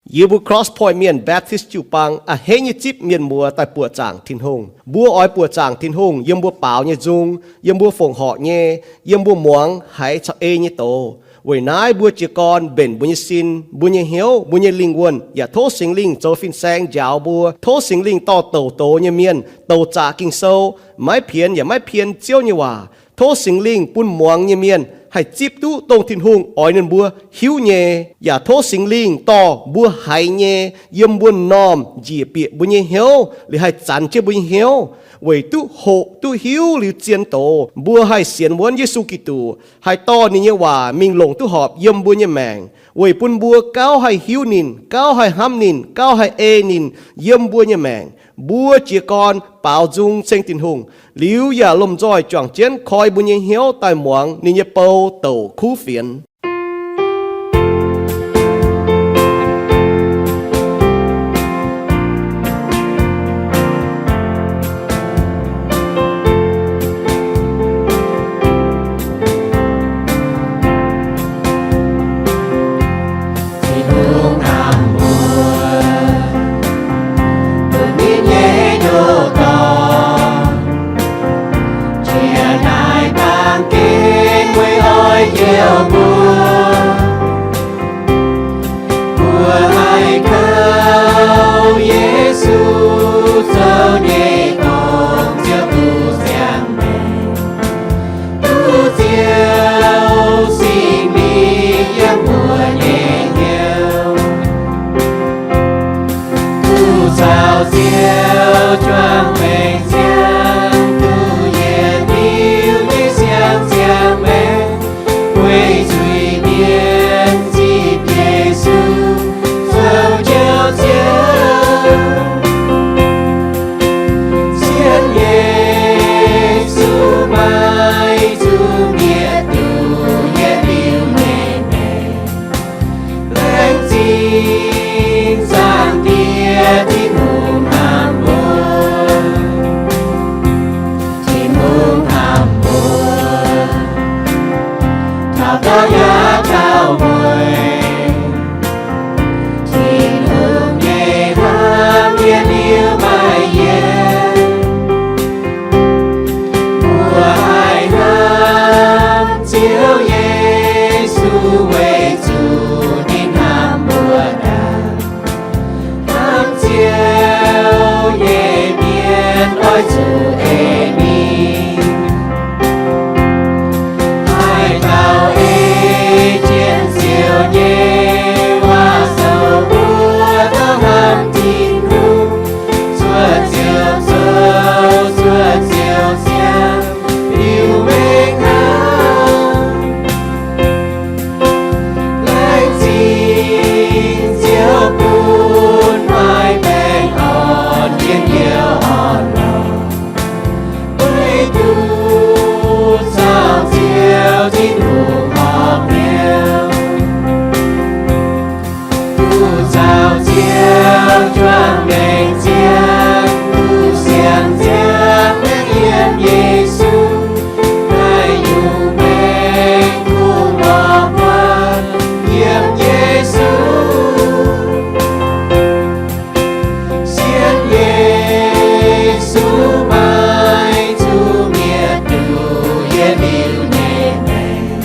Yie mbuo Cross Point Mienh Baptist jiu-baang a'hneiv nyei zipv mienh muoz daaih buoqc zaangc Tin-Hungh. Mbuo oix buoqc zaangc Tin-Hungh yiem mbuo baaux nyei nzung, yiem mbuo fongc horc nyei, yiem mbuo muangx haiz caux ei nyei doz. Weic naaiv mbuo jiez gorn mbenc mbuo nyei sin, mbuo nyei hnyouv, mbuo nyei lingh wuonh, yaac tov Singx Lingh zoux fin-saeng njaaux mbuo. Tov Singx Lingh dorh douc doz nyei mienh, douc zaqc Ging-Sou, maiv pienx yaac maiv pien Ziouv nyei waac. Tov Singx Lingh bun muangx nyei mienh haih zipv duqv dongh Tin-Hungh oix ninh mbuo hiuv nyei. Yaac tov Singx Lingh dorh mbuo haiz nyei yiem mbuo m'normh njiec bieqc mbuo nyei hnyouv, liuz haih zanx jienv mbuo nyei hnyouv, weic duqv hoqc duqv hiuv liuz zien doz, mbuo haih sienx wuonv Yesu Giduc, haih dorh ninh nyei waac mingh longc duqv horpc yiem mbuo nyei maengc, weic bun mbuo gauh haih hiuv ninh, gauh haih hnamv ninh, gauh haih ei ninh yiem mbuo nyei maengc. Mbuo jiez gorn baaux nzung ceng Tin-Hungh, liuz yaac lomh nzoih juangc jienv koi mbuo nyei hnyouv daaih muangx ninh nyei bou douc kuv fienx. Tin-Hungh hnamv mbuo, bun ninh nyei ndoh dorngx, jiex naaiv baamh gen weic oix njoux mbuo. Mbuo haih kouv Yesu zoux nyei gong, Ziouv duqv ziangh maengc, duqv Ziouv Singx Lingh yiem mbuo nyei hnyouv, duqv caux Ziouv juangc maengc ziangh, duqv yietc liuz nyei siang ziangh maengc, weic zuiz-mienh zipv Yesu zoux njoux Ziouv. Sienx Yesu maiv zuqc mietc duqv yietc liuz nyei maengc. Laengz zingh Zaangc Diex Tin-Hungh hnamv mbuo. Tin-Hungh hnamv mbuo, taux dorngx yaac taux mueiz. Tin-Hungh nyei hnamv yietc liuz maiv yienc. Mbuo haih hnamv Ziouv Yesu weic zuqc ninh hnamv mbuo ndaangc. Hnamv Ziouv nyei mienh oix zuqc ei ninh. Haih dauh ei jienv Ziouv nyei waac-souc mbuo dauh hnamv Tin-Hungh, zuoqc Ziouv zoux, zuoqc Ziouv ziangh, liuz mengh hnamv. Laengz zingh Ziouv bun maaih baengh orn njien-youh orn-lorqc, weic duqv caux Ziouv Tin-Hungh horpc hnyouv, duqv caux Ziouv juangc maengc ziangh, duqv siang ziangh maengc yiem Yesu, haih nyungc maengc kungx lorz buonc yiem Yesu. Sienx Yesu maiv zuqc mietc duqv yietc liuz nyei maengc.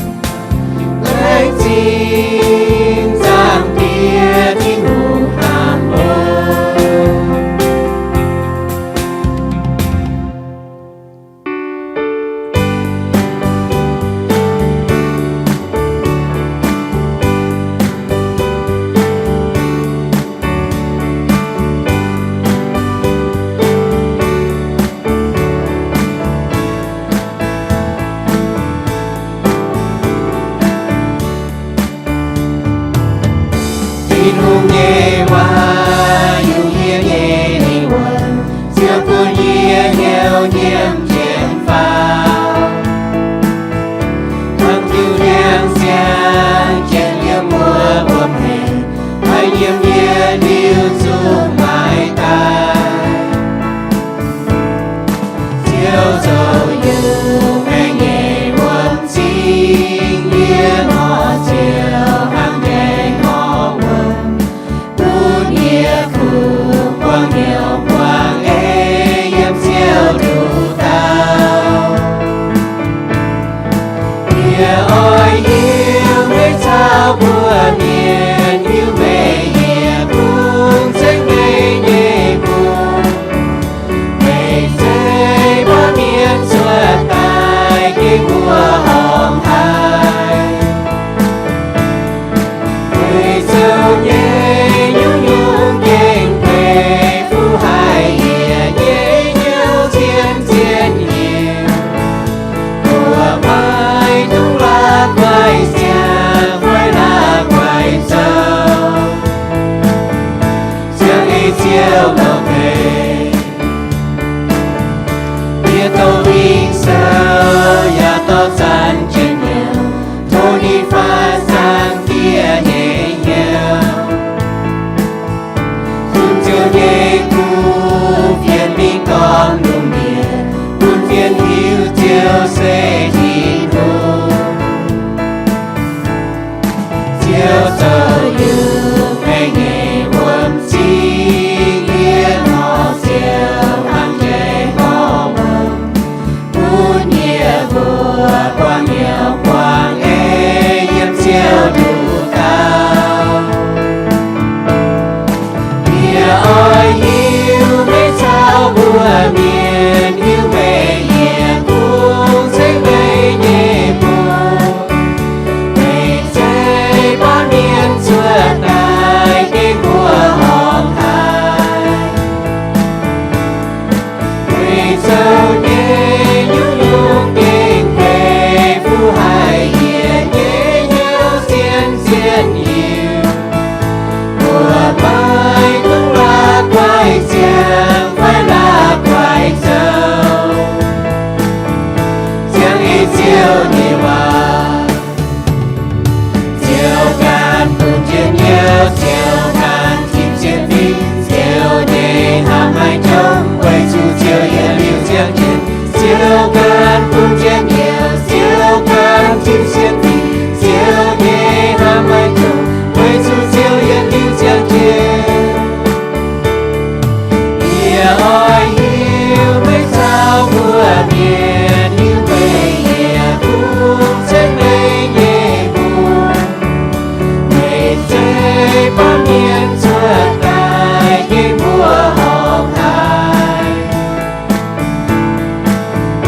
Laengz zingh Zaangc Diex Tin-Hungh hnamv mbuo. Tin-Hungh nyei waac yungz yie nyei lingh wuonh, ziouc bun yie hnyouv nyiemc jienv faaux. Hnangv diuh ndiangx-siang jienv yiem wuom-hengx, haih nyiemc yietc liuz zuqc maaiz daaih. Ziouv zoux yungh maengx nyei wuom-zingh, yie ngorc Ziouv hnangv njaeng ngorc wuom. Duqv Ziouv longx deix. Yie dorh mingh sou yaac dorh zanc jienv hnyouv, tov ninh faix zaangc Diex nyei hnyouv. Zunh Ziouv nyei kuv fienx mingh gorngv lungh ndiev, bun fienx hiuv Ziouv se Tin-Hungh. Ziouv zoux yungh maengc nyei wuom zingh, yie nor Ziouv hnangv jai nor wuom, bun yie mbuo buangh hnyouv buangh ei yiem Ziouv nduqc dauh. Yie oix hiuv meih caux mbuo mienh, hiuv meih yietc kungx ceng meih nyei mbuox. Meih zeiz baamh mienh cuotv daaih gengh mbuo horngc haic. Meih zoux nyei nyungc-nyungc gengh benx fuqv haic yie nyei hnyouv zien-zien hiuv. Mbuo maiv dungx la'guaih ziangh fai la'guaih zoux, ziangh ei Ziouv nyei waac. Ziouv ganh bun njien-youh, Ziouv ganh timv sienx fim, Ziouv nyei hnamv maiv jomc, weic zuqc Ziouv yietc liuz ziangh jienv. Ziouv ganh bun njien-youh, Ziouv ganh timv sienx fim, Ziouv nyei hnamv maiv jomc, weic zuqc Ziouv yietc liuz ziangh jienv. Yie oix hiuv meih caux mbuo mienh, hiuv meih yietc kungx ceng meih nyei mbuox. Meih zeiz baamh mienh cuotv daaih gengh mbuo horngc haic.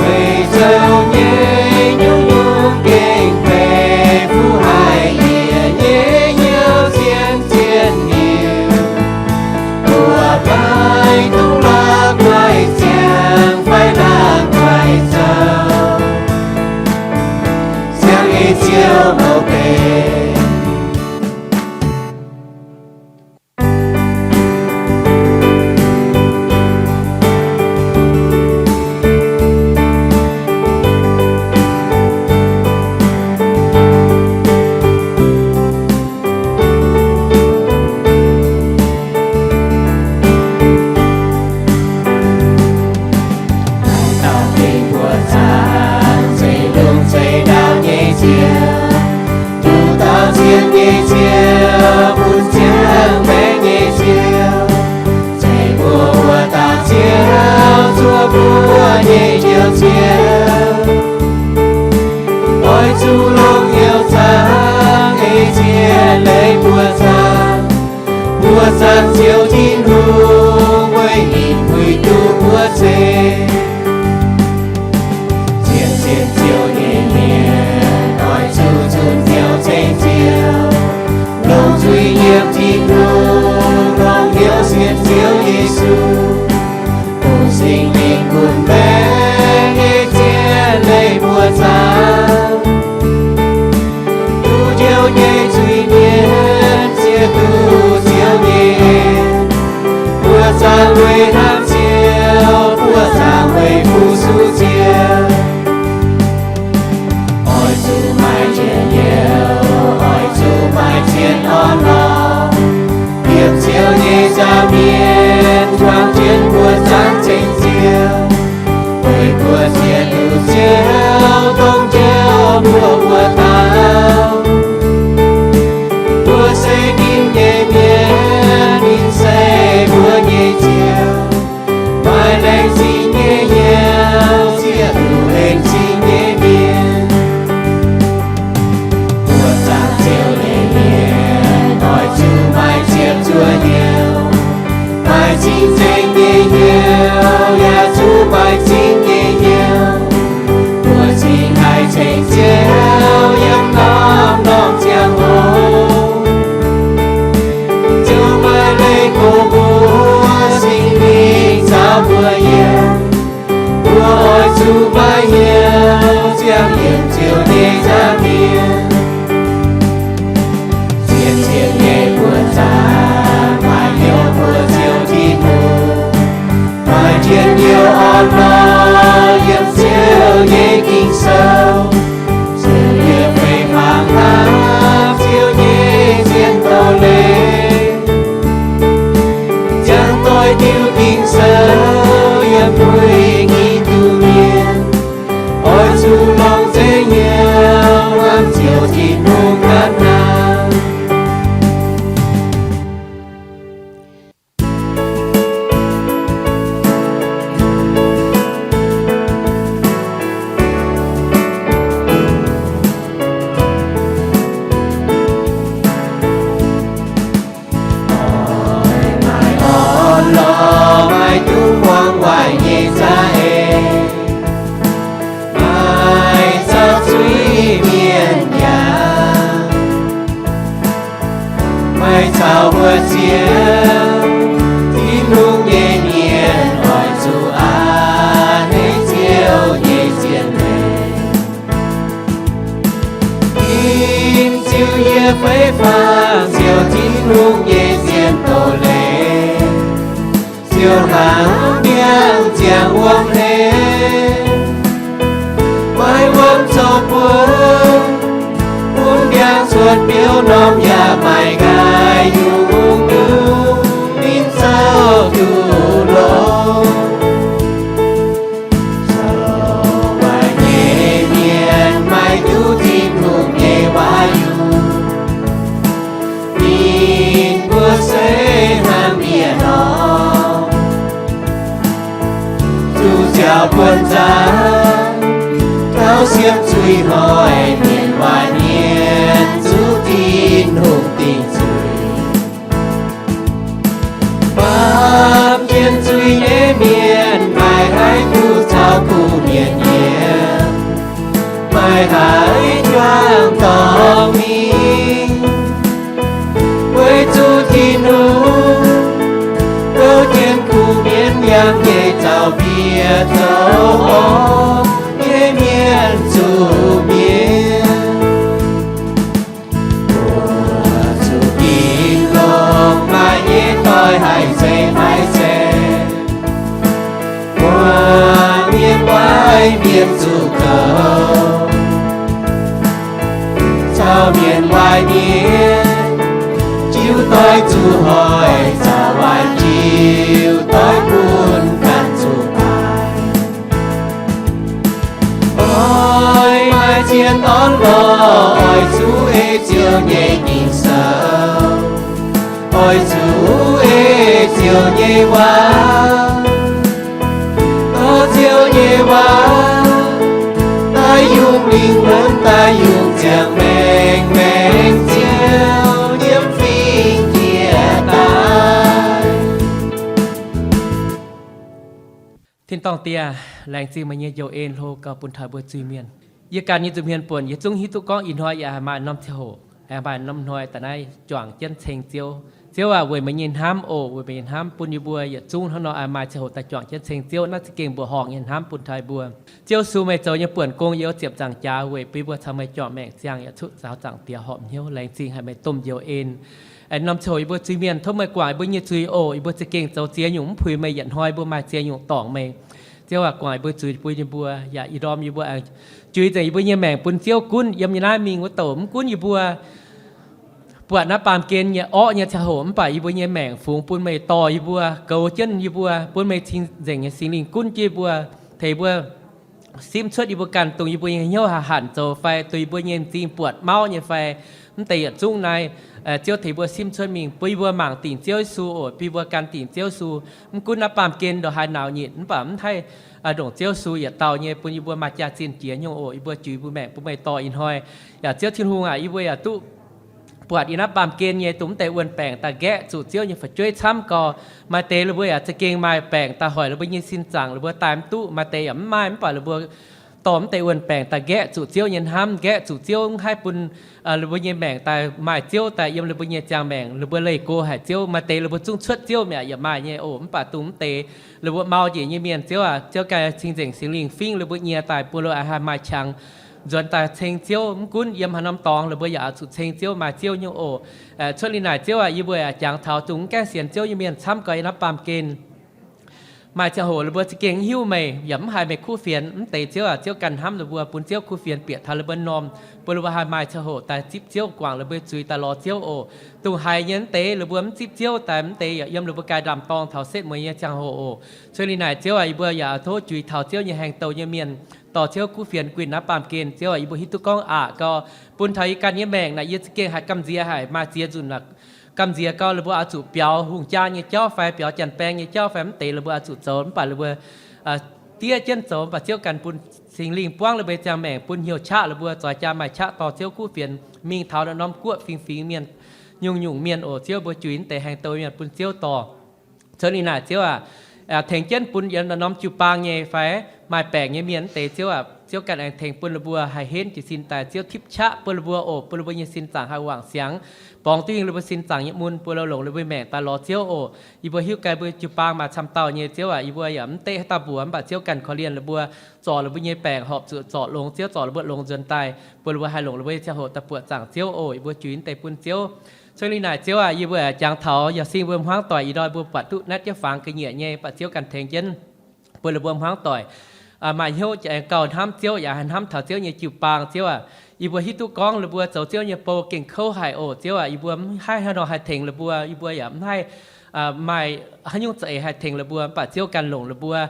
Meih zoux nyei nyungc-nyungc gengh benx fuqv haic yie nyei hnyouv zien-zien hiuv. Mbuo maiv dungx la'guaih ziangh fai la'guaih zoux, ziangh ei Ziouv mouz deix. Haaix dauh gengh buoqc zaangc, zeiv longx zeiv ndaauv nyei Ziouv, nduqc dauh zien nyei Ziouv, bun ziangh maengc nyei Ziouv, zeiv mbuo wuov dauh Ziouv, zuov mbuo nyei Njoux Ziouv. Oix zuqc longc hnyouv zaangc, ei Ziouv leiz mbuo zaangc. Mbuo zaangc Ziouv Tin-Hungh, weic ninh puix duqv mbuo ceng. Sienx, sienx Ziouv nyei mienh oix zuqc zunh hnyouv ceng Ziouv, longc zuiz nyiemc Tin-Hungh, longc hnyouv sienx Ziouv Yesu. Bun Singx Lingh gunv mbaengx nyei ziex leiz mbuo zaangc. Duqv njoux nyei zuiz-mienh ziouc duqv Ziouv nyei en. Mbuo zaangc weic hnamv Ziouv, mbuo zaangc weic fu-sux Ziouv. Oix zuqc maaih njien-youh, oix zuqc maaih zien orn-lorqc, yiem Ziouv nyei nza'hmien juangc jienv mbuo zaangc ceng Ziouv. Weic mbuo ziex nyungc Ziouv dongh Ziouv mbuo wuov dauh. Mbuo se ninh nyei mienh, ninh se mbuo nyei Ziouv. Maaih laengz zingh nyei hnyouv ziouc duqv laengz zingh nyei mienh. Mbuo zaangc Ziouv nyei mienh oix zuqc maaih ziepc zuoqv hnyouv, maaih cing-nzengc nyei hnyouv, yaac zuqc maaih zingh nyei hnyouv. Mbuo cingx haih ceng Ziouv yiem norm-norm ziangh hoc. Ziouv maaih leiz goux mbuo, Singx Lingh caux mbuo yiem. Mbuo oix zuqc maaih hnyouv ziangh yiem Ziouv nyei nza'hmien. Zien-zien nyei buoqc zaangc, maaih hnyouv mbuox Ziouv Tin-Hungh. Diuh Ging-Sou yiem mbuo Giduc mienh, oix zuqc longc nzengc hnyouv hnamv Ziouv Tin-Hungh ganh naaic. Oix maaih orn-lorqc, maaih duqv muangx waaic nyei za'eix, maaih zaux zuiz mienh yaac maaih caux mbuo Ziouv Tin-Hungh nyei mienh oix zuqc a'hneiv Ziouv nyei zien leiz. Ginv Ziouv yie fei fangx Ziouv Tin-Hungh nyei zien doz-leiz. Ziouv hnangv ndiangx ziangx wuom hlen, maaih wuom zoux buonc, bun ndiangx cuotv biouv norm yaac maaih nqaai nyungc-nyungc ninh zouv duqv longx. Zoux waaic nyei mienh maiv duqv Tin-Hungh nyei waac yuoqc, ninh mbuo se hnangv mienh nor, zuqc nziaaux buonc nzangc, tauv siemv zuiz hnoi, mienh waaic mienh zuqc Tin-Hungh dingc zuiz. Baamh jien zuiz nyei mienh maaih haaix nyungc caux kuv mienh yiem? Maaih haaix juangc dorngx mingh? Weic zuqc Tin-Hungh gouv jienv kuv mienv, yangh nyei zaux mbiec zoux orv nyei mienh zuqc mienh. Mbuo zuqc ginc longx, maaih nyei doix haic se maiv zeiz. Mbuo mienh waaic mienh zuqc kouv, caux mienh waaic mienh jiu doix zuqc hoic, caux waaic jiu doix bun ganh zuqc baaic. Oix maaih zien orn-lorqc, oix zuqc ei Ziouv nyei Ging-Sou, oix zuqc ei Ziouv nyei waac. Dorh Ziouv nyei waac daaih yungz lingh wuonh, daaih yungz ziangh maengc, maengc Ziouv yiem fingx jiex daaih. Tin-dorngh Diex, laengz zingh meih nyei njoux en hlo gauh bun taux mbuo zuiz-mienh. Yie ganh nyei nza'hmien buonc, yie zungv hiuv duqv gorngv ih hnoi yaac haih maaih norm ziangh hoc, haih maaih norm hnoi daaih naaiv juangc jienv ceng Ziouv. Ziouv aac, weic meih nyei hnamv oc, weic meih nyei hnamv bun yie mbuo yietc zungv hnangv nor haih maaih ziangh hoc daaih juangc jienv ceng Ziouv. Naaiv za'gengh mbuoqc horngc nyei hnamv bun taux yie mbuo. Ziouv Yesu, meih zoux nyei buonc gong yiem ziepc nzaangc jaax weic bun yie mbuo caux meih juangc maengc ziangh, yaac cuotv caux Zaangc Diex horpc hnyouv. Laengz zingh haic meih domh njoux en. Aengx norm ziangh hoc yie mbuo zuiz-mienh, tov meih guangc yie mbuo nyei zuiz oc. Yie mbuo za'gengh zoux ziex nyungc mv puix meih, yietc hnoi mbuo maaih ziex nyungc dorngc meih. Ziouv aac, guangc yie mbuo zuiz bun yie mbuo, yaac ih ndorm yie mbuo aengx juix nzengc yie mbuo nyei maengc bun Ziouv gunv. Yiem nyei naaiv mingh wuov douc mv gunv yie mbuo buatc naaiv baamh gen nyei orqv nyei ziangh hoc, mv baac yie mbuo nyei maengc fungx bun meih dorh yie mbuo, goux jienv yie mbuo, bun meih cing-nzengc nyei Singx Lingh gunv jienv yie mbuo, tengx mbuo simv cuotv yie mbuo ganh dongh yie mbuo nyei hnyouv haih hanc zoux fai dongh yie mbuo nyei m'zing buatc mauv nyei fai, mv deix yietc zungv naaiv, Ziouv tengx mbuo simv cuotv mingh bun yie mbuo mangc dingc Ziouv Yesu oc, bun yie mbuo gan dingc Ziouv Yesu. Mv gunv naaiv baamh gen ndongc haaix naux nyitc, mv baac mv haih ndongc Ziouv Yesu yietc dauh nyei bun yie mbuo maaih jaax-zinh jiex nyungc oc. Yie mbuo juix mbuo maengc bun meih dorh ih hnoi. Yaac Ziouv Tin-Hungh aac, yie mbuo yaac duqv buatc yiem naaiv baamh gen nyei dongh mv deix wuonh baengc daaih nqaeqv zuqc Ziouv nyei fu'jueiv camv gau. Maaih deix ninh mbuo yaac za'gengh maaih baengc daaih hoic ninh mbuo nyei sin zaangc, ninh mbuo daaih mv duqv. Maaih deix yaac mv maaih, mv baac ninh mbuo dorh mv deix wuonh baengc daaih nqaeqv zuqc Ziouv nyei hnamv, nqaeqv zuqc Ziouv mv haih bun ninh mbuo nyei maengc daaih maaih Ziouv daaih yiem ninh mbuo nyei ziangh maengc. Ninh mbuo leih go haic Ziouv. Maaih deix ninh mbuo zungv cuotv Ziouv mi'aqv, yaac maaih nyei oc. Mv baac dongh mv deix ninh mbuo mau njiec nyei mienh, Ziouv aac, Ziouv ganh cing-nzengc Singx Lingh fingv ninh mbuo nyei daaih, bun ninh mbuo haih maaih qangx nzuonx daaih ceng Ziouv. Mv gunv yiem haaix norm dorngx ninh mbuo yaac oix zuqc ceng Ziouv, maaih Ziouv nyungc oc. Cuotv liuz naaic Ziouv aac, yie mbuo yaac jangx taux dongh mv gaengh sienx Ziouv nyei mienh camv gau yiem naaiv baamh gen. Maaih ziangh hoc ninh mbuo za'gengh hiuv meih, yaac mv haiz meih kuv fienx. Mv deix Ziouv aac, Ziouv ganh hnamv ninh mbuo, bun Ziouv kuv fienx bieqc taux ninh mbuo m'normh, bun ninh mbuo haih maaih ziangh hoc daaih zipv Ziouv, guangc ninh mbuo zuiz, daaih lorz Ziouv oc. Dongh haiz nyei mv deix ninh mbuo mv zipv Ziouv daaih, mv deix yaac yiem ninh mbuo ganh ndaam-dorng taux setv mueiz nyei ziangh hoc oc. Cuotv liuz naaic Ziouv aac, yie mbuo yaac tov juix taux Ziouv nyei haengh douh nyei mienh, dorh Ziouv kuv fienx guinh naaiv baamh gen. Ziouv aac, yie mbuo hiuv duqv gorngv aqc gau, bun taux yie ganh nyei maengc naaic, yie za'gengh haiz gamh nziex haic, maaih ziex nzunc aqc gamh nziex gau, ninh mbuo oix zuqc biaux hungh jaa nyei jauv fai biaux janx-baeng nyei jauv fai mv deix ninh mbuo oix zuqc zoux, mv baac ninh mbuo diev jienv zoux. Mv baac Ziouv ganh bun Singx Lingh buangv ninh mbuo nyei ziangh maengc, bun hnyouv qaqv ninh mbuo, zoix jaa maaih qaqv dorh Ziouv kuv fienx mingh taux norm-norm guoqv fingx-fingx mienh, nyungc-nyungc mienh oc. Ziouv, mbuo juix mv deix haengh douh mienh bun Ziouv dorh. Cuotv liuz naaic Ziouv aac, tengx jienv bun yiem norm-norm jiu-baang nyei fai maaih baengc nyei mienh mv deix Ziouv aac, Ziouv ganh aengx tengx bun ninh mbuo haih henv jiez sin daaih. Ziouv tipv qaqv bun ninh mbuo oc, bun ninh mbuo nyei sin zaangc haih wangc siangx, borngz duqv hingh ninh mbuo sin zaangc nyei mun, bun ninh longc ninh mbuo maengc daaih lorz Ziouv oc. Yie mbuo hiuv gaax mbuo jiu-baang maaih camv dauh nyei Ziouv aac, yie mbuo yaac mv deqv haaix dauh mbuox, mv baac Ziouv ganh korv-lienh ninh mbuo, zorc ninh mbuo nyei baengc horpc zuqc zorc longx, Ziouv zorc ninh mbuo longx nzuonx daaih, bun ninh mbuo haih longc ninh mbuo nyei ziangh hoc daaih buoqc zaangc Ziouv oc. Yie mbuo juix mv deix bun Ziouv. Cuotv liuz naaic Ziouv aac, yie mbuo jangx taux Yauh Sing mbuo hmuangv doic ih ndorm mbuo buatc duqv naetv jienv fangx ga'nyiec nyei, mv baac Ziouv ganh tengx jienv bun ninh mbuo hmuangv doic maaih hnyouv jiex aengx gauh hnamv Ziouv, yaac haih hnamv taux Ziouv nyei jiu-baang. Ziouv aac, yie mbuo hiuv duqv gorngv ninh mbuo zoux Ziouv nyei bou gengh kouv haic oc. Ziouv aac, yie mbuo mv haih haaix nor haih tengx ninh mbuo, yie mbuo yaac mv haih maaih haaix nyungc za'eix haih tengx ninh mbuo, mv baac Ziouv ganh longc ninh mbuo.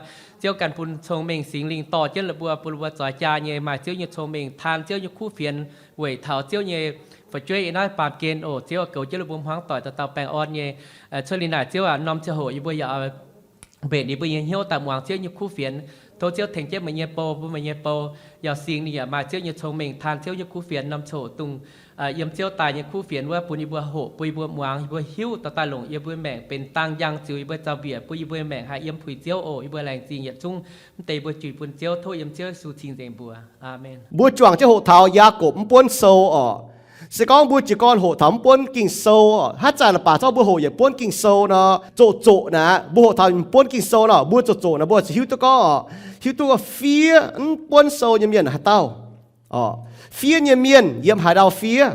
Ziouv ganh bun cong-mengh Singx Lingh dorh jienv ninh mbuo, bun ninh mbuo zoix jaa nyei maaih Ziouv nyei cong-mengh, taan Ziouv nyei kuv fienx, weic taux Ziouv nyei fu'jueiv yiem naaiv baamh gen oc. Ziouv goux jienv ninh mbuo hmuangv doic dauh dauh baengh orn nyei. Cuotv liuz naaic Ziouv aac, norm ziangh hoc yie mbuo yaac mbenc yie mbuo nyei hnyouv daaih muangx Ziouv nyei kuv fienx. Tov Ziouv tengx jienv meih nyei bou, bun meih nyei bou Yauh Sing ninh yaac maaih Ziouv nyei cong-mengh, taan Ziouv nyei kuv fienx norm ziangh hoc dongh yiem Ziouv daaih nyei kuv fienx wuov, bun yie mbuo hoqc, bun yie mbuo muangx, yie mbuo hiuv, dauh dauh longc yie mbuo maengc benx dang njang ziux yie mbuo zaux-mbiec, bun yie mbuo maengc haih yiem puix Ziouv oc. Yie mbuo laengz zingh yietc zungv mv deix mbuo juix bun Ziouv, tov yiem Ziouv Yesu cing nzengc mbuox. Aamen. Mbuo juangc jienv hoqc taux Yaakopv mv buonv sou oc. Se gorngv mbuo jiez gorn hoqc taux mv buonv Ging-Sou oc, haaix zanc naaic baac zorqv mbuo hoqc yietc buonv Ging-Sou nor, zoqc zoqc naaic, mbuo hoqc taux mv buonv Ging-Sou nor, mbuo zoqc zoqc naaic, mbuo ziouc hiuv duqv gorngv oc, hiuv duqv fiev mv buonv sou nyei mienh haaix dauh. Fiev nyei mienh yiem haaix ndau fiev,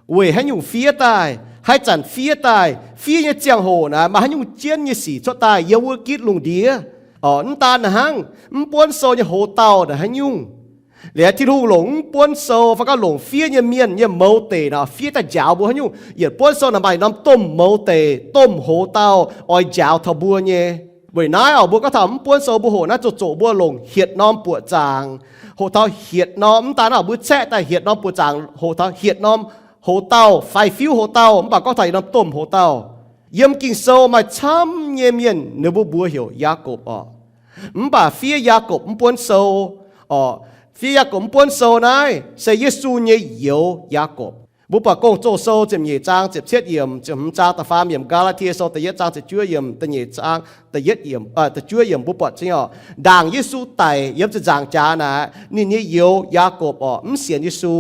weic haaix nyungc fiev daaih, haaix zanc fiev daaih, fiev nyei ziangh hoc naaic maaih haaix nyungc jienv nyei sic cuotv daaih yiem wuov gitv lungh ndiev. Mv daan naaic hnangv, mv buonv sou nyei hoz dauh naaic haaix nyungc, liuz Tin-Hungh longc mv buonv sou fai gorngv longc fiev nyei mienh nyei mouz deic naaic fiev daaih njaaux mbuo haaix nyungc. Yietc buonv sou naaic maaih norm domh mouz deic, domh hoz dauh oix njaaux taux mbuo nyei. Weic naaiv oc, mbuo gorngv taux mv buonv sou mbuo hoqc naaiv zoqc zoqc mbuo longc hietc norm buoqc zaangc. Hoqc taux hietc norm, mv daan naaic mbuo caeqv daaih hietc norm buoqc zaangc hoqc taux hietc norm hoz dauh fai fiuv hoz dauh, mv baac gorngv taux yietc norm domh hoz dauh. Yiem Ging-Sou maaih camv nyei mienh ninh mbuo mbuox heuc Yaakopv oc. Mv baac fiev Yaakopv mv buonv sou oc. Fiev Yaakopv mv buonv sou naaiv se Yesu nyei youz Yaakopv. Mbuo buatc Gong-Zoh Sou ziepc nyeic zaang ziepc cietv yiemc, ziepc hmz zaang da'faam yiemc, Gaa^laa^tie Sou da'yietv zaang ziepc juov yiemc, da'nyeic zaang da'yietv yiemc, da'juov yiemc mbuo buatc zingh oc. Ndaangc Yesu daic yiem ziepc nzaangc jaax naaic, ninh nyei youz Yaakopv oc mv sienx Yesu.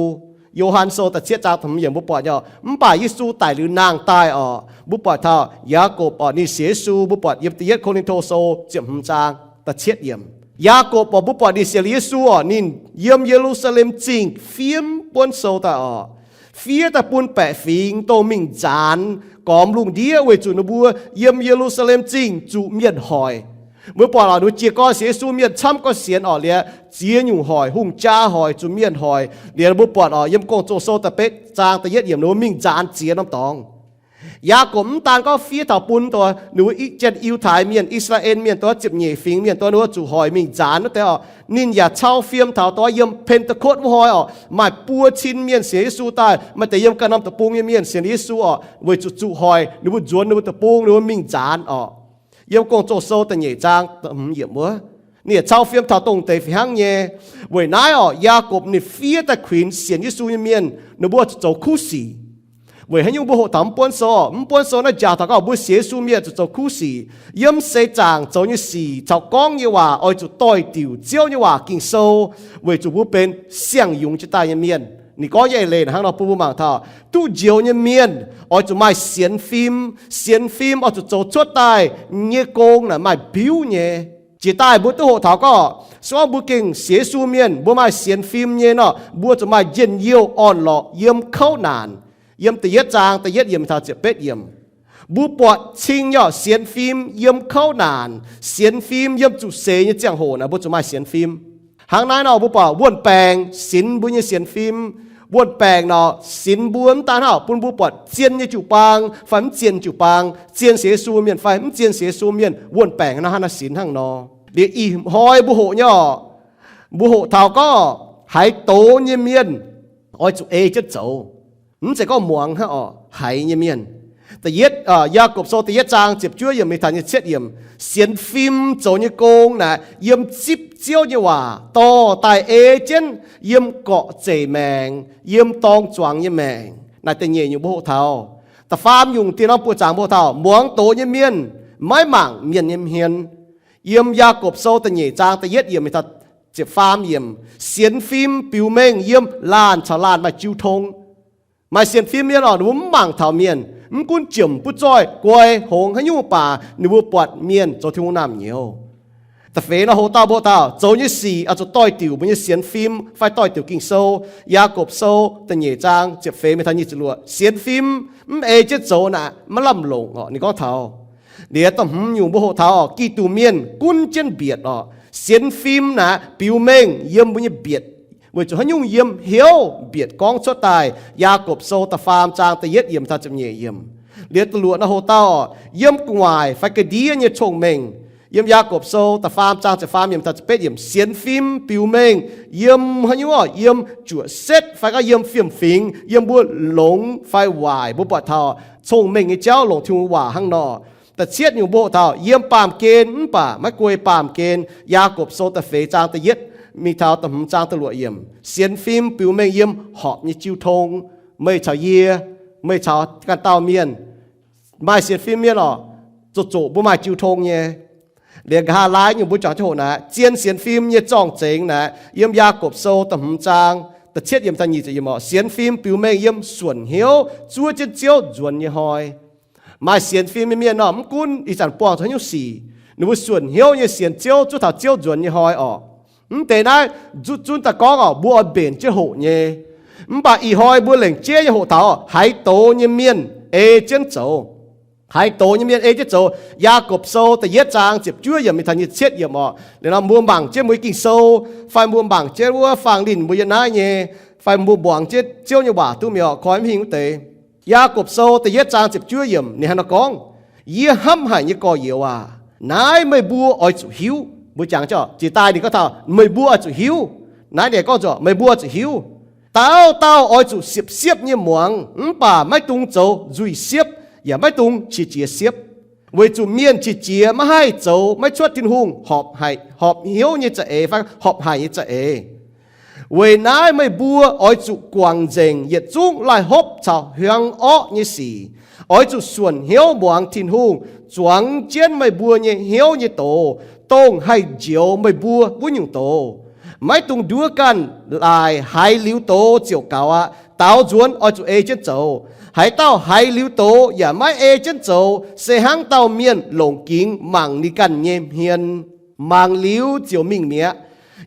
Yo^han Sou da'cietv zaang da'hmz yiemc mbuo buatc nyei oc. Mv baac Yesu daic liuz nangh daaih oc, mbuo buatc taux Yaakopv oc ninh sienx Yesu. Mbuo buatc yiem da'yietv Ko^lin^to Sou ziepc hmz zaang da'cietv yiemc. Yaakopv oc mbuo buatc ninh sienx liuz Yesu oc, ninh yiem Ye^lu^saa^lem Zingh fiev mv buonv sou daaih oc. Fiev daaih bun baeqc fingx dongh mingh nzaanx gormx lungh ndiev weic zuqc ninh mbuo yiem Ye^lu^saa^lem Zingh zuqc mienh hoic. Mbuo buatc oc, ninh mbuo jiez gorn sienx Yesu mienh camv gorngv sienx oc, liuz ziex nyungc hoic, hungh jaa hoic, zuqc mienh hoic. Liuz mbuo buatc oc, yiem Gong-Zoh Sou da'betv zaang da'yietv yiemc ninh mbuo mingh nzaanx ziex norm dorngx. Yaakopv mv daan gorngv fiev taux bun dongh ninh mbuo i, janx Yiutai Mienh, I^saa^laa^en Mienh, dongh ziepc nyeic fingx mienh dongh ninh mbuo zuqc hoic mingh nzaanx wuov deix oc, ninh yaac cau fiem taux dongh yiem Pen^te^kotv wuov hnoi oc, maaih buo cin mienh sienx Yesu daaih, maaih deix yiem ganh norm deic-bung nyei mienh sienx Yesu oc, weic zuqc zuqc hoic ninh mbuo nzuonx ninh mbuo deic-bung, ninh mbuo mingh nzaanx oc. Yiem Gong-Zoh Sou da'nyeic zaang da'hmz yiemc wuov, ninh yaac cau fiem taux dongh deix fih hnangv nyei. Weic naaiv oc, Yaakopv ninh fiev daaih kuinx sienx Yesu nyei mienh ninh mbuo zuqc zoux kuv sic. Weic haaix nyungc mbuo hoqc taux mv buonv sou oc? Mv buonv sou naaiv njaaux taux gorngv mbuo sienx Yesu mienh zuqc zoux kuv sic, yiem seix zaangc zoux nyei sic caux gorngv nyei waac oix zuqc doix-diuc Ziouv nyei waac Ging-Sou, weic zuqc mbuo benx siang-yungz jiex daaih nyei mienh. Ninh gorngv nyei eix leiz hnangv nor bun mbuo mangc taux, duqv njoux nyei mienh oix zuqc maaih sienx fim. Sienx fim oix zuqc zoux cuotv daaih nyei gong naaic maaih mbiuv nyei. Jiex daaih mbuo duqv hoqc taux gorngv, se gorngv mbuo gengh sienx Yesu mienh, mbuo maaih sienx fim nyei nor, mbuo zuqc maaih njien-youh orn-lorqc yiem kouv naanc. Yiem da'yietv zaang da'yietv yiemc taux ziepc betv yiemc. Mbuo buatc cing nyei orqc, sienx fim yiem kouv naanc, sienx fim yiem zuqc seix nyei ziangh hoc naaic, mbuo zuqc maaih sienx fim. Hnangv naaiv nor, mbuo buatc wuon-baengc sinx mbuo nyei sienx fim. Wuon-baengc nor sinx mbuo mv daan hnangv bun mbuo buatc zien nyei jiu-baang fai mv zien jiu-baang, zien sienx Yesu mienh fai mv zien sienx Yesu mienh, wuon-baengc nor hnangv naaiv sinx hnangv nor. Liuz ih hnoi mbuo hoqc nyei orqc, mbuo hoqc taux gorngv haaix doz nyei mienh oix zuqc ei jienv zoux. Mv zeiz gorngv muangx hnangv orqc, haiz nyei mienh. Da'yietv, Yaagorpc Sou da'yietv zaang ziepc juov yiemc mingh taux nyic ziepc yietv yiemc, sienx fim zoux nyei gong naaic yiem zipv Ziouv nyei waac dorh daaih ei jienv yiem gorqv-zeic maengc, yiem dorng zuangx nyei maengc. Naaic da'nyeic nyungc mbuo hoqc taux. Da'faam nyungc dieh norm buoqc zaangc mbuo hoqc taux muangx doz nyei mienh maiv mangc mienh nyei hmien. Yiem Yaagorpc Sou da'nyeic zaang da'yietv yiemc mingh taux ziepc faam yiemc, sienx fim biux mengh yiem laanh caux laanh maaih jiu tong. Maaih sienx fim mienh orqc, ninh mbuo mv mangc taux mienh, mv gunv jomc butv zoih guai hngongx haaix nyungc baac ninh mbuo buatc mienh zoux Tin-Hungh naamh nyouz. Da'feix nor hoqc dauh mbuo dauh zoux nyei sic oix zuqc doix-diuc mbuo nyei sienx fim fai doix-diuc Ging-Sou. Yaagorpc Sou da'nyeic zaang ziepc feix mingh taux nyic ziepc luoqc, sienx fim mv ei jienv zoux naaic maiv lamh longc orqc. Ninh gorngv taux liuz da'hmz nyungc mbuo hoqc taux orqc, Giduc mienh gunv jienv mbietc orqc. Sienx fim naaic biux mengh yiem mbuo nyei mbietc, weic zuqc haaix nyungc yiem hnyouv mbietc gorngv cuotv daaih. Yaagorpc Sou da'faam zaang da'yietv yiemc taux ziepc nyeic yiemc. Liuz da'luoqc nor hoqc dauh orqc, yiem gu'nguaaic fai ga'ndiev nyei cong-mengh. Yiem Yaagorpc Sou da'faam zaang ziepc faam yiemc taux ziepc betv yiemc, sienx fim biux mengh yiem haaix nyungc orqc, yiem juoqc setv fai gorngv yiem fiem-fingx, yiem mbuo longx fai waaic mbuo buatc taux cong-mengh nyei jauv longc Tin-Hungh waac hnangv nor. Da'cietv nyungc mbuo hoqc taux yiem baamh gen mv baac maiv guei baamh gen. Yaagorpc Sou da'feix zaang da'yietv mingh taux da'hmz zaang da'luoqc yiemc, sienx fim biux mengh yiem horpc nyei jiu tong. Meih caux yie, meih caux ganh dauh mienh, maaih sienx fim mienh orqc, zoqc zoqc mbuo maaih jiu tong nyei. Liuz nqa'haav laai nyungc mbuo juangc jienv hoqc naaic, zien sienx fim nyei zorng-zengx naaic, yiem Yaagorpc Sou da'hmz zaang da'cietv yiemc taux nyic ziepc yiemc orqc, sienx fim biux mengh yiem suonc hnyouv zuov jienv Ziouv nzuonx nyei hnoi. Maaih sienx fim nyei mienh nor, mv gunv ih zanc buangh zuqc haaix nyungc sic, ninh mbuo suonc hnyouv nyei sienx Ziouv, zuov taux Ziouv nzuonx nyei hnoi orqc. Mv deix naaiv zunv zunv daaih gorngv orqc, mbuo oix mbenc jienv hoqc nyei. Mv baac ih hnoi mbuo lengc jeiv nyei hoqc taux orqc, haaix doz nyei mienh ei jienv zoux. Haaix doz nyei mienh ei jienv zoux. Yaagorpc Sou da'yietv zaang ziepc juov yiemc mingh taux nyic ziepc cietv yiemc orqc. Liuz nor mbuo mangc jienv mbuo nyei Ging-Sou, fai mbuo mangc jienv wuov faang linh mbuo yiem naaiv nyei, fai mbuo muangx jienv Ziouv nyei waac duqv mi'aqv, koi mv hingh wuov deix. Yaagorpc Sou da'yietv zaang ziepc juov yiemc ninh hnangv naaiv gorngv, Yie hnamv haic nyei gorx-youz aac, naaiv meih mbuo oix zuqc hiuv. Mbuo jangx jiex daaih ninh gorngv taux meih mbuo oix zuqc hiuv. Naaiv ninh gorngv zuqc meih mbuo oix zuqc hiuv. Dauh dauh oix zuqc siepv-siepv nyei muangx, mv baac maiv dungx zoux nzuih siepv, yaac maiv dungx qiex jiez siepv. Weic zuqc mienh qiex jiez maiv haih zoux maiv cuotv Tin-Hungh horpc haic, horpc hnyouv nyei za'eix fai horpc haic nyei za'eix. Weic naaiv meih mbuo oix zuqc guangc nzengc yietc zungv laih hopv caux hiuang orqv nyei sic. Oix zuqc suonc hnyouv muangx Tin-Hungh zuangx jienv meih mbuo nyei hnyouv nyei doz, dongh haih njoux meih mbuo wuov nyungc doz. Maiv dungx nduov ganh laaic haiz liuz doz ziouc gaux aqv. Daaux nzuonx oix zuqc ei jienv zoux. Haaix dauh haiz liuz doz yaac maiv ei jienv zoux, se hnangv dauh mienh longc gingx mangc ninh ganh nyei hmien, mangc liuz ziouc mingh mi'aqv,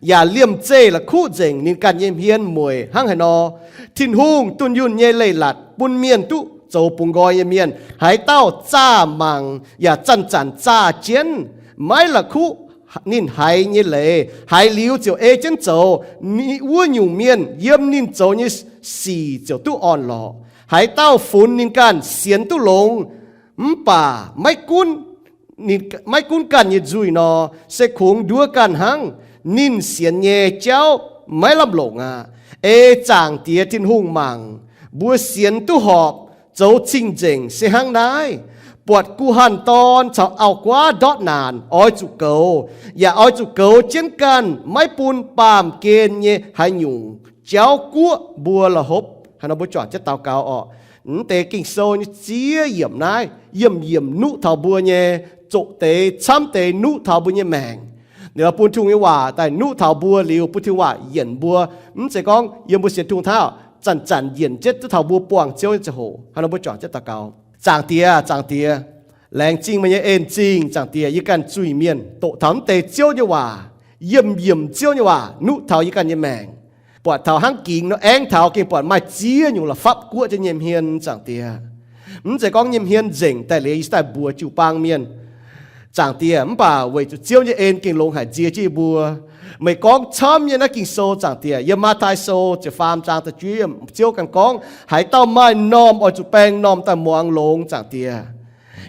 yaac liemh zeih la'kuqv nzengc ninh ganh nyei hmien mueic hnangv haaix nor. Tin-Hungh dunh yunh nyei leiz-latc bun mienh duqv zoux bungx nqoi nyei mienh. Haaix dauh zaah mangc yaac zanc-zanc zaah jienv, maiv la'kuqv ninh haiz nyei leiz, haiz liuz ziouc ei jienv zoux, wuov nyungc mienh yiem ninh zoux nyei sic ziouc duqv orn-lorqc. Haaix dauh funx ninh ganh sienx duqv longx, mv baac maiv gunv ganh nyei nzuih nor, se kungx nduov ganh hnangv. Ninh sienx nyei jauv maiv lamh longc aqv. Ei Zaangc Diex Tin-Hungh mangc, mbuo sienx duqv horpc, zoux cing-nzengc se hnangv naaiv. Buatc guh hanh dorn caux auv-guaav ndortv naanc oix zuqc goux, yaac oix zuqc goux jienv ganh, maiv bun baamh gen nyei haaix nyungc jauv guoqv mbuo la'hopv. Haaix nor mbuo juangc jienv daux gaux orqc. Mv deix Ging-Sou nyei ziex yiemc naaiv, yiemc-yiemc nuqv taux mbuo nyei, zoqc deix camv deix nuqv taux mbuo nyei maengc. Ninh bun Tin-Hungh nyei waac daaih nuqv taux mbuo liuz, bun Tin-Hungh waac yienc mbuo. Mv zeiz gorngv yiem mbuo sienx Tin-Hungh taux, zanc-zanc yienc jienv duqv taux mbuo buangh Ziouv nyei ziangh hoc. Haaix nor mbuo juangc jienv daux gaux. Zaangc Diex, Zaangc Diex, laengz zingh meih nyei en zingh. Zaangc Diex, yie ganh zuiz-mienh doqc taux mv deix Ziouv nyei waac, yiemc-yiemc Ziouv nyei waac nuqv taux yie ganh nyei maengc. Buatc taux hnangv gingx nor aengx taux gengh buatc maaih ziex nyungc la'fapv guoqv jienv nyei hmien, Zaangc Diex. Mv zeiz gorngv nyei hmien nzengc daaih liuz yie daaih mbuox jiu-baang mienh, Zaangc Diex, mv baac weic zuqc Ziouv nyei en gengh longx haic nzie jienv yie mbuo. Meih gorngv camv nyei naaiv Ging-Sou, Zaangc Diex, yiem Matv^tai Sou ziepc faam zaang da'juov yiemc, Ziouv ganh gorngv, haaix dauh maaih m'normh oix zuqc baeng m'normh daaih muangx longx, Zaangc Diex.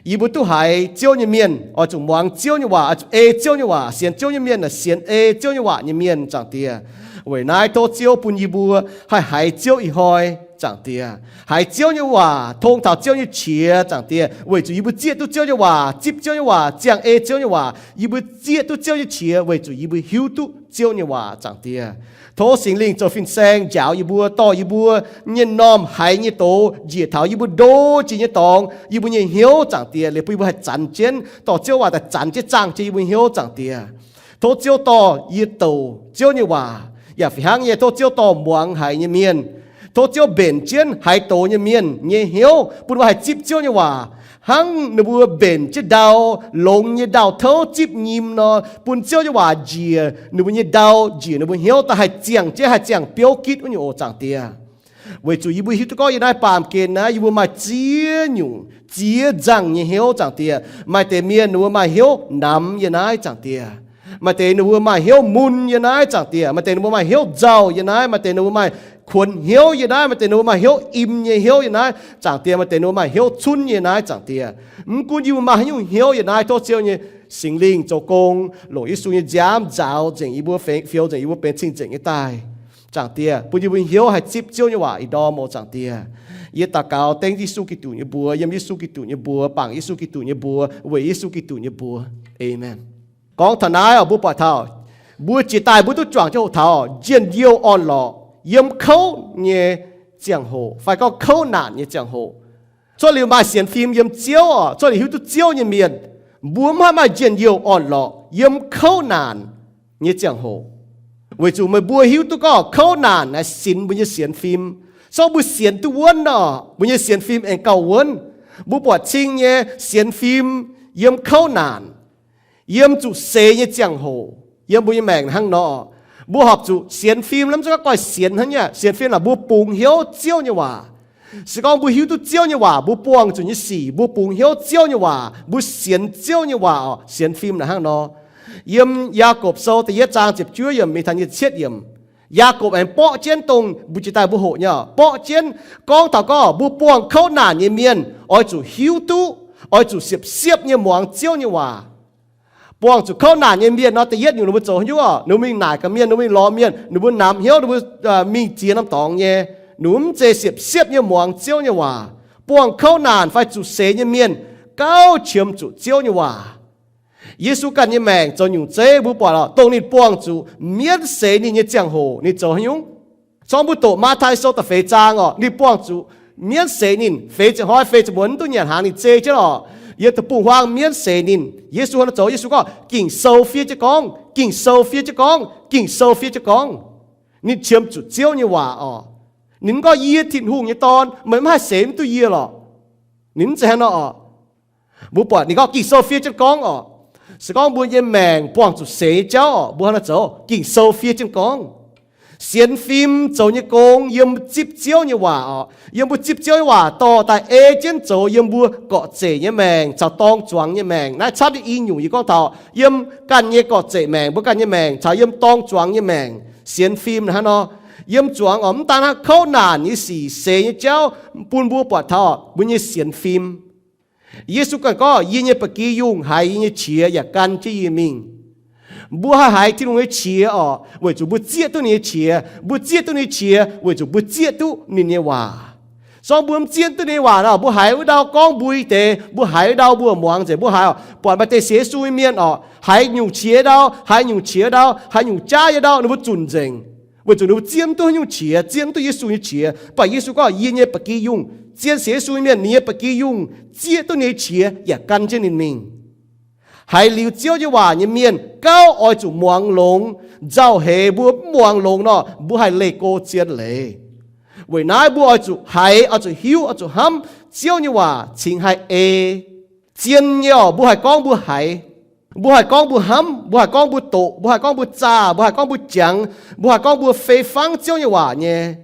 Yie mbuo duqv haiz Ziouv nyei mienh oix zuqc muangx Ziouv nyei waac, oix zuqc ei Ziouv nyei waac. Sienx Ziouv nyei mienh naaic sienx ei Ziouv nyei waac nyei mienh, Zaangc Diex. Weic naaiv tov Ziouv bun yie mbuo haih haiz Ziouv ih hnoi, Zaangc Diex, haiz Ziouv nyei waac, tong taux Ziouv nyei qiex, Zaangc Diex, weic zuqc yie mbuo zieqv duqv Ziouv nyei waac, zipv Ziouv nyei waac, ziangh ei Ziouv nyei waac. Yie mbuo zieqv duqv Ziouv nyei qiex weic zuqc yie mbuo hiuv duqv Ziouv nyei waac, Zaangc Diex. Tov Singx Lingh zoux fin-saeng njaaux yie mbuo, dorh yie mbuo nyei m'normh haiz nyei doz njiec taux yie mbuo ndo jiex nyei dorngx, yie mbuo nyei hnyouv, Zaangc Diex, liuz bun yie mbuo haih zanx jienv dorh Ziouv waac daaih zanx jienv zaangh jienv yie mbuo hnyouv, Zaangc Diex. Tov Ziouv dorh yie douc Ziouv nyei waac, yaac fih hnangv nyei tov Ziouv dorh muangx haiz nyei mienh, tov Ziouv mbenc jienv haiz doz nyei mienh nyei hnyouv, bun mbuo haih zipv Ziouv nyei waac hnangv ninh mbuo mbenc jienv ndau, longx nyei ndau-touv zipv nyim nor, bun Ziouv nyei waac njiec ninh mbuo nyei ndau, njiec ninh mbuo hnyouv daaih haih ziangh jienv, haih ziangh biouv gitv wuov nyungc oc, Zaangc Diex. Weic zuqc yie mbuo hiuv duqv gorngv yiem naaiv baamh gen naaiv yie mbuo maaih ziex nyungc ziex nzangh nyei hnyouv, Zaangc Diex. Maaih deix mienh ninh mbuo maaih hnyouv namx yiem naaiv, Zaangc Diex. Maaih deix ninh mbuo maaih hnyouv mun yiem naaiv, Zaangc Diex. Maaih deix ninh mbuo maaih hnyouv nzauh yiem naaiv. Maaih deix ninh mbuo maaih kuonx hnyouv yiem naaiv. Maaih deix ninh mbuo maaih hnyouv im nyei hnyouv yiem naaiv, Zaangc Diex. Maaih deix ninh mbuo maaih hnyouv cunv yiem naaiv, Zaangc Diex. Mv gunv yie mbuo maaih haaix nyungc hnyouv yiem naaiv, tov Ziouv nyei Singx Lingh zoux gong, longc Yesu nyei nziaamv nzaaux nzengc yie mbuo, fiou nzengc yie mbuo, benx cing-nzengc nyei daaih, Zaangc Diex, bun yie mbuo hnyouv haih zipv Ziouv nyei waac ih ndorm oc, Zaangc Diex. Yie daux gaux dengv Yesu Giduc nyei mbuox, yiem Yesu Giduc nyei mbuox, bangc Yesu Giduc nyei mbuox, weic Yesu Giduc nyei mbuox. Aamen. Gorngv taux naaiv oc, mbuo buatc taux mbuo jiex daaih mbuo duqv juangc jienv hoqc taux njien-youh orn-lorqc yiem kouv nyei ziangh hoc fai gorngv kouv naanc nyei ziangh hoc. Cuotv liuz maaih sienx fim yiem Ziouv oc, cuotv liuz hiuv duqv Ziouv nyei mienh, mbuo mv haih maaih njien-youh orn-lorqc yiem kouv naanc nyei ziangh hoc. Weic zuqc meih mbuo hiuv duqv gorngv kouv naanc naaic sinx mbuo nyei sienx fim. Sorng mbuo sienx duqv wuonv nor, mbuo nyei sienx fim aengx gauh wuonv. Mbuo buatc cing nyei sienx fim yiem kouv naanc, yiem zuqc seix nyei ziangh hoc yiem mbuo nyei maengc hnangv nor. Mbuo horpc zuqc sienx fim, lamh zaqv gorngv sienx hnangv nyei sienx fim naaic mbuo bungx hnyouv Ziouv nyei waac. Se gorngv mbuo hiuv duqv Ziouv nyei waac, mbuo buangh zuqc nyei sic, mbuo bungx hnyouv Ziouv nyei waac, mbuo sienx Ziouv nyei waac oc, sienx fim naaic hnangv nor. Yiem Yaagorpc Sou da'yietv zaang ziepc juov yiemc mingh taux nyic ziepc cietv yiemc, Yaagorpc aengx borqv jienv dongh mbuo jiex daaih mbuo hoqc nyei, borqv jienv gorngv taux gorngv mbuo buangh kouv naanc nyei mienh oix zuqc hiuv duqv, oix zuqc siepv-siepv nyei muangx Ziouv nyei waac. Buangh zuqc kouv naanc nyei mienh nor, da'yietv nyungc ninh mbuo zoux haaix nyungc oc? Ninh mbuo mingh naaic ga'mienh, ninh mbuo mingh lorz mienh, ninh mbuo namx hnyouv, ninh mbuo mingh ziex norm dorngx nyei. Ninh mbuo mv zeiz siepv-siepv nyei muangx Ziouv nyei waac. Buangh kouv naanc fai zuqc seix nyei mienh gauh qiemx zuqc Ziouv nyei waac. Yesu ganh nyei maengc zoux nyungc zeiv mbuo buatc oc, dongh ninh buangh zuqc mienv seix ninh nyei ziangh hoc ninh zoux haaix nyungc? Zorngv mbuo doqc Matv^tai Sou da'feix zaang oc, ninh buangh zuqc mienv seix ninh. Feix ziepc hnoi feix ziepc muonz mv duqv nyanc hnaangx ninh zei jienv oc. Yiem deic-bung-huaang mienv seix ninh. Yesu hnangv naaiv zoux, Yesu gorngv Ging-Sou fiev jienv gorngv, Ging-Sou fiev jienv gorngv, Ging-Sou fiev jienv gorngv. Ninh qiemx zuqc Ziouv nyei waac oc. Ninh mv gorngv, Yie Tin-Hungh nyei Dorn, meih mv haih seix mv duqv yie lorqc. Ninh mv zeiz hnangv nor oc. Mbuo buatc ninh gorngv Ging-Sou fiev jienv gorngv oc. Se gorngv mbuo nyei maengc buangh zuqc seix nyei jauv oc, mbuo hnangv naaiv zoux, Ging-Sou fiev jienv gorngv. Sienx fim zoux nyei gong yiem zipv Ziouv nyei waac oc. Yiem mbuo zipv Ziouv nyei waac dorh daaih ei jienv zoux yiem mbuo gorqv-zeic nyei maengc caux dorng zuangx nyei maengc. Naaiv camv nyei i nyungc yie gorngv taux yiem ganh nyei gorqv-zeic maengc, mbuo ganh nyei maengc caux yiem dorng zuangx nyei maengc. Sienx fim naaiv hnangv nor, yiem zuangx oc, mv daan hnangv kouv naanc nyei sic, seix nyei jauv, bun mbuo buatc taux mbuo nyei sienx fim. Yesu ganh gorngv, Yie nyei ba'gi yungh haiz yie nyei qiex yaac gan jienv yie mingh. Mbuo haih haiz Tin-Hungh nyei qiex oc, weic zuqc mbuo zieqv duqv ninh nyei qiex. Mbuo zieqv duqv ninh nyei qiex weic zuqc mbuo zieqv duqv ninh nyei waac. Sorng mbuo mv zieqv duqv ninh nyei waac nor, mbuo haiz wuov ndau gorngv mbuo nyei deix, mbuo haiz wuov ndau mbuo muangx nzengc, mbuo haiz oc, buatc maaih deix sienx Yesu nyei mienh oc, haiz nyungc qiex ndau, haiz nyungc qiex ndau, haiz nyungc jaav nyei ndau, ninh mbuo zunc nzengc. Weic zuqc ninh mbuo zieqv mv duqv haaix nyungc qiex, zieqv mv duqv Yesu nyei qiex. Mv baac Yesu gorngv, Yie nyei ba'gi yungh, zien sienx Yesu nyei mienh, ninh nyei ba'gi yungh zieqv duqv ninh nyei qiex yaac gan jienv ninh mingh. Haiz liuz Ziouv nyei waac nyei mienh gauh oix zuqc muangx longx. Nzauh heix mbuo mv muangx longx nor, mbuo haih leih go zien leiz. Weic naaiv mbuo oix zuqc haiz, oix zuqc hiuv, oix zuqc hnamv Ziouv nyei waac cingx haih ei. Zien nyei oc, mbuo haih gorngv mbuo haiz. Mbuo haih gorngv mbuo hnamv, mbuo haih gorngv mbuo doqc, mbuo haih gorngv mbuo zaah, mbuo haih gorngv mbuo jangx, mbuo haih gorngv mbuo fei fangv Ziouv nyei waac nyei.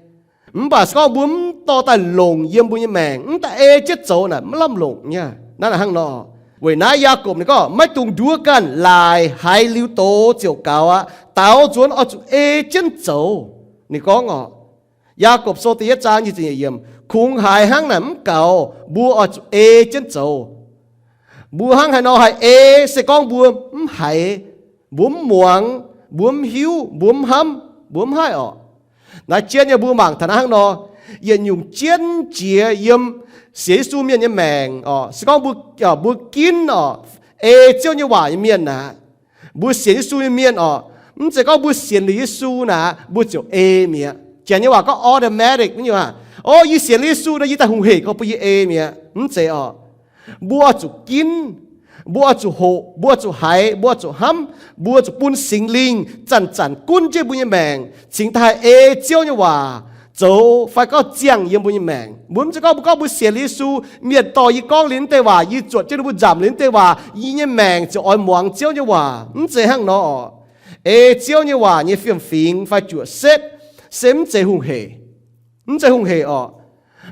Mv baac se gorngv mbuo mv dorh daaih longc yiem mbuo nyei maengc, mv daaih ei jienv zoux naaic maiv lamh longc nyei. Naaiv hnangv nor, weic naaiv Yaagorpc ninh gorngv, maiv dungx nduov ganh, laaic haiz liuz doz ziouc gaux aqv. Daaux nzuonx oix zuqc ei jienv zoux. Ninh gorngv orqc, Yaagorpc Sou da'yietv zaang nyic ziepc nyeic yiemc, kungx haiz hnangv naaic mv gaux, mbuo oix zuqc ei jienv zoux. Mbuo hnangv haaix nor haih ei, se gorngv mbuo mv haiz, mbuo mv muangx, mbuo mv hiuv, mbuo mv hnamv, mbuo mv haih orqc. Naaiv jienv nyei mbuo mangc taux naaiv hnangv nor, yietc nyungc jienv jiex yiem sienx Yesu mienh nyei maengc orqc. Se gorngv mbuo, mbuo ginv orqc, ei Ziouv nyei waac nyei mienh aqv, mbuo sienx Yesu nyei mienh orqc, mv zeiz gorngv mbuo sienx liuz Yesu naaic mbuo ziouc ei mi'aqv. Janx nyei waac gorngv automatic nyei waac. O, yie sienx liuz Yesu nor, yie daaih hungh hec gorngv bun yie ei mi'aqv. Mv zeiz orqc. Mbuo oix zuqc ginv, mbuo oix zuqc hoqc, mbuo oix zuqc haiz, mbuo oix zuqc hnamv, mbuo zuqc bun Singx Lingh zanc-zanc gunv jienv mbuo nyei maengc, cingx daaih haih ei Ziouv nyei waac zoux fai gorngv ziangh yiem mbuo nyei maengc. Mbuo mv zeiz gorngv mbuo gorngv mbuo sienx liuz Yesu, mienh dorh yie gorngv liuz naaiv deix waac, yie zuotc jienv ninh mbuo nzamc liuz naaiv deix waac, yie nyei maengc ziouc oix muangx Ziouv nyei waac. Mv zeiz hnangv nor orqc. Ei Ziouv nyei waac nyei fiem-fingx fai juoqc setv se mv zeiz hungh hec, mv zeiz hungh hec orqc.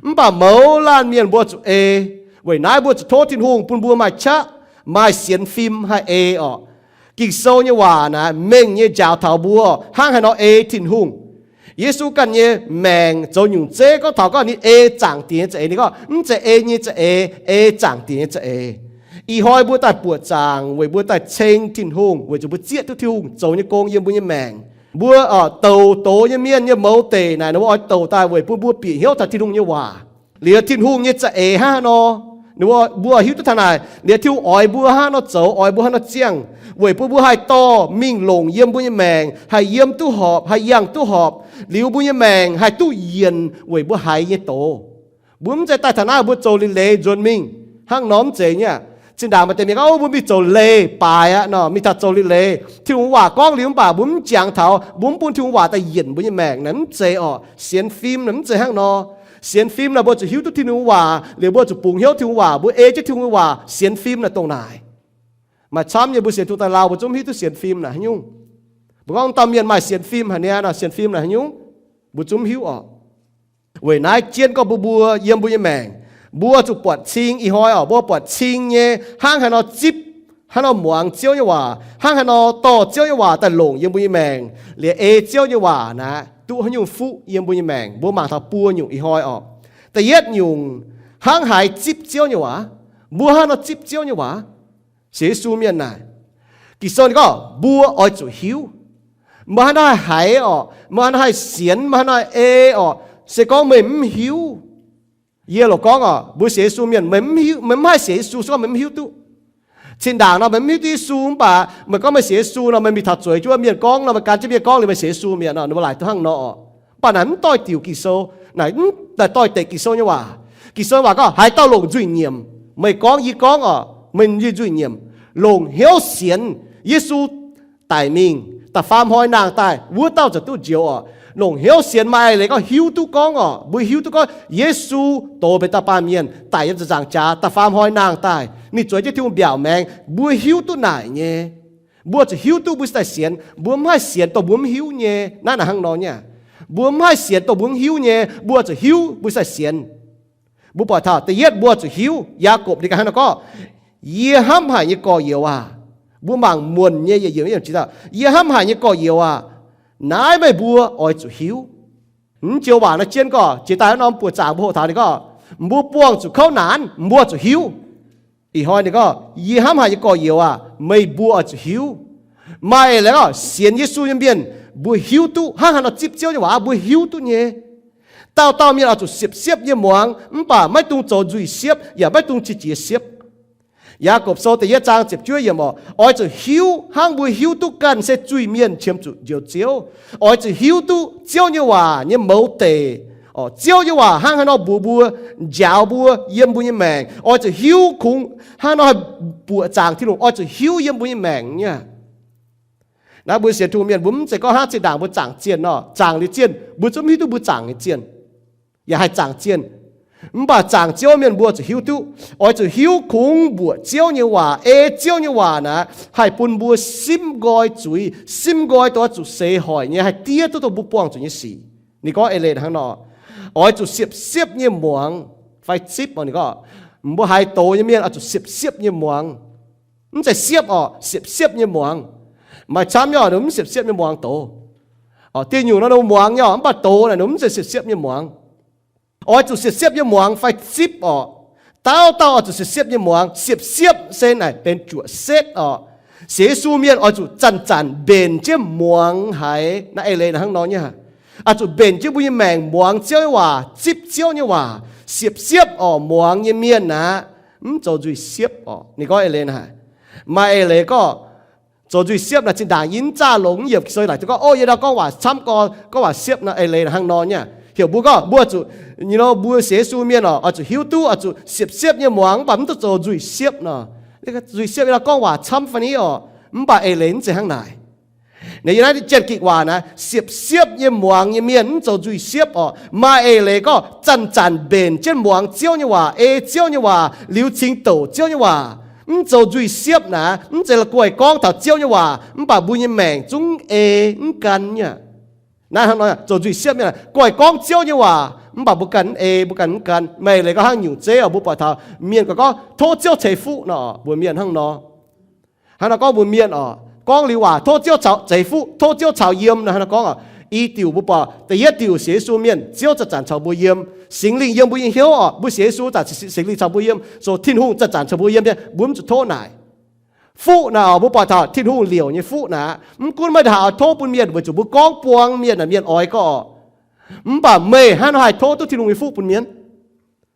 Mv baac mouz laanh mienh mbuo zuqc ei. Weic naaiv mbuo zuqc tov Tin-Hungh bun mbuo maaih qaqv, maaih sienx fim haih ei orqc. Ging-Sou nyei waac naaic mengh nyei njaaux taux mbuo hnangv haaix nor ei Tin-Hungh. Yesu ganh nyei maengc zoux nyungc zeiv gorngv taux gorngv ninh ei zaangc diex nyei za'eix. Ninh gorngv mv zeiz ei nyei za'eix, ei zaangc diex nyei za'eix. Ih hnoi mbuo daaih buoqc zaangc weic mbuo daaih ceng Tin-Hungh, weic zuqc mbuo zieqv duqv Tin-Hungh zoux nyei gong yiem mbuo nyei maengc. Mbuo, orqc, douc doz nyei mienh nyei mouz deic naaic, ninh mbuo oix douc daaih weic bun mbuo bieqc hnyouv taux Tin-Hungh nyei waac. Liuz Tin-Hungh nyei za'eix hnangv haaix nor, ninh mbuo, mbuo hiuv duqv taux naaic. Liuz Tin-Hungh oix mbuo hnangv haaix nor zoux, oix mbuo hnangv haaix nor ziangh, weic bun mbuo haih dorh mingh longc yiem mbuo nyei maengc, haih yiem duqv horpc, haih yangh duqv horpc, liuz mbuo nyei maengc haih duqv yienc weic mbuo haiz nyei doz. Mbuo mv zeiz daaih taux naaiv mbuo zoux leiz-leiz nzuonx mingh hnangv nor, mv zeiz nyei aqv. Zinh ndaangc maaih deix mienh gorngv, o, mbuo mingh zoux leiz baaix aqv nor, mingh taux zoux leiz-leiz. Tin-Hungh waac gorngv liuz mv baac mbuo mv jangx taux, mbuo mv bun Tin-Hungh waac daaih yienc mbuo nyei maengc naaic, mv zeiz orqc. Sienx fim naaic mv zeiz hnangv nor. Sienx fim naaic mbuo zuqc hiuv duqv Tin-Hungh waac, liuz mbuo zuqc bungx hnyouv Tin-Hungh waac, mbuo ei jienv Tin-Hungh waac, sienx fim naaic dongh naaic. Maaih camv nyei mbuo sienx Tin-Hungh daaih lauh, mbuo zungv mv hiuv duqv sienx fim naaic haaix nyungc. Mbuo gorngv dauh mienh maaih sienx fim haic niaa, sienx fim naaic haaix nyungc, mbuo zungv mv hiuv orqc. Weic naaiv jienv gorngv mbuo, mbuo yiem mbuo nyei maengc, mbuo zuqc buatc cing ih hnoi orqc, mbuo buatc cing nyei hnangv haaix nor zipv, hnangv haaix nor muangx Ziouv nyei waac, hnangv haaix nor dorh Ziouv nyei waac daaih longc yiem mbuo nyei maengc, liuz ei Ziouv nyei waac naaic duqv haaix nyungc fuqv yiem mbuo nyei maengc. Mbuo mangc taux buo nyungc ih hnoi orqc. Da'yietv nyungc, hnangv haaix zipv Ziouv nyei waac? Mbuo hnangv haaix nor zipv Ziouv nyei waac? Sienx Yesu mienh naaic, Ging-Sou ninh gorngv mbuo oix zuqc hiuv. Meih hnangv haaix nor haih haiz orqc, meih hnangv haaix nor haih sienx, meih hnangv haaix nor haih ei orqc, se gorngv meih mv hiuv. Yie loc gorngv orqc, mbuo sienx Yesu mienh, meih mv haih sienx Yesu se gorngv meih mv hiuv duqv. Zinh ndaangc nor meih mv hiuv duqv Yesu mv baac meih gorngv meih sienx Yesu nor, meih mingh taux zueiz jienv mienh gorngv nor, meih gan jienv mienh gorngv liuz meih sienx Yesu mienh nor, ninh mbuo laaic duqv hnangv nor orqc. Mv baac naaic mv doix-diuc Ging-Sou, naaic mv daaih doix-dekc Ging-Sou nyei waac. Ging-Sou nyei waac gorngv haaix dauh longc nzuih nyiemc, meih gorngv yie gorngv orqc, meih nzuih nyiemc, longc hnyouv sienx Yesu daic mingh, da'faam hnoi nangh daaih, wuov dauh ziouc duqv njoux orqc. Longc hnyouv sienx maaih leiz gorngv hiuv duqv gorngv orqc, mbuo hiuv duqv gorngv Yesu doz benx dauh baamh mienh daic yiem ziepc nzaangc jaax, da'faam hnoi nangh daaih, ninh zueiz jienv Tin-Hungh mbiaauc maengx, mbuo hiuv duqv naaic nyei. Mbuo zuqc hiuv duqv mbuo cingx daaih sienx. Mbuo mv haih sienx dongh mbuo mv hiuv nyei. Naaiv naaic hnangv nor nyei. Mbuo mv haih sienx dongh mbuo mv hiuv nyei. Mbuo zuqc hiuv mbuo cingx daaih sienx. Mbuo buatc taux da'yietv mbuo zuqc hiuv. Yaagorpc ninh ganh hnangv nor gorngv, yie hnamv haic nyei gorx-youz aah! Mbuo mangc muonc nyei yietc yiemc, yie hnamv haic nyei gorx-youz aah! Naaiv meih mbuo oix zuqc hiuv. Mv joux waac nor jienv gorngv jiex daaih wuov norm buoqc zaangc mbuo hoqc taux ninh gorngv, mbuo buangh zuqc kouv naanc, mbuo zuqc hiuv. Ih hnoi ninh gorngv, yie hnamv haic nyei gorx-youz aah! Meih mbuo oix zuqc hiuv. Maaih leiz gorngv sienx Yesu nyei mienh, mbuo hiuv duqv hnangv haaix nor zipv Ziouv nyei waac, mbuo hiuv duqv nyei. Dauh dauh mienh oix zuqc siepv-siepv nyei muangx, mv baac maiv dungx zoux nzuih siepv yaac maiv dungx qiex jiez siepv. Yaagorpc Sou da'yietv zaang ziepc juov yiemc orqc, oix zuqc hiuv hnangv mbuo hiuv duqv ganh se zuiz-mienh qiemx zuqc Njoux Ziouv. Oix zuqc hiuv duqv Ziouv nyei waac nyei mouz deic. Ziouv nyei waac hnangv haaix nor mbuox mbuo, njaaux mbuo yiem mbuo nyei maengc. Oix zuqc hiuv kungx hnangv haaix nor haih buoqc zaangc Tin-Hungh, oix zuqc hiuv yiem mbuo nyei maengc nyei. Naaiv mbuo sienx Tin-Hungh mienh, mbuo mv zeiz gorngv hnangv zinh ndaangc mbuo zaangc zienh nor, zaangc liuz zienh mbuo zungv mv hiuv duqv mbuo zaangc nyei zienh, yaac haih zaangc zienh. Mv baac zaangc Ziouv mienh mbuo zuqc hiuv duqv, oix zuqc hiuv kungx mbuoqc Ziouv nyei waac, ei Ziouv nyei waac naaic haih bun mbuo simv nqoi zuiz, simv nqoi dongh oix zuqc seix hoic nyei, haih diev duqv dongh mbuo buangh zuqc nyei sic. Ninh gorngv eix leiz hnangv nor, Oix zuqc siepv-siepv nyei muangx fai zipv oc. Ninh gorngv, mbuo haiz doz nyei mienh oix zuqc siepv-siepv nyei muangx. Mv zeiz siepv oc, siepv-siepv nyei muangx. Maaih camv nyei oc, ninh mv siepv-siepv nyei muangx doz. Oc, dieh nyungc nor ninh muangx nyei oc, mv baac doz naaic ninh mv zeiz siepv-siepv nyei muangx. Oix zuqc siepv-siepv nyei muangx fai zipv oc. Dauh dauh oix zuqc siepv-siepv nyei muangx. Siepv-siepv se naaic benx juoqc setv oc. Sienx Yesu mienh oix zuqc zanc-zanc mbenc jienv muangx haiz naaiv eix leiz naaic hnangv nor nyei. Oix zuqc mbenc jienv mbuo nyei maengc muangx Ziouv nyei waac, zipv Ziouv nyei waac. Siepv-siepv oc, muangx nyei mienh aqv, mv zoux nzuih siepv oc. Ninh gorngv eix leiz naaic. Maaih eix leiz gorngv zoux nzuih siepv naaic zinh ndaangc yie mv zaah longx yiemc, sou naaic gorngv, o, yie ndau gorngv waac camv gorngv, gorngv waac siepv nor, eix leiz hnangv nor nyei. Heuc mbuo gorngv mbuo zuqc, you know, mbuo sienx Yesu mienh oc, oix zuqc hiuv duqv, oix zuqc siepv-siepv nyei muangx, mv baac mv duqv zoux nzuih siepv nor. Nzuih siepv yie ndau gorngv waac camv fai ni oc, mv baac eix leiz mv zeiz hnangv naaic. Naaiv yie naaiv Janx-Gikc waac naaic, siepv-siepv nyei muangx nyei mienh mv zoux nzuih siepv oc. Maaih eix leiz gorngv zanc-zanc mbenc jienv muangx Ziouv nyei waac, ei Ziouv nyei waac, liuz cingx douc Ziouv nyei waac. Mv zoux nzuih siepv naaic, mv zeiz la'guaih gorngv taux Ziouv nyei waac, mv baac mbuo nyei maengc zungv ei mv gan nyei. Naaiv hnangv nor zoux nzuih siepv nyei, guaih gorngv Ziouv nyei waac, mv baac mbuo ganh mv ei, mbuo ganh mv gan. Maaih eix leiz gorngv hnangv nyungc zeiv oc, mbuo buatc taux mienh gorngv, gorngv tov Ziouv ceix fuqv nor, mbuox mienh hnangv nor. Hnangv nor gorngv mbuox mienh oc, gorngv liuz waac tov Ziouv caux, ceix fuqv, tov Ziouv caux yiem nor, hnangv nor gorngv oc. I diuc mbuo buatc da'yietv diuc sienx Yesu mienh, Ziouv zanc-zanc caux mbuo yiem. Singx Lingh yiem mbuo nyei hnyouv oc, mbuo sienx Yesu zanc Singx Lingh caux mbuo yiem, so Tin-Hungh zanc-zanc caux mbuo yiem nyei, mbuo mv zuqc tov naaic. Fuqv naaic oc, mbuo buatc taux Tin-Hungh liouc nyei fuqv naaic, mv gunv meih ndaaih oix tov bun mienh weic zuqc mbuo gorngv buang mienh naaic mienh oix gorngv oc. Mv baac meih hnangv nor haih tov duqv Tin-Hungh nyei fuqv bun mienh.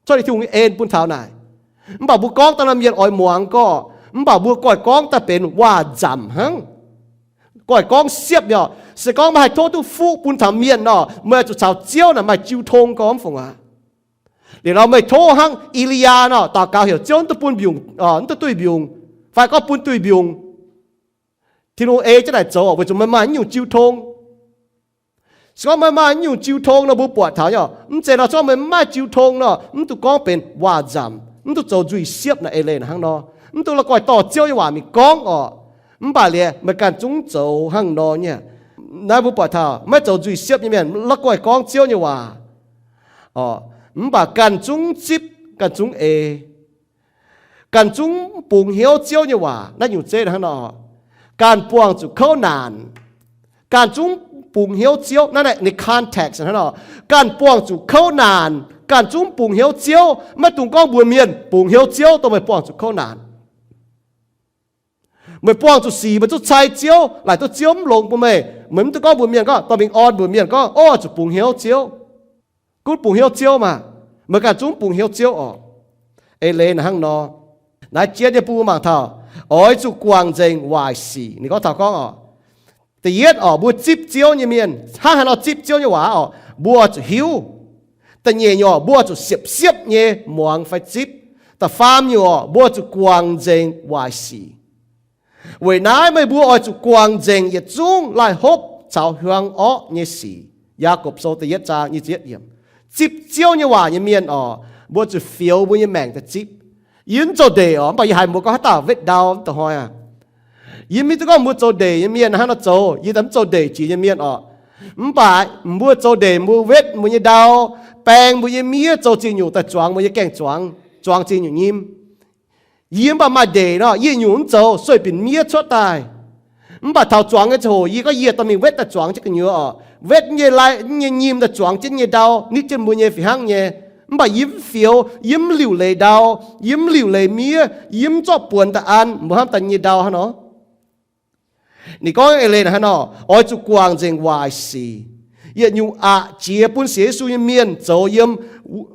Cuotv liuz Tin-Hungh nyei en bun taux naaic. Mv baac mbuo gorngv daaih nor mienh oix muangx gorngv, mv baac mbuo goiv gorngv daaih benx waac-nzamc hnangv. Goiv gorngv siepv nyei oc. Se gorngv meih haih tov duqv fuqv bun taux mienh nor, meih zuqc caux Ziouv naaic maaih jiu tong gorngv mv fungc aqv. Liuz nor meih tov hnangv E^li^yaa nor, daux gaux heuc Ziouv mv duqv bun mbiungc, mv duqv duih mbiungc, fai gorngv bun duih mbiungc, Tin-Hungh ei jienv naaic zoux weic zuqc meih maaih nyungc jiu tong. Se gorngv meih maaih nyungc jiu tong nor, mbuo buatc taux nyei, mv zeiz nor, se gorngv meih mv maaih jiu tong nor, mv duqv gorngv benx waac-nzamc, mv duqv zoux nzuih siepv naaic eix leiz hnangv nor, mv duqv la'guaih dorh Ziouv nyei waac mingh gorngv oc. Mv baac liuz meih ganh zungv zoux hnangv nor nyei. Naaiv mbuo buatc taux maiv zoux nzuih siepv nyei mienh la'guaih gorngv Ziouv nyei waac oc, mv baac ganh zungv zipv, ganh zungv ei, ganh zungv bungx hnyouv Ziouv nyei waac. Naaiv nyungc zeiv hnangv nor, ganh buangh zuqc kouv naanc, ganh zungv bungx hnyouv Ziouv. Naaiv ninh context hnangv nor, ganh buangh zuqc kouv naanc, ganh zungv bungx hnyouv Ziouv. Maiv dungx gorngv mbuox mienh bungx hnyouv Ziouv dongh meih buangh zuqc kouv naanc. Meih buangh zuqc sic, meih zungv cai Ziouv, laaic duqv Ziouv mv longx bun meih. Meih mv dungx gorngv mbuox mienh gorngv, dorh mingh orn mbuox mienh gorngv, o, zuqc bungx hnyouv Ziouv, gunv bungx hnyouv Ziouv maah. Meih ganh zungv bungx hnyouv Ziouv oc. Eix leiz naaic hnangv nor, naaiv jienv nyei bun mbuo mangc taux, oix zuqc guangc nzengc waaic sic. Ninh gorngv taux gorngv oc, da'yietv oc, mbuo zipv Ziouv nyei mienh, hnangv haaix nor zipv Ziouv nyei waac oc, mbuo zuqc hiuv. Da'nyeic nyungc oc, mbuo zuqc siepv-siepv nyei muangx fai zipv. Da'faam nyungc oc, mbuo zuqc guangc nzengc waaic sic. Weic naaiv meih mbuo oix zuqc guangc nzengc yietc zungv laih hopv caux hiuang orqv nyei sic. Yaagorpc Sou da'yietv zaang nyic ziepc yietv yiemc. Zipv Ziouv nyei waac nyei mienh oc, mbuo zuqc fioux mbuo nyei maengc daaih zipv. Yie mv zoux ndeic oc, mv baac yie haiz mbuo gorngv haaix dauh wetv ndau da'hoi aqv. Yie mv hiuv duqv gorngv mbuo zoux ndeic nyei mienh hnangv nor zoux, yie mv zoux ndeic jiex nyei mienh oc. Mv baac mbuo zoux ndeic mbuo wetv mbuo nyei ndau, baeng mbuo nyei miev, zoux zingh nyungc daaih zuangx mbuo nyei gaeng-zuangx, zuangx zingh nyungc nyim. Yie mv baac maaih ndeic nor, yie nyungc mv zoux, sueih binc miev cuotv daaih. Mv baac taux zuangx nyei ziangh hoc yie gorngv yie dorh mingh wetv daaih zuangx jienv gu'nyuoz oc. Wetv nyei lai, nyei nyim daaih zuangx jienv nyei ndau, nitv jienv mbuo nyei fih hnangv nyei. Mv baac yie mv fioux, yie mv liuc leiz ndau, yie mv liuc leiz miev, yie mv zorqv buonx daaih an, mbuo hnamv daaih nyei ndau hnangv nor. Ninh gorngv eix leiz hnangv nor, oix zuqc guangc nzengc waaic sic. Yietc nyungc aqc jiex bun sienx Yesu nyei mienh zoux yiem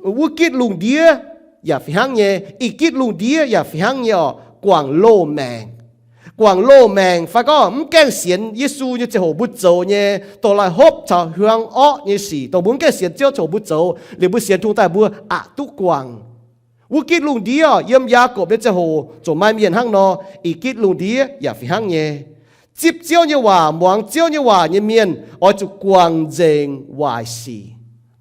wuov gitv lungh ndiev yaac fih hnangv nyei, ih gitv lungh ndiev yaac fih hnangv nyei oc, guangc loz-maengc. Guangc loz-maengc fai gorngv mv gaengh sienx Yesu nyei ziangh hoc mbuo zoux nyei, dongh laih hopv caux hiuang orqv nyei sic, dongh mbuo mv gaengh sienx Ziouv ziangh hoc mbuo zoux, liuz mbuo sienx Tin-Hungh daaih mbuo aqc duqv guangc. Wuov gitv lungh ndiev, yiem Yaagorpc nyei ziangh hoc ziouc maaih mienh hnangv nor, ih gitv lungh ndiev yaac fih hnangv nyei. Zipv Ziouv nyei waac, muangx Ziouv nyei waac nyei mienh oix zuqc guangc nzengc waaic sic.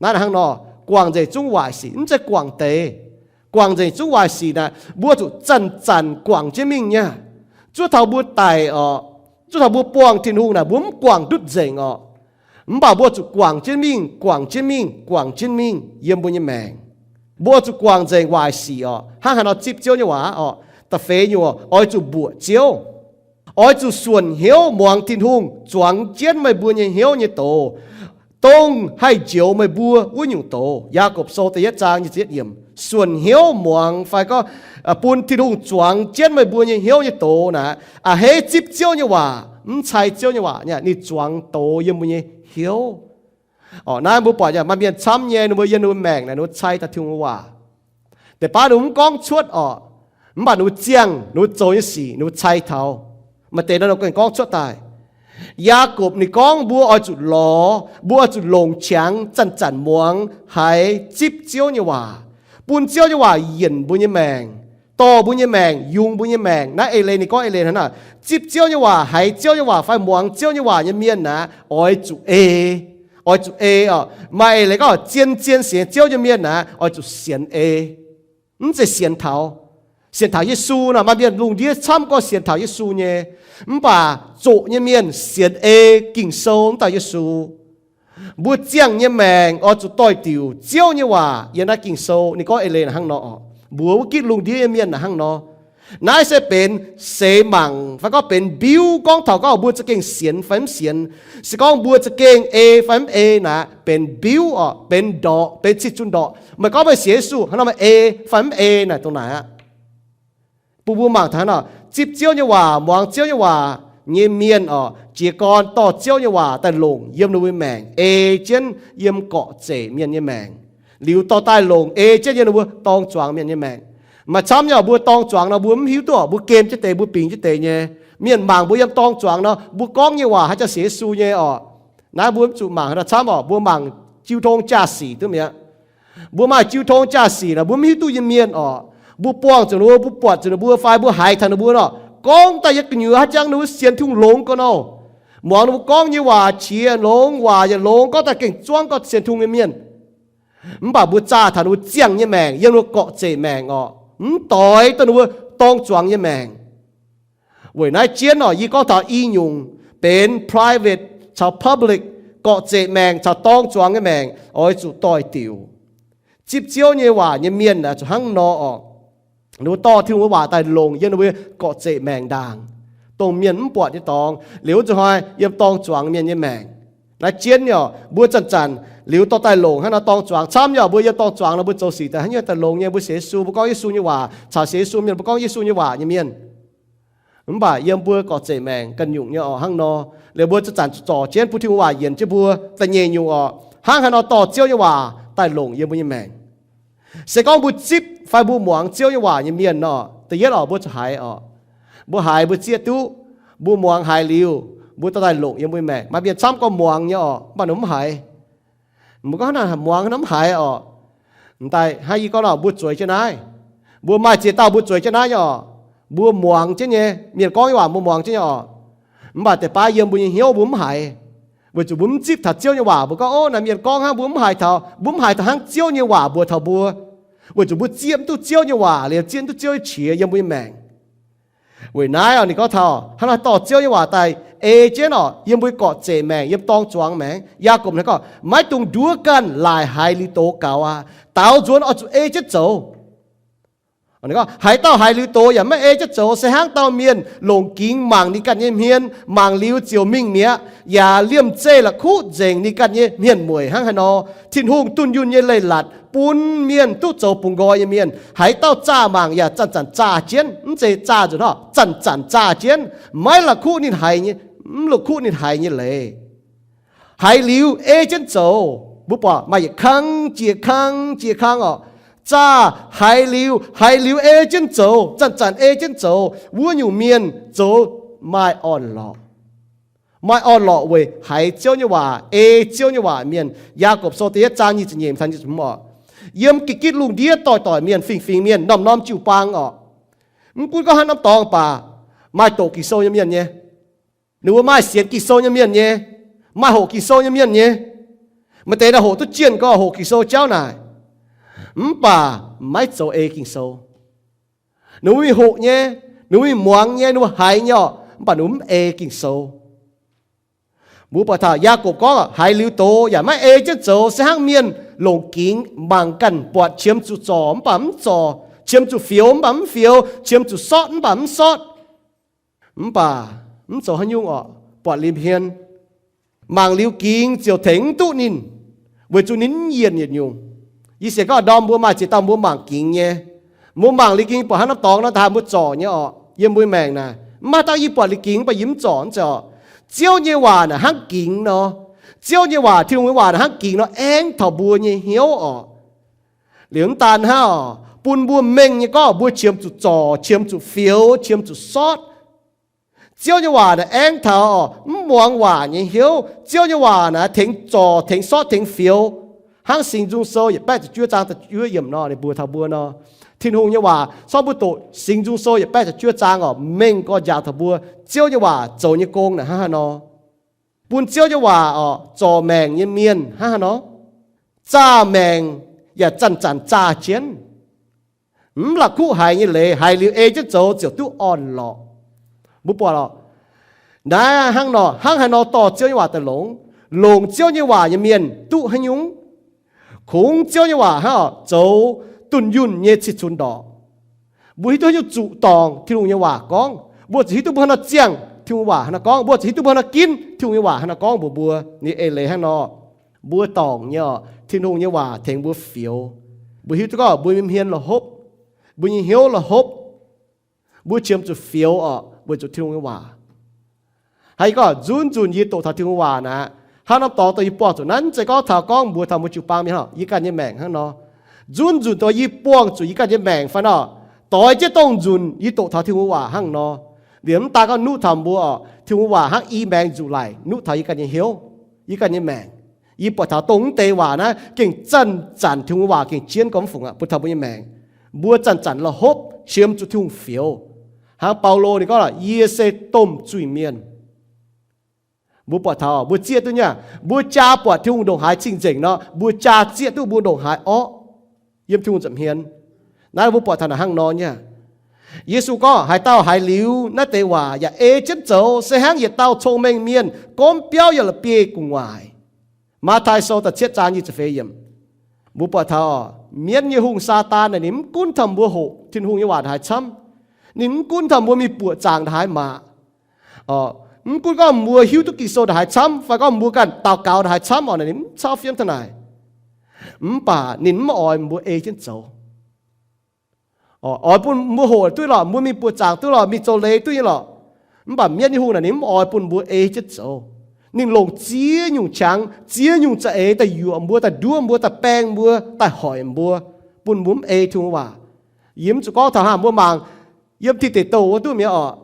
Naaiv hnangv nor, guangc nzengc zungv waaic sic, mv zeiz guangc deix. Guangc nzengc zungv waaic sic naaic, mbuo zuqc zanc-zanc guangc jienv mingh nyei. Zuov taux mbuo daic oc, zuov taux mbuo buangh Tin-Hungh naaic, mbuo mv guangc ndutv nzengc oc. Mv baac mbuo zuqc guangc jienv mingh, guangc jienv mingh, guangc jienv mingh yiem mbuo nyei maengc. Mbuo zuqc guangc nzengc waaic sic orqc. Hnangv haaix nor zipv Ziouv nyei waac orqc? Da'feix nyungc, oix zuqc mbuoqc Ziouv. Oix zuqc suonc hnyouv muangx Tin-Hungh zuangx jienv meih mbuo nyei hnyouv nyei doz, dongh haih njoux meih mbuo wuov nyungc doz. Yaagorpc Sou da'yietv zaang nyic ziepc yietv yiemc, suonc hnyouv muangx fai gorngv bun Tin-Hungh zuangx jienv meih mbuo nyei hnyouv nyei doz naaic, a'hneiv zipv Ziouv nyei waac, mv cai Ziouv nyei waac, ninh zuangx doz yiem mbuo nyei hnyouv. Orqc, naaiv mbuo buatc maaih mienh camv nyei, ninh mbuo yiem ninh mbuo maengc naaic ninh mbuo cai taux Tin-Hungh nyei waac. Deix baav ninh mbuo mv gorngv cuotv orqc, mv baac ninh mbuo ziangh ninh mbuo zoux nyei sic ninh mbuo cai taux. Maaih deix nor ninh gengh gorngv cuotv daaih. Yaagorpc ninh gorngv mbuo oix zuqc lorz, mbuo oix zuqc longc qangx zanc-zanc muangx haiz zipv Ziouv nyei waac, bun Ziouv nyei waac yienc mbuo nyei maengc, dorh mbuo nyei maengc, yungz mbuo nyei maengc. Naaiv eix leiz ninh gorngv eix leiz hnangv naaic, zipv Ziouv nyei waac, haiz Ziouv nyei waac fai muangx Ziouv nyei waac nyei mienh naaic, oix zuqc ei. Oix zuqc ei orqc. Maaih eix leiz gorngv zien-zien sienx Ziouv nyei mienh naaic, oix zuqc sienx ei. Mv zeiz sienx taux, sienx taux Yesu nor. Maaih mienh lungh ndiev camv gorngv sienx taux Yesu nyei, mv baac zoqc nyei mienh sienx ei Ging-Sou mv dauh Yesu. Mbuo ziangh nyei maengc oix zuqc doix-diuc Ziouv nyei waac yiem naaiv Ging-Sou. Ninh gorngv eix leiz naaic hnangv nor orqc. Mbuox wuov gitv lungh ndiev nyei mienh naaic hnangv nor. Naaiv se benx seix mangc fai gorngv benx mbiuv gorngv taux gorngv mbuo za'gengh sienx fai mv sienx. Se gorngv mbuo za'gengh ei fai mv ei naaic benx mbiuv orqc, benx ndorqc, benx cih zunh ndorqc. Meih gorngv meih sienx Yesu hnangv nor, meih ei fai mv ei naaic dongh naaic aqv. Bun mbuo mangc taux hnangv nor, zipv Ziouv nyei waac, muangx Ziouv nyei waac nyei mienh orqc, jiez gorn dorh Ziouv nyei waac daaih longc yiem ninh mbuo maengc, ei jienv yiem gorqv-zeic mienh nyei maengc. Liuz dorh daaih longc ei jienv yiem ninh mbuo dorng zuangx mienh nyei maengc. Maaih camv nyei orqc, mbuo dorng zuangx nor mbuo mv hiuv duqv orqc, mbuo gem jienv deix, mbuo bingx jienv deix nyei. Mienh mangc mbuo yiem dorng zuangx nor, mbuo gorngv nyei waac haaix jauv sienx Yesu nyei orqc. Naaiv mbuo mv zuqc mangc haaix nor camv orqc, mbuo mangc jiu tong jaa-sic duqv mi'aqv. Mbuo maaih jiu tong jaa-sic nor, mbuo mv hiuv duqv nyei mienh orqc, mbuo buangh zuqc ninh mbuo, mbuo buatc zuqc ninh mbuo fai mbuo haiz taux ninh mbuo nor, gorngv daaih yiem gu'nyuoz haaix jangx ninh mbuo sienx Tin-Hungh longx gau nor. Muangx ninh mbuo gorngv nyei waac qiex longx, waac yaac longx, gorngv daaih gengh zuangv gorngv sienx Tin-Hungh nyei mienh. Mv baac mbuo zaah taux ninh mbuo ziangh nyei maengc, yiem ninh mbuo gorqv-zeic maengc orqc, mv doix dongh ninh mbuo dorng zuangx nyei maengc. Weic naaiv jienv orqc, yie gorngv taux i nyungc benx private caux public, gorqv-zeic maengc caux dorng zuangx nyei maengc oix zuqc doix-diuc. Zipv Ziouv nyei waac nyei mienh aeqv, zuqc hnangv nor orqc. Ninh mbuo dorh Tin-Hungh nyei waac daaih longc yiem ninh mbuo gorqv-zeic maengc ndaangc, dongh mienh mv buatc nyei dorngx. Liuz wuov zuqc hnoi yiem dorng zuangx mienh nyei maengc. Naaiv jienv nyei orqc, mbuo zanc-zanc liuz dorh daaih longc hnangv nor dorng zuangx. Camv nyei orqc, mbuo yiem dorng zuangx nor mbuo zoux sic daaih hnangv nyei daaih longx nyei. Mbuo sienx Yesu, mbuo gorngv Yesu nyei waac, caux sienx Yesu mienh, mbuo gorngv Yesu nyei waac nyei mienh. Mv baac yiem mbuo gorqv-zeic maengc ganh nyungc nyei orqc hnangv nor. Liuz mbuo zanc-zanc zuqc zorc jienv bun Tin-Hungh waac yienc jienv mbuo da'nyeic nyungc orqc, hnangv haaix nor dorh Ziouv nyei waac daaih longc yiem mbuo nyei maengc. Se gorngv mbuo zipv fai mbuo muangx Ziouv nyei waac nyei mienh nor, da'yietv orqc, mbuo zuqc haiz orqc. Mbuo haiz mbuo zieqv duqv, mbuo muangx haiz liuz, mbuo dorh daaih longc yiem mbuo nyei maengc. Maaih mienh camv gorngv muangx nyei orqc, mv baac ninh mv haiz. Mbuo gorngv naaic muangx nor mv haiz orqc. M'daaih hnangv yie gorngv nor, mbuo zueiz jienv naaiv. Mbuo maaih ziex dauh mbuo zueiz jienv naaiv nyei orqc. Mbuo muangx jienv nyei, mienh gorngv nyei waac mbuo muangx jienv nyei orqc. Mv baac deix baav yiem mbuo nyei hnyouv mbuo mv haiz, weic zuqc mbuo mv zipv taux Ziouv nyei waac. Mbuo gorngv, ov, naaiv mienh gorngv hnangv, mbuo mv haiz taux, mbuo mv haiz taux hnangv Ziouv nyei waac mbuox taux mbuo. Weic zuqc mbuo zieqv mv duqv Ziouv nyei waac, liuz zieqv mv duqv Ziouv nyei qiex yiem mbuo nyei maengc. Weic naaiv orqc, ninh gorngv taux hnangv naaiv dorh Ziouv nyei waac daaih ei jienv orqc, yiem mbuo nyei gorqv-zeic maengc, yiem dorng zuangx maengc. Yaagorpc naaiv gorngv, maiv dungx nduov ganh laaic haiz liuz doz gaux aqv. Daaux nzuonx oix zuqc ei jienv zoux. Haaix dauh haiz liuz doz yaac maiv ei jienv zoux, se hnangv dauh mienh longc gingx mangc ninh ganh nyei hmien, mangc liuz ziouc mingh mi'aqv, yaac liemh zeih la'kuqv nzengc ninh ganh nyei hmien mueic hnangv haaix nor. Tin-Hungh dunh yunh nyei leiz-latc bun mienh duqv zoux bungx nqoi nyei mienh. Haaix dauh zaah mangc yaac zanc-zanc zaah jienv, mv zeiz zaah nzunc hnangv, zanc-zanc zaah jienv, maiv la'kuqv ninh haiz nyei, mv la'kuqv ninh haiz nyei leiz. Haiz liuz ei jienv zoux. Mbuo buatc maaih yietc kangv jiex kangv jiex kangv orqc, zaah haiz liuz, haiz liuz ei jienv zoux, zanc-zanc ei jienv zoux, wuov nyungc mienh zoux maaih orn-lorqc. Maaih orn-lorqc weic haiz Ziouv nyei waac, ei Ziouv nyei waac mienh. Yaagorpc Sou da'yietv zaang nyic ziepc nyeic caux nyic ziepc hmz orqc. Yiem ga'gitv lungh ndiev doic-doic mienh, fingx-fingx mienh, norm-norm jiu-baang orqc, mv gunv gorngv haaix norm dorngx baac, maaih doqc Ging-Sou nyei mienh nyei. Ninh mbuo maaih sienx Ging-Sou nyei mienh nyei, maaih hoqc Ging-Sou nyei mienh nyei. Maaih deix naaic hoqc duqv jienh gorx hoqc Ging-Sou jauv naaic, mv baac maiv zoux ei Ging-Sou. Ninh mbuo mingh hoqc nyei, ninh mbuo mingh muangx nyei, ninh mbuo haiz nyei orqc, mv baac ninh mbuo mv ei Ging-Sou. Mbuo buatc taux Yaagorpc gorngv, haiz liuz doz yaac maiv ei jienv zoux, se hnangv mienh longc gingx mangc ganh buatc qiemx zuqc zorc mv baac mv zorc, qiemx zuqc fioux mv baac mv fioux, qiemx zuqc sortv mv baac mv sortv. Mv baac mv zoux haaix nyungc orqc, buatc liuz hmien. Mangc liuz gingx ziouc tengx mv duqv ninh, weic zuqc ninh mv yienc yietc nyungc. Yie sienx gorngv ndorm mbuo maaih ziex dauh mbuo mangc gingx nyei. Mbuo mangc liuz gingx buatc hnangv norm dorngx nor, daaih mbuo zorc nyei orqc. Yiem mbuo maengc naaic, mv maaih dangh yie buatc liuz gingx mv baac yie mv zorc, mv zeiz orqc. Ziouv nyei waac naaic hnangv gingx nor. Ziouv nyei waac, Tin-Hungh nyei waac naaic hnangv gingx nor, aengv taux mbuo nyei hnyouv orqc. Liuz mv daan hnangv orqc, bun mbuo mengh nyei gorngv mbuo qiemx zuqc zorc, qiemx zuqc fioux, qiemx zuqc sortv. Ziouv nyei waac naaic aengv taux orqc, mv muangx waac nyei hnyouv. Ziouv nyei waac naaic tengx zorc, tengx sortv, tengx fioux. Hnangv Singx Nzung Sou yietc baeqv ziepc juov zaang da'juov yiemc nor, ninh mbuox taux mbuo nor, Tin-Hungh nyei waac, corc mbuo doqc Singx Nzung Sou yietc baeqv ziepc juov zaang orqc, mengh gorx njaaux taux mbuo Ziouv nyei waac zoux nyei gong naaic hnangv haaix nor. Bun Ziouv nyei waac orqc, zorc maengc nyei mienh hnangv haaix nor. Zaah maengc yaac zanc-zanc zaah jienv. Mv la'kuqv haiz nyei leiz, haiz liuz ei jienv zoux ziouc duqv orn-lorqc. Mbuo buatc orqc, naaiv hnangv nor, hnangv haaix nor dorh Ziouv nyei waac daaih longx? Longc Ziouv nyei waac nyei mienh duqv haaix nyungc? Kungx Ziouv nyei waac hnangv orqc, zoux dunh yunh nyei cih cunx ndorqc. Mbuo hiuv duqv haaix nyungc zuqc dorngc Tin-Hungh nyei waac gorngv, mbuo ziouc hiuv duqv mbuo haaix nor ziangh Tin-Hungh waac haaix nor gorngv, mbuo ziouc hiuv duqv mbuo haaix nor ginv Tin-Hungh nyei waac haaix nor gorngv mbuox mbuo. Ninh eix leiz hnangv nor, mbuo dorngc nyei orqc, Tin-Hungh nyei waac tengx mbuo fioux. Mbuo hiuv duqv gorngv mbuo nyei hmien la'hopv, mbuo nyei hnyouv la'hopv, mbuo qiemx zuqc fioux orqc, weic zuqc Tin-Hungh nyei waac. Hnangv yie gorngv, nzunc nzunc yie doqc taux Tin-Hungh waac naaic, hnangv norm dorngx dongh yie buangh zuqc naaiv, mv zeiz gorngv taux gorngv mbuox taux mbuo jiu-baang mienh, yie ganh nyei maengc hnangv nor. Nzunc nzunc dongh yie buangh zuqc yie ganh nyei maengc fai nor, doix jienv dongh nzunc yie doqc taux Tin-Hungh waac hnangv nor. Liemh mv daan gorngv nuqv taux mbuo orqc, Tin-Hungh waac hnangv i maengx nzuqc laic nuqv taux yie ganh nyei hnyouv, yie ganh nyei maengc. Yie buatc taux dongh mv deix waac naaiv gengh zanc-zanc, Tin-Hungh waac gengh jienv gorngv mv fungc aqv bun taux mbuo nyei maengc. Mbuo zanc-zanc la'hopv, qiemx zuqc Tin-Hungh fioux. Hnangv Baulo ninh gorngv, yie se domh zuiz-mienh. Mbuo buatc taux mbuo zieqv duqv nyei, mbuo jaa buatc Tin-Hungh ndongc haaix cing-nzengc nor, mbuo jaa zieqv duqv mbuo ndongc haaix orqv yiem Tin-Hungh nza'hmien. Naaiv mbuo buatc taux naaic hnangv nor nyei. Yesu gorngv, haaix dauh haiz liuz naaiv deix waac yaac ei jienv zoux, se hnangv yietc dauh cong-mengh mienh gomv biauv yiem la'bieiv gu'nguaaic. Matv^taai Sou da'cietv zaang nyic ziepc feix yiemc. Mbuo buatc taux mienv nyei hungh, Saadaan, naaic ninh mv gunv taux mbuo hoqc Tin-Hungh nyei waac ndongc haaix camv. Ninh mv gunv taux mbuo mingh buoqc zaangc ndongc haaix maqc, mv gunv gorngv mbuo hiuv duqv Ging-Sou ndongc haaix camv fai gorngv mbuo ganh daux gaux ndongc haaix camv orqc, naaic ninh mv cauv fiev taux naaic. Mv baac ninh mv oix mbuo ei jienv zoux. Oix bun mbuo hoqc duqv lorqc, mbuo mingh buoqc zaangc duqv lorqc, mingh zoux leiz duqv nyei lorqc. Mv baac mienv nyei hungh naaic ninh mv oix bun mbuo ei jienv zoux. Ninh longc ziex nyungc qangx, ziex nyungc za'eix daaih yuoqc mbuo, daaih nduov mbuo, daaih baeng mbuo, daaih hoic mbuo, bun mbuo mv ei Tin-Hungh waac. Yie mv zuqc gorngv taux hnangv, mbuo mangc yiem Tin Deic Douh wuov duqv mi'aqv orqc.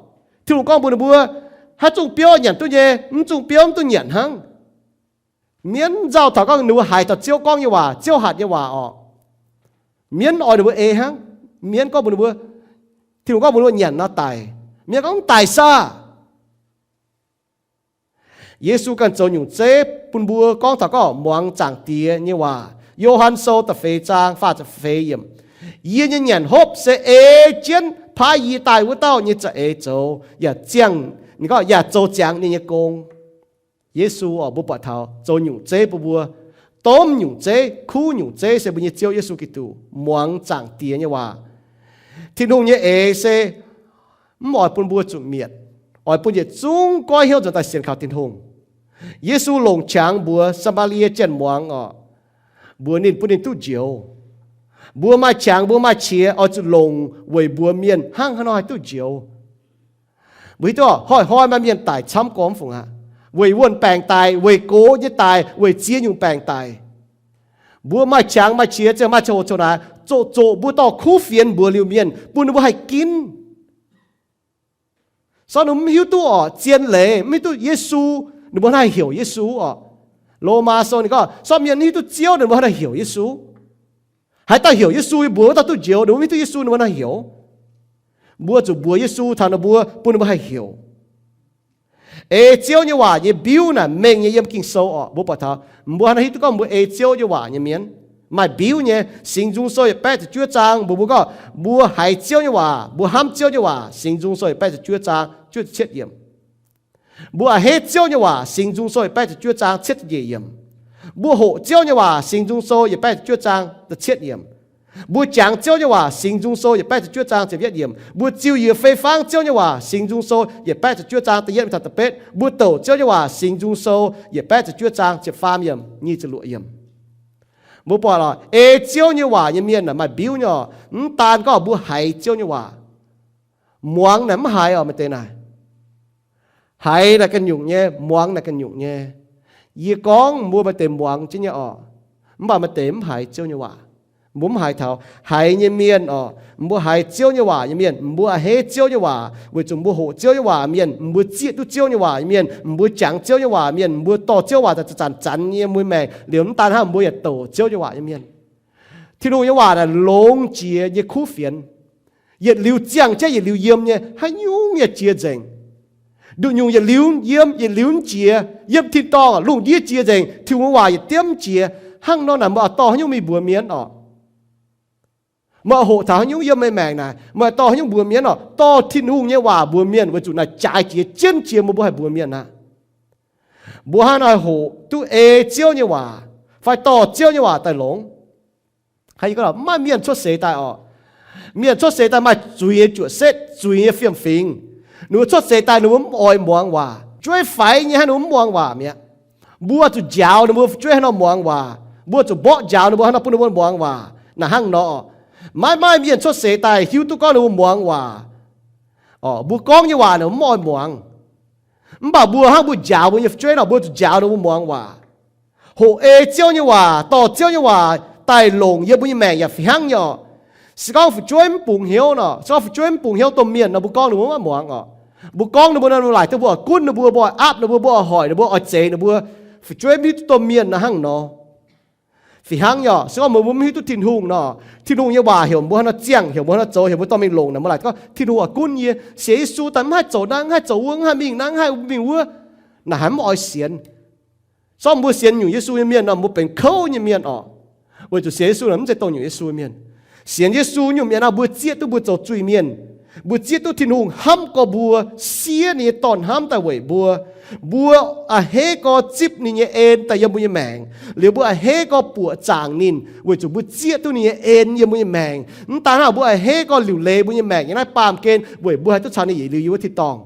Tin-Hungh gorngv mbuox ninh mbuo, haaix zungh biouv nyanc duqv nyei, mv zungh biouv mv duqv nyanc hnangv. Mienv nzauh taux gorngv ninh mbuo haiz taux Ziouv gorngv nyei waac, Ziouv hatc nyei waac orqc, mienv oix ninh mbuo ei hnangv. Mienv gorngv mbuox ninh mbuo, Tin-Hungh gorngv mbuox ninh mbuo nyanc nor daic. Mienv gorngv, mv daic saah. Yesu ganh zoux nyungc zeiv bun mbuo gorngv taux gorngv muangx Zaangc Diex nyei waac. Yo^han Sou da'feix zaang faah ziepc feix yiemc, yie nyei nyanc hopv se ei jienv paaiv yie daaih wuov dauh nyei za'eix zoux, yaac ziangh, ninh gorngv yaac zoux ziangx ninh nyei gong. Yesu orqc, mbuo buatc taux zoux nyungc zeiv bun mbuo. Domh nyungc zeiv, kuv nyungc zeiv se mbuo nyei Ziouv Yesu Giduc. Muangx Zaangc Diex nyei waac. Tin-Hungh nyei eix se mv oix bun mbuo zuqc mietc, oix bun yietc zungv goiv hnyouv nzuonx daaih sienx kaux Tin-Hungh. Yesu longc qangx mbuox Saa^maa^lie Janx muangx orqc, mbuox ninh bun ninh duqv njoux. Mbuo maaih qangx, mbuo maaih qiex, oix zuqc longc weic mbuox mienh hnangv haaix nor haih duqv njoux. Mbuo hiuv duqv horpc hnoi maaih mienh daic camv gormx fungc aqv, weic wuon-baengc daic, weic gox nyei daic, weic ziex nyungc baengc daic. Mbuo maaih qangx maaih qiex ziouc maaih coc coc naaic zoqc zoqc mbuo dorh kuv fienx mbuox liuz mienh bun ninh mbuo haih ginv. Sortv ninh mv hiuv duqv orqc, zien leiz mv hiuv duqv Yesu, ninh mbuo hnangv haaix heuc Yesu orqc. Lomaa Sou ninh gorngv, sortv mienh mv hiuv duqv Ziouv, ninh mbuo hnangv haaix heuc Yesu. Haaix dauh heuc Yesu, mbuox wuov dauh duqv njoux, ninh mbuo mv hiuv duqv Yesu, ninh mbuo hnangv haaix heuc. Mbuo zuqc mbuox Yesu taux ninh mbuo, bun ninh mbuo haih heuc. Ei Ziouv nyei waac nyei mbiuv naaic mengh nyei yiem Ging-Sou orqc. Mbuo buatc taux mbuo hnangv haaix hiuv duqv gorngv mbuo ei Ziouv nyei waac nyei mienh, maaih mbiuv nyei. Singx Nzung Sou yietc baeqv ziepc juov zaang mbuox mbuo gorngv mbuo haiz Ziouv nyei waac, mbuo hnamv Ziouv nyei waac. Singx Nzung Sou yietc baeqv ziepc juov zaang juov ziepc cietv yiemc. Mbuo a'hneiv Ziouv nyei waac, Singx Nzung Sou yietc baeqv ziepc juov zaang cietv yiemc. Mbuo hoqc Ziouv nyei waac, Singx Nzung Sou yietc baeqv ziepc juov zaang da'cietv yiemc. Mbuo jangx Ziouv nyei waac, Singx Nzung Sou yietc baeqv ziepc juov zaang ziepc yietv yiemc. Mbuo ziux yiez fei fangv Ziouv nyei waac, Singx Nzung Sou yietc baeqv ziepc juov zaang da'yietv mingh taux da'betv. Mbuo douc Ziouv nyei waac, Singx Nzung Sou yietc baeqv ziepc juov zaang ziepc faam yiemc, nyic ziepc luoqc yiemc. Mbuo buatc lorqc, ei Ziouv nyei waac nyei mienh maaih mbiuv nyei oc. Mv daan gorngv mbuo haiz Ziouv nyei waac, muangx naaic mv haiz oc, maaih deix naaic. Haiz naaic ganh nyungc nyei, muangx naaic ganh nyungc nyei. Yie gorngv mbuo maaih deix muangx jienv nyei oc, mv baac maaih deix mv haiz Ziouv nyei waac. Mbuo mv haiz taux. Haiz nyei mienh oc, mbuo haiz Ziouv nyei waac nyei mienh, mbuo a'hneiv Ziouv nyei waac weic zuqc mbuo hoqc Ziouv nyei waac mienh, mbuo zieqv duqv Ziouv nyei waac mienh, mbuo jangx Ziouv nyei waac mienh, mbuo dorh Ziouv waac zanc-zanc zanc nyei mbuo maengc liuz, mv daan hnangv, mbuo yaac douc Ziouv nyei waac nyei mienh. Tin-Hungh nyei waac naaic longx jiex nyei kuv fienx. Yietc liuz ziangh jienv yietc liuz yiem nyei, haaix nyungc yaac jiex nzengc. Nduqc nyungc yietc liuz yiem, yietc liuz mv jiex. Yiem tin-dorngh lungh ndiev jiex nzengc, Tin-Hungh nyei waac yietc diemv mv jiex. Hnangv nor naaic, meih oix dorh haaix nyungc mingh mbuox mienh oc? Meih hoqc taux haaix nyungc yiem meih maengc naaic, meih oix dorh haaix nyungc mbuox mienh oc? Dorh Tin-Hungh nyei waac mbuox mienh, weic zuqc naaic jaaix jiex jienv jiex meih mbuo haih mbuox mienh aqv. Mbuo hnangv naaic hoqc duqv ei Ziouv nyei waac fai dorh Ziouv nyei waac daaih longx. Mv maaih mienh cuotv seix daaih oc. Mienh cuotv seix daaih maaih zuiz nyei juoqc setv, zuiz nyei fiem-fingx. Ninh mbuo cuotv seix daaih ninh mbuo mv oix muangx waac. Fu'jueiv faix nyei hnangv, ninh mbuo mv muangx waac mi'aqv. Mbuo zuqc njaaux ninh mbuo fu'jueiv haaix nor muangx waac. Mbuo zuqc mborqv njaaux ninh mbuo haaix nor bun ninh mbuo muangx waac. Naaic hnangv nor, maiv maaih mienh cuotv seix daaih hiuv duqv gorngv ninh mbuo muangx waac. Mbuo gorngv nyei waac ninh mbuo mv oix muangx. Mv baac mbuo hnangv mbuo njaaux mbuo nyei fu'jueiv nor, mbuo zuqc njaaux ninh mbuo muangx waac. Hoqc ei Ziouv nyei waac, dorh Ziouv nyei waac daaih longc yiem mbuo nyei maengc yaac fih hnangv nyei oc. Se gorngv fu'jueiv mv bungx hnyouv nor, se gorngv fu'jueiv mv bungx hnyouv domh mienh nor, mbuo gorngv ninh mbuo maiv muangx oc. Mbuo gorngv ninh mbuo nor, laaic duqv mbuo oix gunv ninh mbuo, mbuo oix aapv ninh mbuo, mbuo oix hoic ninh mbuo, oix zeix ninh mbuo. Fu'jueiv mv hiuv duqv domh mienh nor hnangv nor. Fih hnangv nyei oc, se gorngv mbuo mv hiuv duqv Tin-Hungh nor, Tin-Hungh nyei waac heuc mbuo hnangv nor ziangh, heuc mbuo hnangv nor zoux, heuc mbuo dorh mingh longc naaic, mbuo laaic gorngv Tin-Hungh oix gunv yie. Sienx Yesu daaih mv haih zoux naaiv, mv haih zoux wuov, mv haih mingh naaiv, mv haih mingh wuov. Naaic haaix mv oix sienx. Se gorngv mbuo sienx nyungc Yesu nyei mienh nor, mbuo benx kouv nyei mienh oc. Weic zuqc sienx Yesu naaic mv zeiz dongh nyungc Yesu nyei mienh. Sienx Yesu nyungc mienh nor, mbuo zieqv duqv mbuo zoux zuiz-mienh. Mbuo zieqv duqv Tin-Hungh hnamv gorx mbuo, siev ninh nyei Dorn-hnamv daaih weic mbuo. Mbuo a'hneiv gorx zipv ninh nyei en daaih yiem mbuo nyei maengc. Liuz mbuo a'hneiv gorx buoqc zaangc ninh, weic zuqc mbuo zieqv duqv ninh nyei en yiem mbuo nyei maengc. Mv daan hnangv, mbuo a'hneiv gorx liuc leiz mbuo nyei maengc nyei naaiv baamh gen weic mbuo haih duqv caux ninh yietc liuz yiem wuov tin-dorngh.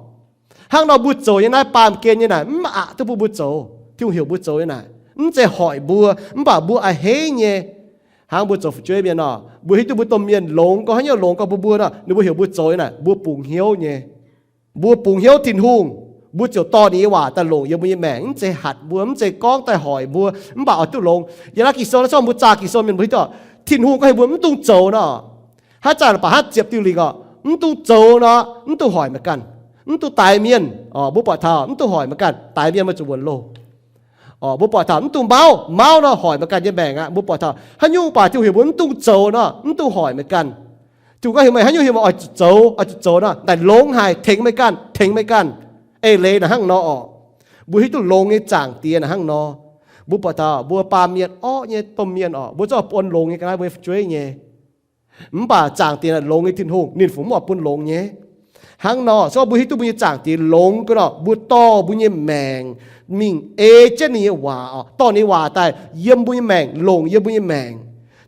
Hnangv nor mbuo zoux nyei naaiv baamh gen nyei naaic mv aqc duqv bun mbuo zoux. Tin-Hungh heuc mbuo zoux nyei naaic mv zeiz hoic mbuo, mv baac mbuo a'hneiv nyei. Hnangv mbuo zoux fu'jueiv mienh nor, mbuo hiuv duqv mbuo domh mienh longx gorx, haaix nyungc longx gorx bun mbuo nor, ninh mbuo heuc mbuo zoux nyei naaic, mbuo bungx hnyouv nyei. Mbuo bungx hnyouv Tin-Hungh, mbuo ziouc dorh ninh nyei waac daaih longc yiem mbuo nyei maengc, mv zeiz hatc mbuo, mv zeiz gorngv daaih hoic mbuo, mv baac oix duqv longx. Yiem naaiv Ging-Sou naaiv, se gorngv mbuo zaah Ging-Sou mienh mbuo hiuv duqv Tin-Hungh gorngv heuc mbuo mv dungx zoux nor, haaix zanc baac haaix ziepc diuh lingc oc, mv dungx zoux nor, mv dungx hoic meih ganh, mv dungx daix mienh oc. Mbuo buatc taux mv dungx hoic meih ganh, daix mienh meih zuqc wuonx loh. Mbuo buatc taux mv dungx mauv, mauv nor hoic meih ganh nyei maengc aqv. Mbuo buatc taux haaix nyungc baac Tin-Hungh heuc mbuo mv dungx zoux nor, mv dungx hoic meih ganh. Tin-Hungh gorngv heuc meih haaix nyungc, heuc meih oix zuqc zoux, oix zuqc zoux nor, naaic longx haic, tengx meih ganh, tengx meih ganh. Eix leiz naaic hnangv nor oc. Mbuo hiuv duqv longx nyei Zaangc Diex naaic hnangv nor. Mbuo buatc taux mbuo baamh mienh orqv nyei domh mienh oc, mbuo zorqv buonc longx nyei ga'naaiv mbuo nyei fu'jueiv nyei. Mv baac Zaangc Diex naaic longx nyei Tin-Hungh, ninh fungc mv oix bun longx nyei. Hnangv nor, se gorngv mbuo hiuv duqv mbuo nyei Zaangc Diex longx ga'naaiv, mbuo dorh mbuo nyei maengc mingh ei jienv ninh nyei waac oc, dorh ninh nyei waac daaih yiem mbuo nyei maengc, longc yiem mbuo nyei maengc,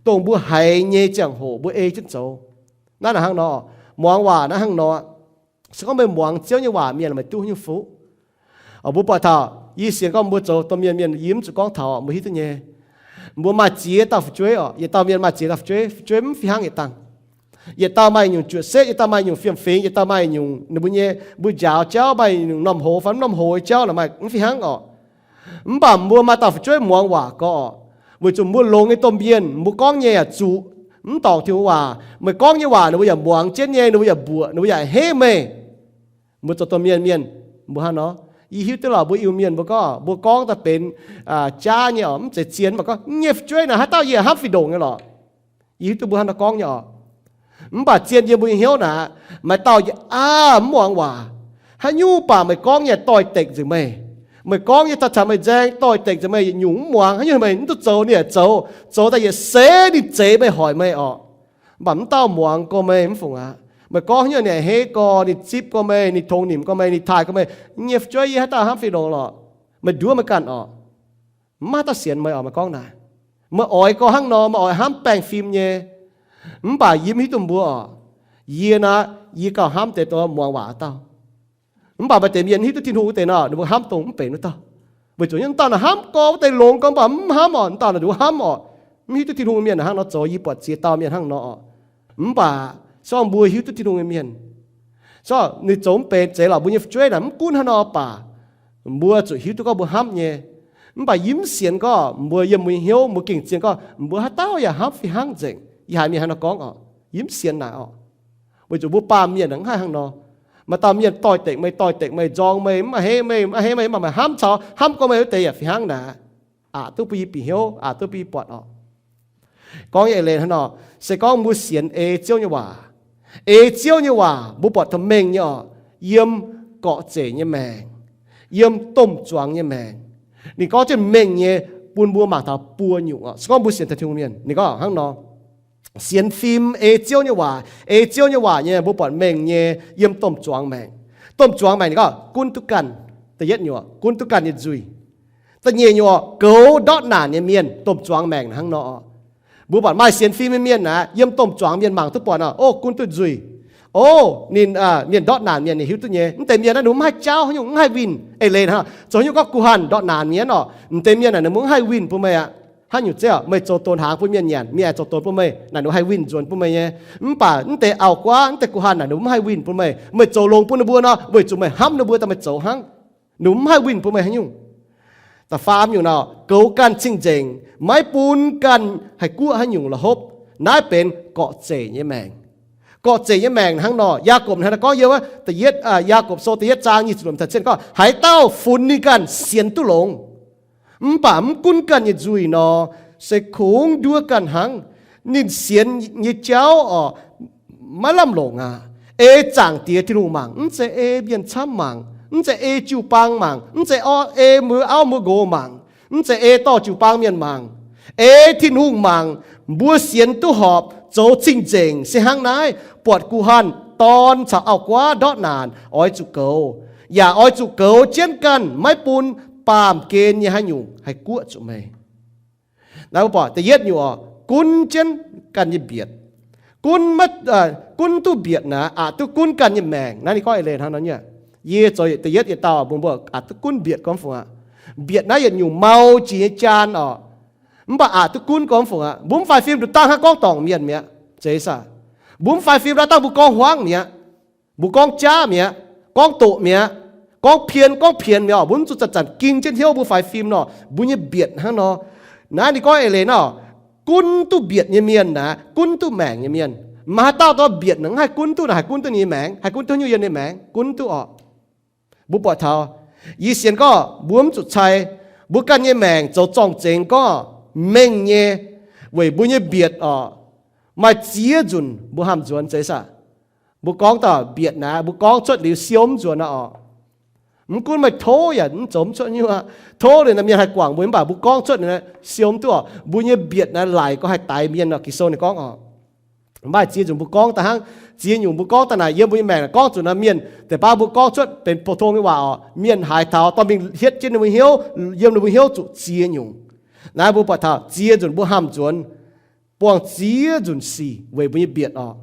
dongh mbuo haiz nyei ziangh hoc mbuo ei jienv zoux. Naaiv naaic hnangv nor, muangx waac naaiv hnangv nor. Se gorngv meih muangx Ziouv nyei waac mienh, meih duqv haaix nyungc fuqv? Mbuo buatc taux, yie sienx gorngv mbuo zoux domh mienh mienh, yie mv zuqc gorngv taux, mbuo hiuv duqv nyei. Mbuo maaih ziex dauh fu'jueiv oc, yietc dauh mienh maaih ziex dauh fu'jueiv, fu'jueiv mv fih hnangv yietc dangh. Yietc dauh maaih nyungc juoqc setv, yietc dauh maaih nyungc fiem-fingx, yietc dauh maaih nyungc ninh mbuo nyei, mbuo njaaux jauv maaih nyungc norm hoz fai mv norm hoz nyei jauv naaic maaih mv fih hnangv oc. Mv baac mbuo maaih dauh fu'jueiv muangx waac gorx oc, weic zuqc mbuo longx nyei domh mienh, mbuo gorngv nyei yaac zuqc, mv dorngc Tin-Hungh waac. Meih gorngv nyei waac ninh mbuo yaac muangx jienv nyei, ninh mbuo yaac mbuoqc, ninh mbuo yaac a'hneiv meih. Mbuo zoux domh mienh mienh, mbuo hnangv nor, yie hiuv duqv lorqc, mbuo Iu-Mienh mbuo gorngv, mbuo gorngv daaih benx jaav nyei oc, mv zeiz zien, mv baac gorngv nyei fu'jueiv naaic haaix dauh yie hnamv fih ndongc nyei lorqc. Yie hiuv duqv mbuo hnangv nor gorngv nyei oc. Mv baac zien yiem mbuo nyei hnyouv naaic, maaih dauh yie aav mv muangx waac. Haaix nyungc baac meih gorngv nyei doix-dekc nzengc meih. Meih gorngv nyei taux meih nzaeng doix-dekc nzengc meih, yietc nyungc mv muangx. Haaix nyungc meih mv dungx zoux, ninh yaac zoux, zoux daaih yietc seix ninh zeix meih, hoic meih oc. Mv baac mv dauh muangx go meih mv fungc aqv. Meih gorngv nyei, ninh a'hneiv gorx, ninh zipv gorx meih, ninh tongx nimc gorx meih, ninh taaih gorx meih, nyei fu'jueiv yie haaix dauh hnamv fih longx lorqc? Meih nduov meih ganh orqc. Mv maaih dauh sienx meih orqc, meih gorngv naaic. Meih oix gorngv hnangv nor, meih oix hnamv baengh fim nyei. Mv baac yie mv hiuv duqv mbuo orqc. Yie naaic, yie gauh hnamv deix dongh muangx waac dauh. Mv baac maaih deix mienh hiuv duqv Tin-Hungh wuov deix nor, ninh mbuo hnamv dongh mv benx wuov dauh. Weic zuqc nyei dauh naaic hnamv gorx wuov deix longx gorx, mv baac mv hnamv orqc, dauh naaic nduov hnamv orqc. Mv hiuv duqv Tin-Hungh mienh hnangv nor zoux, yie buatc ziex dauh mienh hnangv nor orqc. Mv baac se gorngv mbuo hiuv duqv Tin-Hungh nyei mienh, se gorngv ninh zoux mv benx zeiz lorqc, mbuo nyei fu'jueiv naaic mv gunv hnangv nor baac, mbuo zuqc hiuv duqv gorngv mbuo hnamv nyei. Mv baac yie mv sienx gorngv mbuo yiem mbuo nyei hnyouv, mbuo gengh zien gorngv mbuo haaix dauh yaac hnamv fih hnangv nzengc. Yie haiz mienh hnangv nor gorngv orqc, yie mv sienx naaic orqc. Weic zuqc mbuo baamh mienh mv haih hnangv nor. Maaih dauh mienh doix-dekc meih, doix-dekc meih, nzorng meih, mv a'hneiv meih, mv a'hneiv meih, mv baac meih hnamv caux hnamv gorx meih wuov deix yaac fih hnangv naaic. Aqc duqv bun yie bieqc hnyouv, aqc duqv bun yie buatc orqc. Gorngv nyei eix leiz hnangv nor, se gorngv mbuo sienx ei Ziouv nyei waac, ei Ziouv nyei waac mbuo buatc taux mengh nyei orqc, yiem gorqv-zeic nyei maengc, yiem domh zuangx nyei maengc. Ninh gorngv jienv mengh nyei bun mbuo mangc taux buo nyungc orqc. Se gorngv mbuo sienx taux Tin-Hungh mienh, ninh gorngv hnangv nor, sienx fim ei Ziouv nyei waac, ei Ziouv nyei waac nyei mbuo buatc mengh nyei yiem domh zuangx maengc. Domh zuangx maengc ninh gorngv gunv duqv ganh, da'yietv nyungc gunv duqv ganh nyei nzuih. Da'nyeic nyungc orqc, goux ndortv naanc nyei mienh, domh zuangx maengc hnangv nor. Mbuo buatc maaih sienx fim nyei mienh naaic, yiem domh zuangx mienh mangc duqv buatc orqc, gunv duqv nzuih. O, ninh, mienh ndortv naanc mienh ninh hiuv duqv nyei. Mv deix mienh naaiv ninh mbuo mv haih jaauv haaix nyungc, mv haih winh. Eix leiz hnangv, zoux haaix nyungc gorngv guh hanh ndortv naanc mienh orqc, mv deix mienh naaic ninh mbuo mv haih winh bun meih aqv. Haaix nyungc zeiz orqc, meih zoux donx hnaangx bun mienh nyanc, mienh aengx zoux donx bun meih naaic, ninh mbuo haih winh nzuonx bun meih nyei. Mv baac mv deix auv-guaav, mv deix guh hanh naaic ninh mbuo mv haih winh bun meih. Meih zoux longx bun ninh mbuo nor, weic zuqc meih hnamv ninh mbuo daaih meih zoux hnangv. Ninh mbuo mv haih winh bun meih haaix nyungc. Da'faam nyungc nor, goux ganh cing-nzengc, maiv bun ganh haih guoqv haaix nyungc la'hopv. Naaiv benx gorqv-zeic nyei maengc. Gorqv-zeic nyei maengc hnangv nor, Yaagorpc hnangv naaiv gorngv yiem wuov da'yietv, Yaagorpc Sou da'yietv zaang nyic ziepc luoqc taux cietv gorngv, haaix dauh funx ninh ganh sienx duqv longx, mv baac mv gunv ganh nyei nzuih nor, se kungx nduov ganh hnangv. Ninh sienx nyei jauv orqc, maiv lamh longc aqv. Ei Zaangc Diex Tin-Hungh mangc, mv zeiz ei mienh camv mangc, mv zeiz ei jiu-baang mangc, mv zeiz ei mbuo auv mbuo nqox mangc, mv zeiz ei dorh jiu-baang mienh mangc. Ei Tin-Hungh mangc, mbuo sienx duqv horpc, zoux cing-nzengc se hnangv naaiv, buatc guh hanh dorn caux auv-guaav ndortv naanc oix zuqc goux, yaac oix zuqc goux jienv ganh, maiv bun baamh gen nyei haaix nyungc haih guoqv zuqc meih. Naaiv mbuo buatc da'yietv nyungc orqc, gunv jienv ganh nyei mbietc. Gunv, gunv duqv mbietc naaic, aqc duqv gunv ganh nyei maengc. Naaiv ninh gorngv eix leiz hnangv nor nyei. Yie zoux da'yietv yietc dauh mbuo, mbuo aqc duqv gunv mbietc gorngv fungc aqv. Mbietc naaiv yietc nyungc mau jiex nyei jaan orqc. Mv baac aqc duqv gunv gorngv fungc aqv. Mbuo mv faix fim nduqc dangh hnangv gorngv dorngc mienh mi'aqv, zeiz saah? Mbuo mv faix fim nduqc dangh mbuo gorngv hmuangv mi'aqv. Mbuo gorngv jaav mi'aqv, gorngv doqc mi'aqv, gorngv pien gorngv pienx mi'aqv orqc. Mbuo mv zuqc zanc-zanc ging jienv hnyouv mbuo faix fim nor, mbuo nyei mbietc hnangv nor. Naaiv ninh gorngv eix leiz nor, gunv duqv mbietc nyei mienh naaic, gunv duqv maengc nyei mienh. Maaih haaix dauh dorh mbietc naaic mv haih gunv duqv naaic, haih gunv duqv ninh nyei maengc, haih gunv duqv haaix nyungc yiem ninh maengx, gunv duqv orqc. Mbuo buatc taux, yie sienx gorngv mbuo mv zuqc cai mbuo ganh nyei maengc zoux zorng-zengx gorngv mengh nyei, weic mbuo nyei mbietc orqc, maaih ziex nzunc mbuo hnamv nzuonx, zeiz saah? Mbuo gorngv dauh mbietc naaic, mbuo gorngv cuotv liuz siou mv nzuonx aqv orqc. Mv gunv meih tov yaac mv zoux mv cuotv nyungc aqv. Tov liuz naaic mienh haih guangc mbuo, mv baac mbuo gorngv cuotv naaic siou mv duqv orqc. Mbuo nyei mbietc naaic laic gorngv haih daix mienh orqc. Ging-Sou ninh gorngv orqc, maaih ziex nzunc mbuo gorngv daaih hnangv, ziex nyungc mbuo gorngv daaih naaic yiem mbuo nyei maengc naaic gorngv zuqc naaic mienh deix baav mbuo gorngv cuotv benx pou-tong nyei waac orqc, mienh haiz taux dorh mingh hietv jienv ninh mbuo hnyouv, yiem ninh mbuo hnyouv zuqc ziex nyungc. Naaiv mbuo buatc taux ziex nzunc mbuo hnamv nzuonx, buangh ziex nzunc sic weic mbuo nyei mbietc orqc.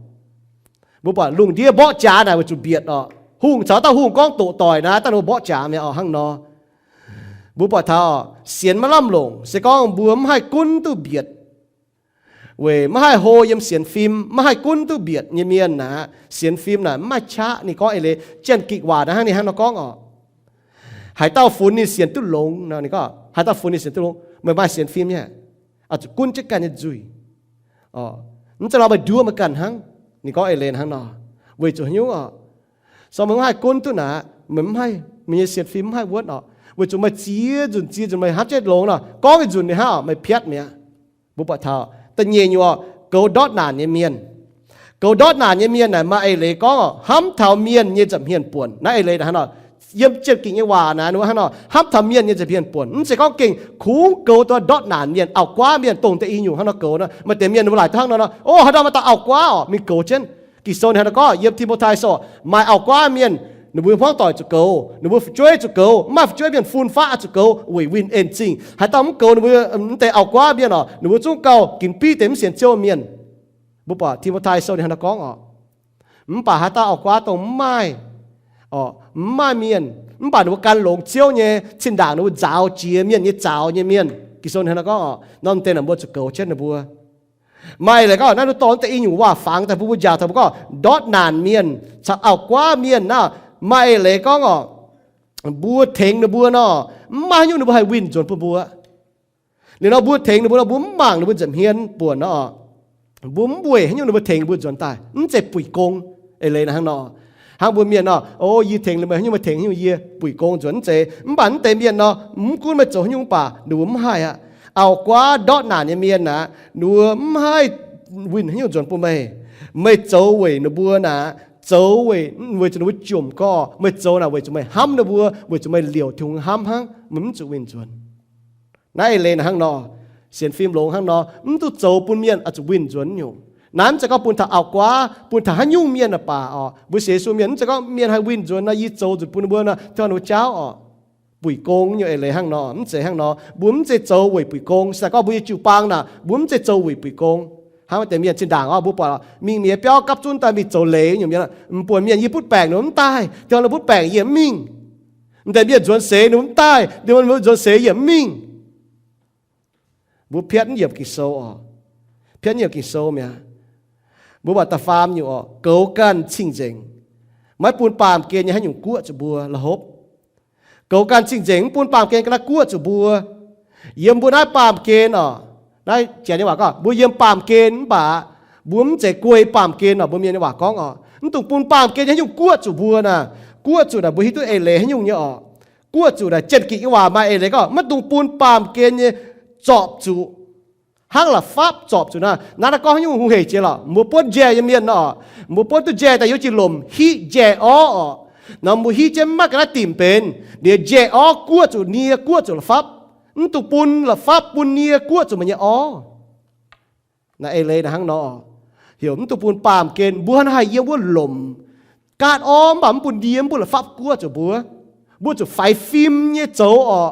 Mbuo buatc lungh ndiev mborqv jaax naaic weic zuqc mbietc orqc. Hungh caux dauh hungh gorngv doqc doic naaic, daaih ninh mbuo mborqv jaax mi'aqv orqc, hnangv nor. Mbuo buatc taux sienx maiv lamh longc se gorngv mbuo mv haih gunv duqv mbietc, weic maiv haih hlo yiem sienx fim, maiv haih gunv duqv mbietc nyei mienh naaic, sienx fim naaic mv maaih qaqv. Ninh gorngv eix leiz Janx-Gikc waac naaic hnangv, ninh hnangv nor gorngv orqc, haaix dauh funx ninh sienx duqv longx nor, ninh gorngv haaix dauh funx ninh sienx duqv longx, meih maaih sienx fim nyei, oix zuqc gunv jienv ganh nyei nzuih. Mv zeiz lorqc meih nduov meih ganh hnangv. Ninh gorngv eix leiz hnangv nor, weic zuqc haaix nyungc orqc? Se meih mv haih gunv duqv naaic, meih mv haih, meih nyei sienx fim mv haih wuonv orqc, weic zuqc meih ziex nzunc ziex nzunc meih hnamv jienv longx nor, gorngv ih nzunc ninh hnangv orqc, meih piatv mi'aqv. Mbuo buatc taux da'nyeic nyungc orqc, goux ndortv naanc nyei mienh. Goux ndortv naanc nyei mienh naaic maaih eix leiz gorngv orqc, hnamv taux mienh nyei nza'hmien buonc. Naaiv eix leiz hnangv nor, yiem Janx-Gikc nyei waac naaic ninh hnangv nor, hnamv taux mienh nyei nza'hmien buonc. Mv zeiz gorngv gengh kungx goux dongh ndortv naanc mienh, auv-guaav mienh, dongh deix i nyungc hnangv nor goux nor. Maaih deix mienh ninh mbuo laaic duqv hnangv nor nor, o, haaix dauh maaih dauh auv-guaav orqc, mingh goux jienv. Ging-Sou ninh hnangv naaiv gorngv yiem Ti^mo^tai Sou, maaih auv-guaav mienh, ninh mbuo hmuangv doic zuqc goux, ninh mbuo fu'jueiv zuqc goux, mv maaih fu'jueiv mienh fun-faqv zuqc goux weic winh en-zingh. Haaix dauh mv goux ninh mbuo, mv deix auv-guaav mienh oc, ninh mbuo zungv gauh ginx biqv deix mv sienx Ziouv mienh. Mbuo buatc Ti^mo^tai Sou ninh hnangv naaiv gorngv oc. Mv baac haaix dauh auv-guaav dongh mv maaih, oc, mv maaih mienh, mv baac ninh mbuo gan longx Ziouv nyei, zinh ndaangc ninh mbuo nzaaux jiex mienh nyei zaux nyei mienh, Ging-Sou hnangv naaiv gorngv oc, norm deix naaic mbuo zuqc goux jienv ninh mbuo. Maaih leiz gorngv naaiv, mbuo dorh deix i nyungc waac fangx daaih bun mbuo njaaux taux mbuo gorngv ndortv naanc mienh caux auv-guaav mienh naaiv, maaih leiz gorngv oc, mbuo tengx ninh mbuo nor, mv maaih haaix nyungc ninh mbuo haih winh nzuonx bun mbuo. Liuz nor mbuo tengx ninh mbuo nor, mbuo mv mangc ninh mbuo nza'hmien buonc nor, mbuo mv weic haaix nyungc ninh mbuo tengx mbuo nzuonx daaih, mv zeiz buic gong. Eix leiz naaiv hnangv nor, hnangv mbuo mienh nor, o, yie tengx meih haaix nyungc, meih tengx haaix nyungc, yie buic gong nzuonx, mv zeiz. Mv baac mv deix mienh nor, mv gunv meih zoux haaix nyungc mv baac ninh mbuo mv haih aqv. Auv-guaav ndortv naanc nyei mienh aqv, ninh mbuo mv haih winh haaix nyungc nzuonx bun meih. Meih zoux weic ninh mbuo naaic, zoux weic, weic zuqc ninh mbuo jomc gorx. Meih zoux naaic weic zuqc meih hnamv ninh mbuo, weic zuqc meih liouc Tin-Hungh hnamv hnangv, meih mv zuqc winh nzuonx. Naaiv eix leiz naaic hnangv nor, sienx fim longx hnangv nor, mv duqv zoux bun mienh oix zuqc winh nzuonx nyungc. Naaiv mv zeiz gorngv bun taux auv-guaav, bun taux haaix nyungc mienh aah baac oc, mbuo sienx Yesu mienh mv zeiz gorngv mienh haih winh nzuonx nor, yie zoux nzunc bun ninh mbuo nor, tov ninh mbuo jauv oc. Buic gong nyungc eix leiz hnangv nor, mv zeiz hnangv nor. Mbuo mv zeiz zoux weic buic gong. Se daaih gorngv mbuo nyei jiu-baang naaic, mbuo mv zeiz zoux weic buic gong. Hnangv deix mienh zinh ndaangc oc, mbuo buatc mingh miex biauv gapv zunv daaih mingh zoux leiz nyungc mienh, mv buatc mienh yie butv baengc ninh mbuo mv daaih, dongh ninh butv baengc yie mv mingh. Mv deix mienh nzuonx seix ninh mbuo mv daaih, dongh ninh mbuo nzuonx seix yie mv mingh. Mbuo piatv yiemc Ging-Sou oc. Piatv yiemc Ging-Sou mi'aqv. Mbuo buatc da'faam nyungc oc, goux ganh cing-nzengc, maiv bun baamh gen nyei haaix nyungc guoqv zuqc mbuo la'hopv. Goux ganh cing-nzengc, mv bun baamh gen ga'naaiv guoqv zuqc mbuo. Yiem mbuo naaiv baamh gen oc, naaiv janx nyei waac gorngv mbuo yiem baamh gen mv baac mbuo mv zeiz guei baamh gen oc, mbuo mienh nyei waac gorngv oc. Mv dungx bun baamh gen nyei haaix nyungc guoqv zuqc mbuo naaic. Guoqv zuqc naaic mbuo hiuv duqv eix leiz haaix nyungc nyei oc. Guoqv zuqc naaic Janx-Gikc nyei waac maaih eix leiz gorngv maiv dungx bun baamh gen nyei zorpc zuqc, hnangv la'fapv zorpc zuqc naaic. Naaiv naaiv gorngv haaix nyungc hungh hec jiex lorqc, mbuo buonv njaih nyei mienh oc, mbuo buonv duqv njaih daaih yiem jiex lomc hiqv njaih orv oc. Nor mbuo hiqv jienv maiv ga'naaiv dimc benx, liuz njaih orv guoqv zuqc nie, guoqv zuqc la'fapv. Mv dungx bun la'fapv bun nie guoqv zuqc meih nyei orv. Naaiv eix leiz naaiv hnangv nor, heuc mv dungx bun baamh gen, mbuo hnangv haih yiem wuov lomc gaatv orv mv baac mv bun nie mv bun la'fapv guoqv zuqc mbuo. Mbuo zuqc faix fim nyei zoux oc.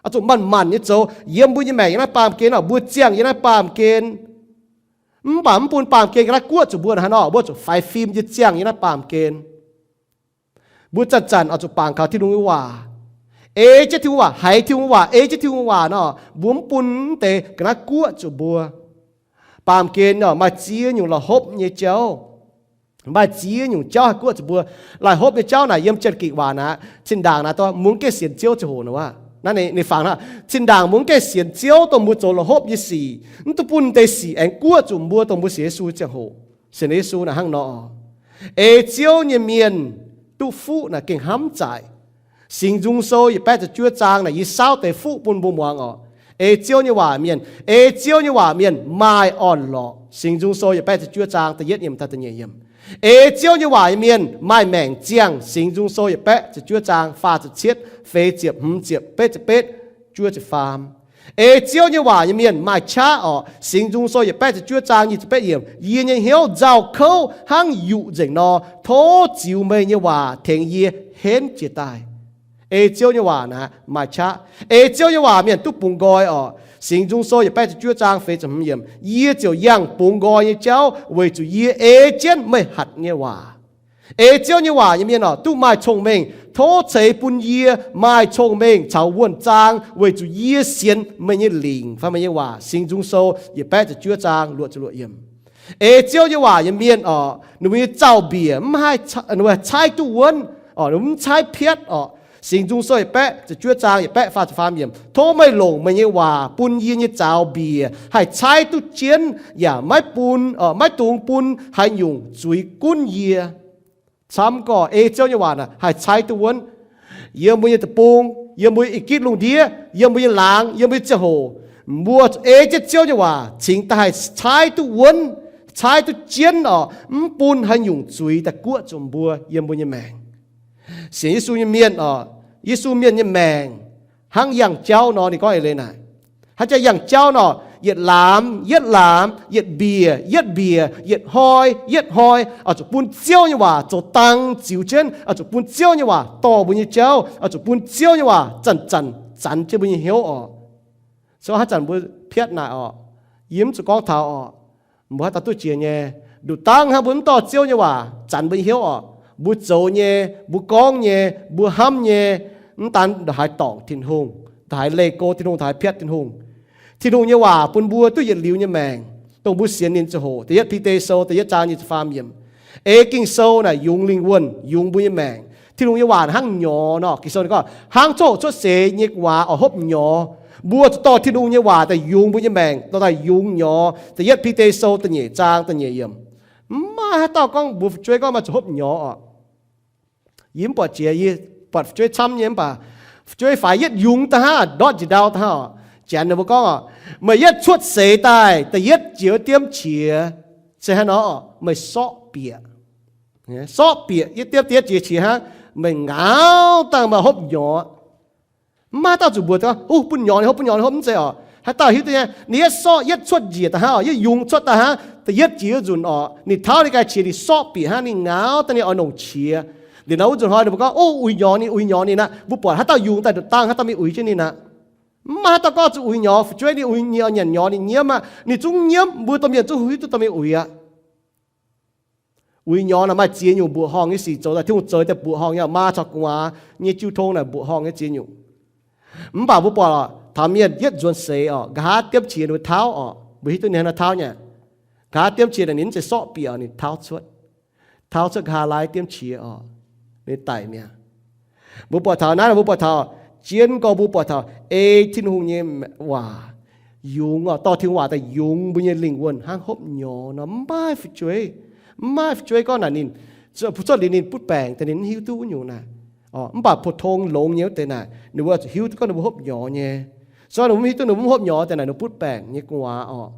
Oix zuqc manc-manc nyei zoux yiem mbuo nyei maengc yiem naaiv baamh gen oc, mbuo ziangh yiem naaiv baamh gen. Mv baac mv bun baamh gen ga'naaiv guoqv zuqc mbuo naaiv hnangv nor, mbuo zuqc faix fim nyei ziangh yiem naaiv baamh gen. Mbuo zanc-zanc oix zuqc bangc kaux Tin-Hungh nyei waac, ei jienv Tin-Hungh waac, haiz Tin-Hungh waac, ei jienv Tin-Hungh waac nor, mbuo mv bun mv deix ga'naaiv guoqv zuqc mbuo. Baamh gen nor maaih ziex nyungc la'hopv nyei jauv. Maaih ziex nyungc jauv haih guoqv zuqc mbuo. La'hopv nyei jauv naaic yiem Janx-Gikc waac naaic, zinh ndaangc naaic dongh mbuo mv gaengh sienx Ziouv ziangh hoc naaic wuov. Naaiv ninh, ninh fangx hnangv, zinh ndaangc mbuo mv gaengh sienx Ziouv dongh mbuo zoux la'hopv nyei sic, mv dungx bun deix sic aengx guoqv zuqc mbuo dongh mbuo sienx Yesu ziangh hoc. Sienx Yesu naaic hnangv nor, ei Ziouv nyei mienh duqv fuqv naaic gengh hnamv zaaic. Singx Nzung Sou yietc baeqv ziepc juov zaang naaic yie saauv deix fuqv bun mbuo muangx oc. Ei Ziouv nyei waac mienh, ei Ziouv nyei waac mienh maaih orn-lorqc. Singx Nzung Sou yietc baeqv ziepc juov zaang da'yietv yiemc taux da'nyeic yiemc. Ei Ziouv nyei waac nyei mienh maaih maengc ziangh. Singx Nzung Sou yietc baeqv ziepc juov zaang faah ziepc cietv, feix ziepc, hmz ziepc, betv ziepc betv, juov ziepc faam. Ei Ziouv nyei waac nyei mienh maaih qaqv orqc. Singx Nzung Sou yietc baeqv ziepc juov zaang nyic ziepc betv yiemc. Yie nyei hnyouv nzauh kouv hnangv yuqc nzengc nor, tov ziux meih nyei waac tengx yie henv jiez daaih. Ei Ziouv nyei waac naaic maaih qaqv. Ei Ziouv nyei waac mienh duqv bungx nqoi orqc. Singx Nzung Sou yietc baeqv ziepc juov zaang feix ziepc hmz yiemc. Yie ziouc yangh bungx nqoi nyei jauv weic zuqc yie ei jienv meih hatc nyei waac. Ei Ziouv nyei waac nyei mienh orqc, duqv maaih cong-mengh. Tov ceix bun yie maaih cong-mengh caux wuonh zaang weic zuqc yie sienx meih nyei lingc fai meih nyei waac. Singx Nzung Sou yietc baeqv ziepc juov zaang luoqc ziepc luoqc yiemc. Ei Ziouv nyei waac nyei mienh orqc, ninh mbuo nyei zaux-mbiec mv haih, ninh mbuo caaiv duqv wuonv orqc, ninh mbuo mv caaiv piatv orqc. Singx Nzung Sou yietc baeqv ziepc juov zaang yietc baeqv faah ziepc faam yiemc. Tov meih longc meih nyei waac bun yie nyei zaux-mbiec haih caaiv duqv jienv yaac maiv bun, maiv dungx bun haaix nyungc zuiz gunv yie. Camv gorx ei Ziouv nyei waac naaic haih caaiv duqv wuonv. Yiem mbuo nyei deic-bung, yiem mbuo nyei ih gitv lungh ndiev, yiem mbuo nyei laangz, yiem mbuo nyei ziangh hoc, mbuo ei jienv Ziouv nyei waac cingx daaih haih caaiv duqv wuonv, caaiv duqv jienv orqc, mv bun haaix nyungc zuiz daaih guoqv zuqc mbuo yiem mbuo nyei maengc. Sienx Yesu nyei mienh orqc, Yesu mienh nyei maengc hnangv yangh jauv nor, ninh gorngv eix leiz naaic. Hnangv jaa yangh jauv nor, Yietc laamz yietv laamz, yietc mbiec yietv mbiec, yietc hnoi yietv hnoi, oix zuqc bun Ziouv nyei waac zoux dang ziux jienv, oix zuqc bun Ziouv nyei waac dorh mbuo nyei jauv, oix zuqc bun Ziouv nyei waac zanc-zanc zanx jienv mbuo nyei hnyouv oc. Se gorngv haaix zanc mbuo piatv naaic oc, yie mv zuqc gorngv taux oc, mbuo haaix dauh duqv jiex nyei. Nduqc dangv hnangv mbuo mv dorh Ziouv nyei waac zanx mbuo nyei hnyouv oc, mbuo zoux nyei, mbuo gorngv nyei, mbuo hnamv nyei, mv daan ndongc haaix dorngc Tin-Hungh, ndongc haaix leih go Tin-Hungh, ndongc haaix piatv Tin-Hungh. Tin-Hungh nyei waac bun mbuo duqv yietc liuz nyei maengc, dongh mbuo sienx ninh ziangh hoc. Da'yietv Bide Sou da'yietv zaang nyic ziepc faam yiemc. Ei Ging-Sou naaic yungz lingh wuonh, yungz mbuo nyei maengc. Tin-Hungh nyei waac hnangv nyorx nor. Ging-Sou ninh gorngv hnangv coqv-hoqc cuotv seix nyei gu'nguaaz oix hopv nyorx. Mbuo zuqc dorh Tin-Hungh nyei waac daaih yungz mbuo nyei maengc, dorh daaih yungz nyorx. Da'yietv Bide Sou da'nyeic zaang da'nyeic yiemc. Mv maaih haaix dauh gorngv mbuo fu'jueiv gorngv maaih zuqc hopv nyorx oc. Yie mv buatc jiex, yie buatc fu'jueiv camv nyei mv baac fu'jueiv faix yietv yungz da'hnangv, ndortv njiec ndau da'hnangv oc. Janx ninh mbuo gorngv oc, meih yietv cuotv seix daaih da'yietv jiex diemv qiex, se hnangv nor meih sorqv bieqc. Sorqv bieqc yietv diemv, da'yietv jiex qiex hnangv, meih ngaauv dangh maaih hopv nyorx. Mv maaih haaix dauh zuqc mbuox gorngv, Ov, bun nyorx ninh hopv, bun nyorx ninh hopv, mv zeiz oc. Haaix dauh hiuv duqv nyei, ninh yietv sorqv, yietv cuotv njiec da'hnangv oc, yietv yungz cuotv da'hnangv, da'yietv jiex wuov nzunc oc, ninh tauv ninh ganh qiex, ninh sorqv bieqc hnangv, ninh ngaauv dangh ninh oix nongc qiex. Liuz nor wuov nzunc hnoi ninh mbuo gorngv, Ov, uix nyorx ninh, uix nyorx ninh aqv. Mbuo buatc haaix dauh yungz daaih nduqc dangh, haaix dauh mingh uix jienv ninh aqv. Mv maaih haaix dauh gorngv zuqc uix nyorx, fu'jueiv ninh uix, ninh oix nyanc nyorx ninh nyiemv aqv. Ninh zungv nyiemv, mbuo domh mienh zungv hiuv duqv dorh mingh uix aqv. Uix nyorx naaic maaih ziex nyungc mbuoqc horngh nyei sic zoux daaih. Tin-Hungh zoux daaih mbuoqc horngh nyei, maa caux gu'nguaaz nyei jiu tong naaic mbuoqc horngh nyei ziex nyungc. Mv baac mbuo buatc taux mienh yietv nzuonx seix oc, nqa'haav diemv qiex ninh mbuo tauv oc, mbuo hiuv duqv ninh hnangv naaiv tauv nyei. Nqa'haav diemv qiex naaic ninh mv zeiz sorqv bieqc oc, ninh tauv cuotv, tauv cuotv nqa'haav laaiv diemv qiex oc, ninh daic mi'aqv. Mbuo buatc taux naaiv, mbuo buatc taux jienv gorngv mbuo buatc taux ei Tin-Hungh nyei waac yungz oc, dorh Tin-Hungh waac daaih yungz mbuo nyei lingh wuonh hnangv hopv nyorx nor. Mv maaih fu'jueiv, mv maaih fu'jueiv gorngv naaic ninh cuotv liuz ninh butv baengc daaih ninh mv hiuv duqv wuov nyungc naaic. Mv baac pou-tong longx nyei wuov deix naaic ninh mbuo zuqc hiuv duqv gorngv ninh mbuo hopv nyorx nyei. Se gorngv ninh mbuo mv hiuv duqv ninh mbuo mv hopv nyorx deix naaic ninh mbuo butv baengc nyei gu'nguaaz oc.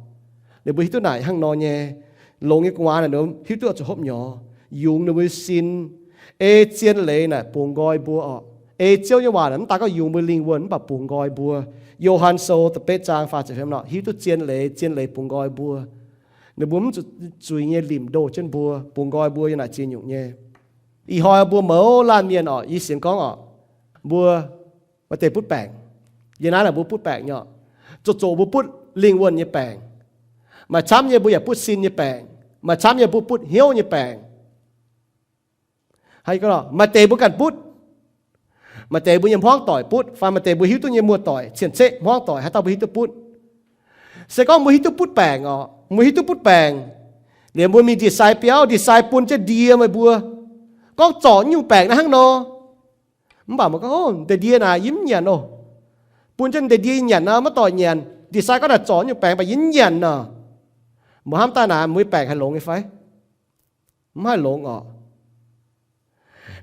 Ninh mbuo hiuv duqv naaic hnangv nor nyei. Longx nyei gu'nguaaz naaic ninh mbuo hiuv duqv oix zuqc hopv nyorx, yungz ninh mbuo sin. Ei zien leiz naaic bungx nqoi mbuo oc. Ei Ziouv nyei waac naaic mv daaih gorngv yungz mbuo lingh wuonh mv baac bungx nqoi mbuo. Yo^han Sou da'betv zaang faah ziepc fem nor, hiuv duqv zien leiz, zien leiz bungx nqoi mbuo. Ninh mbuo mv zuqc zuiz nyei limc ndoh jienv mbuo, bungx nqoi mbuo yiem naaic ziex nyungc nyei. Ih hnoi mbuo mouz laanh mienh oc, yie sienx gorngv oc, mbuo maaih deix butv baengc. Yiem naaiv naaic mbuo butv baengc nyei oc. Zoqc zoqc mbuo butv lingh wuonh nyei baengc. Maaih camv nyei mbuo yaac butv sin nyei baengc. Maaih camv nyei mbuo butv hnyouv nyei baengc. Maaih deix mbuo ganh butv. Maaih deix mbuo nyei hmuangv doic butv, fai maaih deix mbuo hiuv duqv nyei muoz-doic, cien-ceqv hmuangv doic, haaix dauh mbuo hiuv duqv butv. Se gorngv mbuo hiuv duqv butv baengc oc, mbuo hiuv duqv butv baengc, liuz mbuo mingh ndie-sai biauv, ndie-sai bun jienv ndie meih mbuo, gorngv zorc nyungc baengc naaiv hnangv nor. Mv baac mbuo gorngv, Ov, ndie-ndie naaic yie mv nyanc oc. Bun jienv ndie-ndie yie nyanc nor maiv doic nyanc. Ndie-sai gorngv naaic zorc nyungc baengc baac yie mv nyanc nor. Mbuo hnamv daaih naaic mbuo nyei baengc haih longx nyei fai? Mv haih longx oc.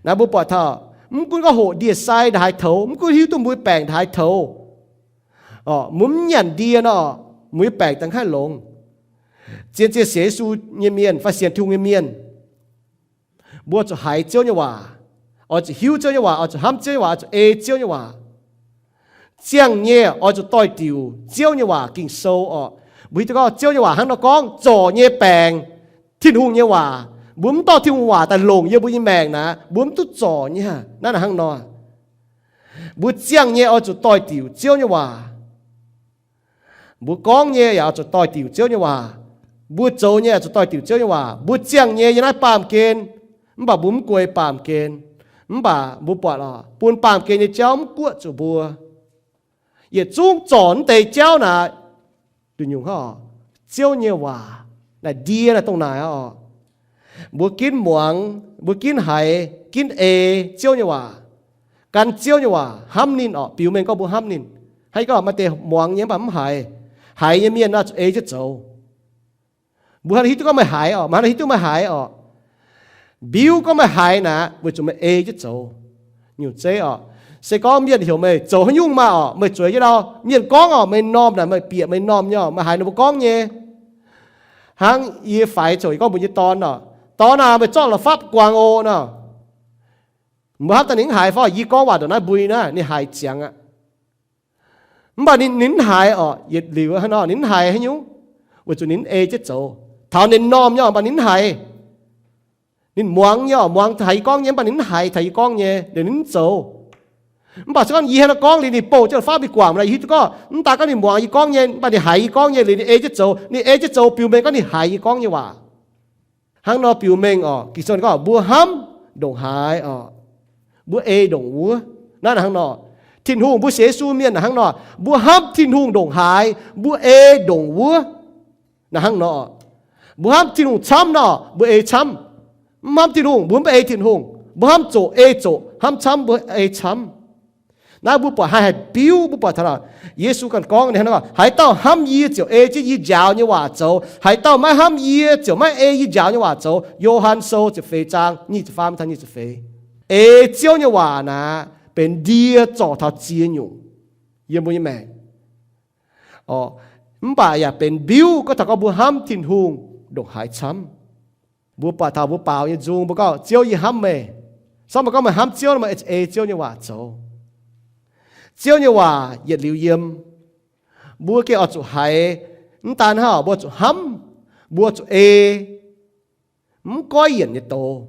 Naaiv mbuo buatc taux, mv gunv gorngv hoqc ndie-sai ndongc haaix toux, mv gunv hiuv duqv mbuo nyei baengc ndongc haaix toux, mbuo mv nyanc ndie nor, mbuo nyei baengc daaih haih longx. Zien-zien sienx Yesu nyei mienh fai sienx Tin-Hungh nyei mienh, mbuo zuqc haiz Ziouv nyei waac, oix zuqc hiuv Ziouv nyei waac, oix zuqc hnamv Ziouv nyei waac, oix zuqc ei Ziouv nyei waac. Ziangh nyei oix zuqc doix-diuc Ziouv nyei waac Ging-Sou oc. Mbuo hiuv duqv gorngv Ziouv nyei waac hnangv nor gorngv, zorc nyei baengc, Tin-Hungh nyei waac. Mbuo mv dorh Tin-Hungh waac daaih longc yiem mbuo nyei maengc naaic, mbuo mv duqv zorc nyei. Naaiv hnangv nor, mbuo ziangh nyei oix zuqc doix-diuc Ziouv nyei waac. Mbuo gorngv nyei yaac oix zuqc doix-diuc Ziouv nyei waac. Mbuo zoux nyei oix zuqc doix-diuc Ziouv nyei waac. Mbuo ziangh nyei yiem naaiv baamh gen, mv baac mbuo mv guei baamh gen. Mv baac mbuo buatc oc, bun baamh gen nyei jauv mv guoqv zuqc mbuo. Yietc zungv zorc mv deix jauv naaic, nduqc nyungc hnangv oc, Ziouv nyei waac naaic ndie naaic dongh naaic oc. Mbuo ginv muangx, mbuo ginv haiz, ginv ei Ziouv nyei waac, gan Ziouv nyei waac, hnamv ninh oc, biux mengh gorngv mbuo hnamv ninh. Hnangv gorngv maaih deix muangx nyei mv baac mv haiz, haiz nyei mienh nor zuqc ei jienv zoux. Mbuo hnangv hiuv duqv gorngv meih haiz oc, mbuo hnangv hiuv duqv meih haiz oc. Mbiuv gorngv meih haiz naaic, weic zuqc meih ei jienv zoux. Nyungc zeiv oc, se gorngv mienh heuc meih zoux haaix nyungc maah oc, meih zueiz jienv ndau. Mienh gorngv oc, meih m'normh naaic, meih bieqc meih m'normh nyei oc, meih haiz ninh mbuo gorngv nyei. Hnangv yie faix ziouc yie gorngv mbuox yie nyei dorn oc, Dorn aah, meih zorqv la'fapv guangc oc nor. Mbuo hnamv daaih ninh mv haiz fai? Yie gorngv waac ndongc naaiv mbuo naaiv, ninh haiz ziangx aqv. Mv baac ninh, ninh mv haiz orqc. Yietc liuz hnangv nor ninh mv haiz haaix nyungc, weic zuqc ninh mv ei jienv zoux. Taux ninh m'normh nyei orqc, mv baac ninh mv haiz. Ninh muangx nyei orqc, muangx haiz yie gorngv nyei, mv baac ninh mv haiz taux yie gorngv nyei, liuz ninh mv zoux. Mv baac se gorngv yie hnangv naaiv gorngv liuz ninh bouh jienv faqv mingh guangc nor, hiuv duqv gorngv mv daaih gorngv ninh muangx yie gorngv nyei, mv baac ninh haiz yie gorngv nyei, liuz ninh ei jienv zoux. Ninh ei jienv zoux biux mengh gorngv ninh haiz yie gorngv nyei waac. Hnangv nor biux mengh orqc, Ging-Sou gorngv mbuo hnamv ndongc haaix orqc, mbuo ei ndongc wuov. Naaiv hnangv nor, Tin-Hungh, mbuo sienx Yesu mienh hnangv nor, mbuo hnamv Tin-Hungh ndongc haaix, mbuo ei ndongc wuov. Naaiv hnangv nor, mbuo hnamv Tin-Hungh camv nor, mbuo ei camv. Mv hnamv Tin-Hungh, mbuo mv ei Tin-Hungh. Mbuo hnamv zoqc ei zoqc, hnamv camv mbuo ei camv. Naaiv mbuo buatc haih haih biuv, mbuo buatc taux Yesu ganh gorngv, haaix dauh hnamv yie ziouc ei jienv yie njaaux nyei waac zoux. Haaix dauh maiv hnamv yie ziouc maiv ei yie njaaux nyei waac zoux. Yo^han Sou ziepc feix zaang nyic ziepc faam taux nyic ziepc feix. Ei Ziouv nyei waac naaic benx ndie zorc taux ziex nyungc yiem mbuo nyei maengc. Mv baac yaac benx mbiuv gorngv taux gorngv mbuo hnamv Tin-Hungh ndongc haaix camv. Mbuo buatc taux mbuo baaux nyei nzung, mbuo gorngv, Ziouv, yie hnamv meih. Sorng meih gorngv meih hnamv Ziouv nor, meih ei Ziouv nyei waac zoux. Ziouv nyei waac yietc liuz yiem. Mbuo gengh oix zuqc haiz, mv daan hnangv, mbuo zuqc hnamv, mbuo zuqc ei, mv goiv yienc nyei doz.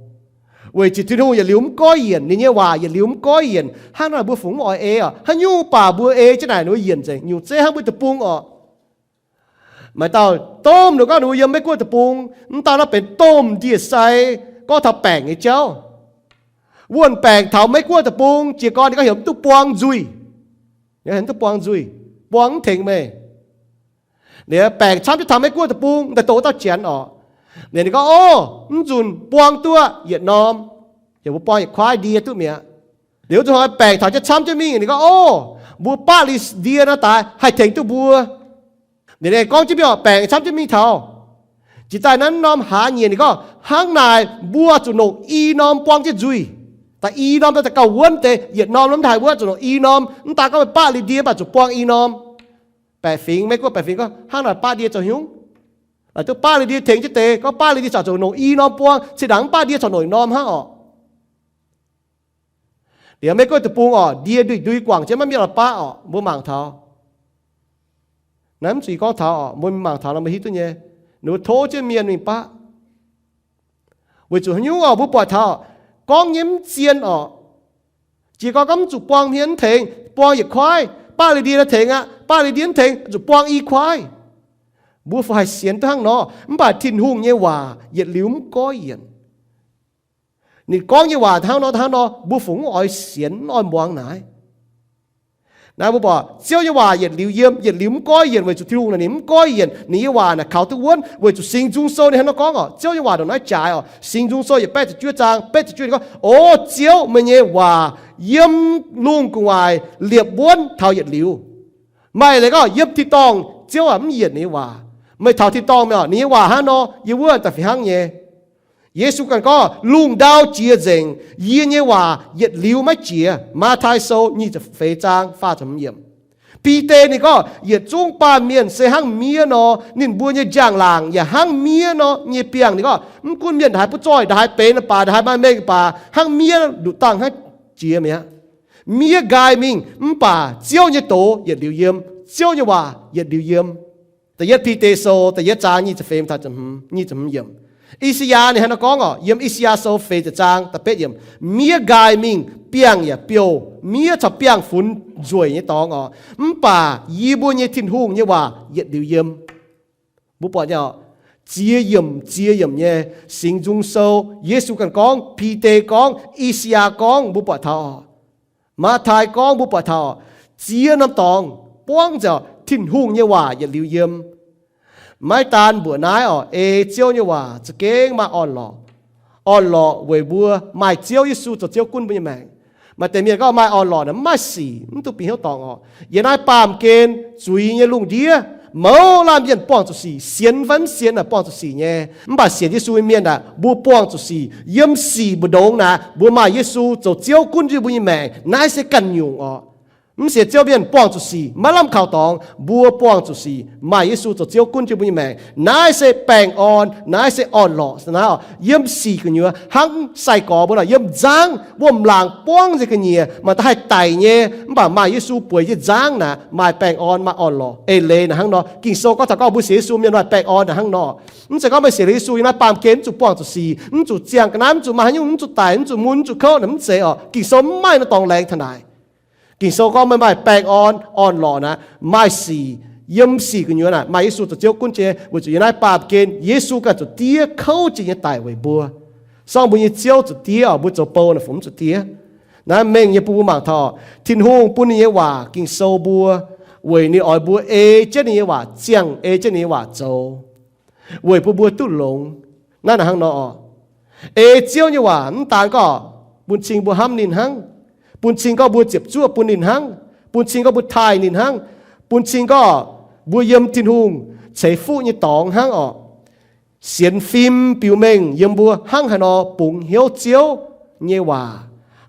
Weic zuqc Tin-Hungh yietc liuz mv goiv yienc, ninh nyei waac yietc liuz mv goiv yienc. Hnangv naaic mbuo fungc mv oix ei orqc? Haaix nyungc baac mbuo ei jienv naaic ninh mbuo yienc nzengc. Nyungc zeiv hnangv mbuo deic-bung orqc. Maaih dauh domh ninh gorngv ninh mbuo yiem Meiv-Guoqv deic-bung, mv daan naaiv benx domh ndie-sai gorngv taux baengc nyei jauv. Wuonh baengc taux Meiv-Guoqv deic-bung, jiez gorn ninh gorngv heuc mv duqv buang nzuih. Heuc mv duqv buang nzuih, buang mv tengx meih. Liuz baengc camv jienv taux Meiv-Guoqv deic-bung, daaih doh dauh janx orqc. Liuz ninh gorngv, Ov, mv nzunc buang duqv yietc norm, heuc mbuo buang yietc kuaaiv ndie duqv mi'aqv. Liuz zuqc hnoi baengc taux jienv camv jienv mingh, ninh gorngv, Ov, mbuo baqv liuz ndie nor daaih haih tengx duqv mbuo. Ninh gorngv jienv mingh orqc, baengc camv jienv mingh taux. Jiex daaih naaiv norm hlaax nyieqc ninh gorngv, Hnangv naaic mbuo zuqc nongc i norm buang jienv nzuih. Daaih i norm daaih gauh wuonv deix, yietc norm mv haih wuov, zuqc nongc i norm. Mv daan gorngv meih baqv liuz ndie mv baac zuqc buang i norm. Baeqc fingx, Meiv-Guoqv baeqc fingx gorngv, Hnangv naaic baqv ndie zoux haaix nyungc? Laaic duqv baqv liuz ndie tengx jienv deix, gorngv baqv liuz ndie corc zuqc nongc i norm buang, cin ndaangc mv baqv ndie corc nongc norm hnangv orqc. Liuz Meiv-Guoqv deic-bung orqc, ndie ndui-ndui guangc jienv maiv mienh oix baqv orqc, mbuo mangc taux. Naaiv mv zuqc gorngv taux orqc, mbuo mingh mangc taux nor mbuo hiuv duqv nyei. Ninh mbuo tov jienv mienh mingh baqv. Weic zuqc haaix nyungc orqc? Mbuo buatc taux gorngv nyei mv zien orqc. Jiex gorn gorngv mv zuqc buang hmien mv tengx, buang yietc kuaaiv, baqv liuz ndie nor tengx aqv. Baqv liuz ndie mv tengx, zuqc buang i kuaaiv. Mbuo fai haih sienx duqv hnangv nor? Mv baac Tin-Hungh nyei waac yietc liuz mv goiv yienc. Ninh gorngv nyei waac hnangv nor hnangv nor, mbuo fungc mv oix sienx, mv oix muangx naaiv. Naaiv mbuo buatc Ziouv nyei waac yietc liuz yiem, yietc liuz mv goiv yienc, weic zuqc Tin-Hungh naaic ninh mv goiv yienc, ninh nyei waac naaic kaux duqv wuonv, weic zuqc Singx Nzung Sou ninh hnangv nor gorngv orqc. Ziouv nyei waac ndongc naaiv jaaix orqc. Singx Nzung Sou yietc baeqv ziepc juov zaang baeqv ziepc juov ninh gorngv, O Ziouv, meih nyei waac yiem lungh gu'nguaaic liepc wuonv taux yietc liuz. Maaih leiz gorngv yiem tin-dorngh Ziouv aac mv yienc ninh nyei waac. Meih taux tin-dorngh mi'aqv, ninh nyei waac hnangv nor yiem wuov daaih fih hnangv nyei. Yesu ganh gorngv, Lungh ndau jiex nzengc, yie nyei waac yietc liuz maiv jiex. Matv^taai Sou nyic ziepc feix zaang faah ziepc hmz yiemc. Bide ninh gorngv, Yietc zungv baamh mienh se hnangv miev nor, ninh mbuo nyei njang-laangc yaac hnangv miev nor nyei biangh. Ninh gorngv mv gunv mienh ndaaih butv zoih, ndaaih benx baac, ndaaih maaih mengh baac, hnangv miev nduqc dangh hnangv jiex mi'aqv. Miev nqaai mingh, mv baac Ziouv nyei doz yietc liuz yiem. Ziouv nyei waac yietc liuz yiem. Da'yietv Bide Sou da'yietv zaang nyic ziepc feix, nyic ziepc hmz yiemc. I^saa^yaa ninh hnangv nor gorngv orqc, yiem I^saa^yaa Sou feix ziepc zaang da'betv yiemc, Miev nqaai mingh, biangh yaac biouh, miev caux biangh funx nzueic nyei dorngx orqc. Mv baac yie mbuo nyei Tin-Hungh nyei waac yietc liuz yiem. Mbuo buatc nyei orqc, ziex yiemc ziex yiemc nyei Singx Nzung Sou, Yesu ganh gorngv, Bide gorngv, I^saa^yaa gorngv, mbuo buatc taux orqc, Matv^taai gorngv, mbuo buatc taux orqc, ziex norm dorngx buangv nzengc Tin-Hungh nyei waac yietc liuz yiem. Maiv daan mbuoqc naaiv orqc, ei Ziouv nyei waac za'gengh maaih orn-lorqc. Orn-lorqc weic mbuo maaih Ziouv Yesu zoux Ziouv gunv mbuo nyei maengc. Maaih deix mienh gorngv maaih orn-lorqc naaic mv maaih sic, mv duqv bieqc hnyouv dorngc orqc. Yiem naaiv baamh gen zuiz nyei lungh ndiev, mouz laanh mienh buangh zuqc sic, sienx fai mv sienx naaic buangh zuqc sic nyei. Mv baac sienx Yesu nyei mienh aeqv, mbuo buangh zuqc sic. Yiem sic mbu'ndongx naaic, mbuo maaih Yesu zoux Ziouv gunv jienv mbuo nyei maengc. Naaiv se ganh nyungc orqc. Mv sienx Ziouv mienh buangh zuqc sic, maiv lamh kaux dorngx, mbuo buangh zuqc sic, maaih Yesu zoux Ziouv gunv jienv mbuo nyei maengc. Naaiv se baengh orn, naaiv se orn-lorqc. Naaiv orqc, yiem sic gu'nyuoz hnangv sai-gorx mbuo nor, yiem nzangv wuom-laangc buangv nzengc ga'nyiec, maaih da'haih daic nyei, mv baac maaih Yesu bueix jienv nzangv naaic, maaih baengh orn, maaih orn-lorqc. Eix leiz naaic hnangv nor, Ging-Sou gorngv taux gorngv mbuo sienx Yesu mienh maaih baengh orn naaic hnangv nor. Mv zeiz gorngv meih sienx Yesu yiem naaiv baamh gen mv zuqc buangh zuqc sic, mv zuqc ziangh ga'naaiv, mv zuqc maaih haaix nyungc, mv zuqc daic, mv zuqc mun, mv zuqc kouv naaic, mv zeiz orqc. Ging-Sou mv maaih naaiv dorngx laengz taux naaic. Ging-Sou gorngv meih maaih baengh orn, orn-lorqc naaic, maaih sic, yiem sic gu'nyuoz naaic maaih Yesu zoux Ziouv gunv jienv, weic zuqc yiem naaiv baamh gen Yesu ganh zuqc diev kouv jiex nyei daic weic mbuo, sorng mbuo nyei Ziouv zuqc diev orqc, mbuo zoux bou naaic fungc mv zuqc diev. Naaiv mengh nyei bun mbuo mangc taux Tin-Hungh bun ninh nyei waac, Ging-Sou mbuo, weic ninh oix mbuo ei jienv ninh nyei waac, ziangh ei jienv ninh nyei waac zoux, weic bun mbuo duqv longx. Naaiv naaic hnangv nor orqc. Ei Ziouv nyei waac mv daan gorngv bun cing mbuo hnamv ninh hnangv, bun cing gorngv mbuo ziepc zuoqv bun ninh hnangv, bun cing gorngv mbuo taaih ninh hnangv, bun cing gorngv mbuo yiem Tin-Hungh ceix fuqv nyei dorngx hnangv orqc. Sienx fim biux mengh yiem mbuo hnangv haaix nor bungx hnyouv Ziouv nyei waac,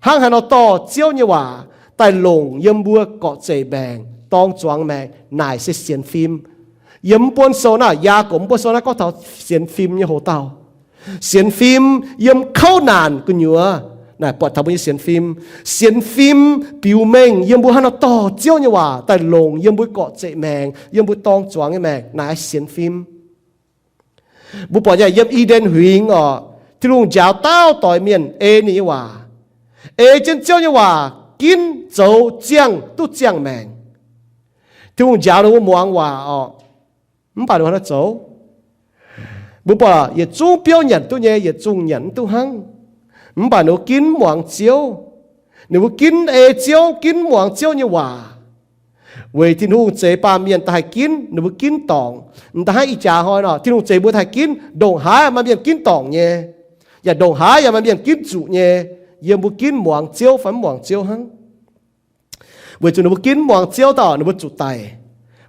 hnangv haaix nor dorh Ziouv nyei waac daaih longc yiem mbuo gorqv-zeic maengc, dorng zuangx maengc, naaic se sienx fim. Yiem mv buonv sou naaiv, Yaagorpc mv buonv sou naaiv gorngv taux sienx fim nyei hoc-dauh. Sienx fim yiem kouv naanc gu'nyuoz naaic buatc taux mbuo nyei sienx fim. Sienx fim biux mengh yiem mbuo hnangv haaix nor dorh Ziouv nyei waac daaih longc yiem mbuo gorqv-zeic maengc, yiem mbuo dorng zuangx nyei maengc, naaic sienx fim. Mbuo buatc nyei yiem I^nden Huingx orqc, Tin-Hungh njaaux dauh doix mienh ei ninh nyei waac, ei jienv Ziouv nyei waac ginv zoux ziangh duqv ziangh maengc. Tin-Hungh njaaux ninh mbuo muangx waac orqc, mv baac ninh mbuo hnangv nor zoux. Mbuo buatc yietc zungv biouv nyanc duqv nyei, yietc zungv nyanc mv duqv hnangv. Mv baac ninh mbuo ginv muangx Ziouv. Ninh mbuo ginv ei Ziouv, ginv muangx Ziouv nyei waac. Weic Tin-Hungh zeix baamh mienh da'haih ginv, ninh mbuo ginv dorngc. M'daaih hnangv ih jaax hnoi nor, Tin-Hungh zeix mbuo da'haih ginv, ndongc haaix maaih mienh ginv dorngc nyei, yaac ndongc haaix yaac maaih mienh ginv zuqc nyei, yiem mbuo ginv muangx Ziouv fai mv muangx Ziouv hnangv. Weic zuqc ninh mbuo ginv muangx Ziouv dauh, ninh mbuo zuqc daic.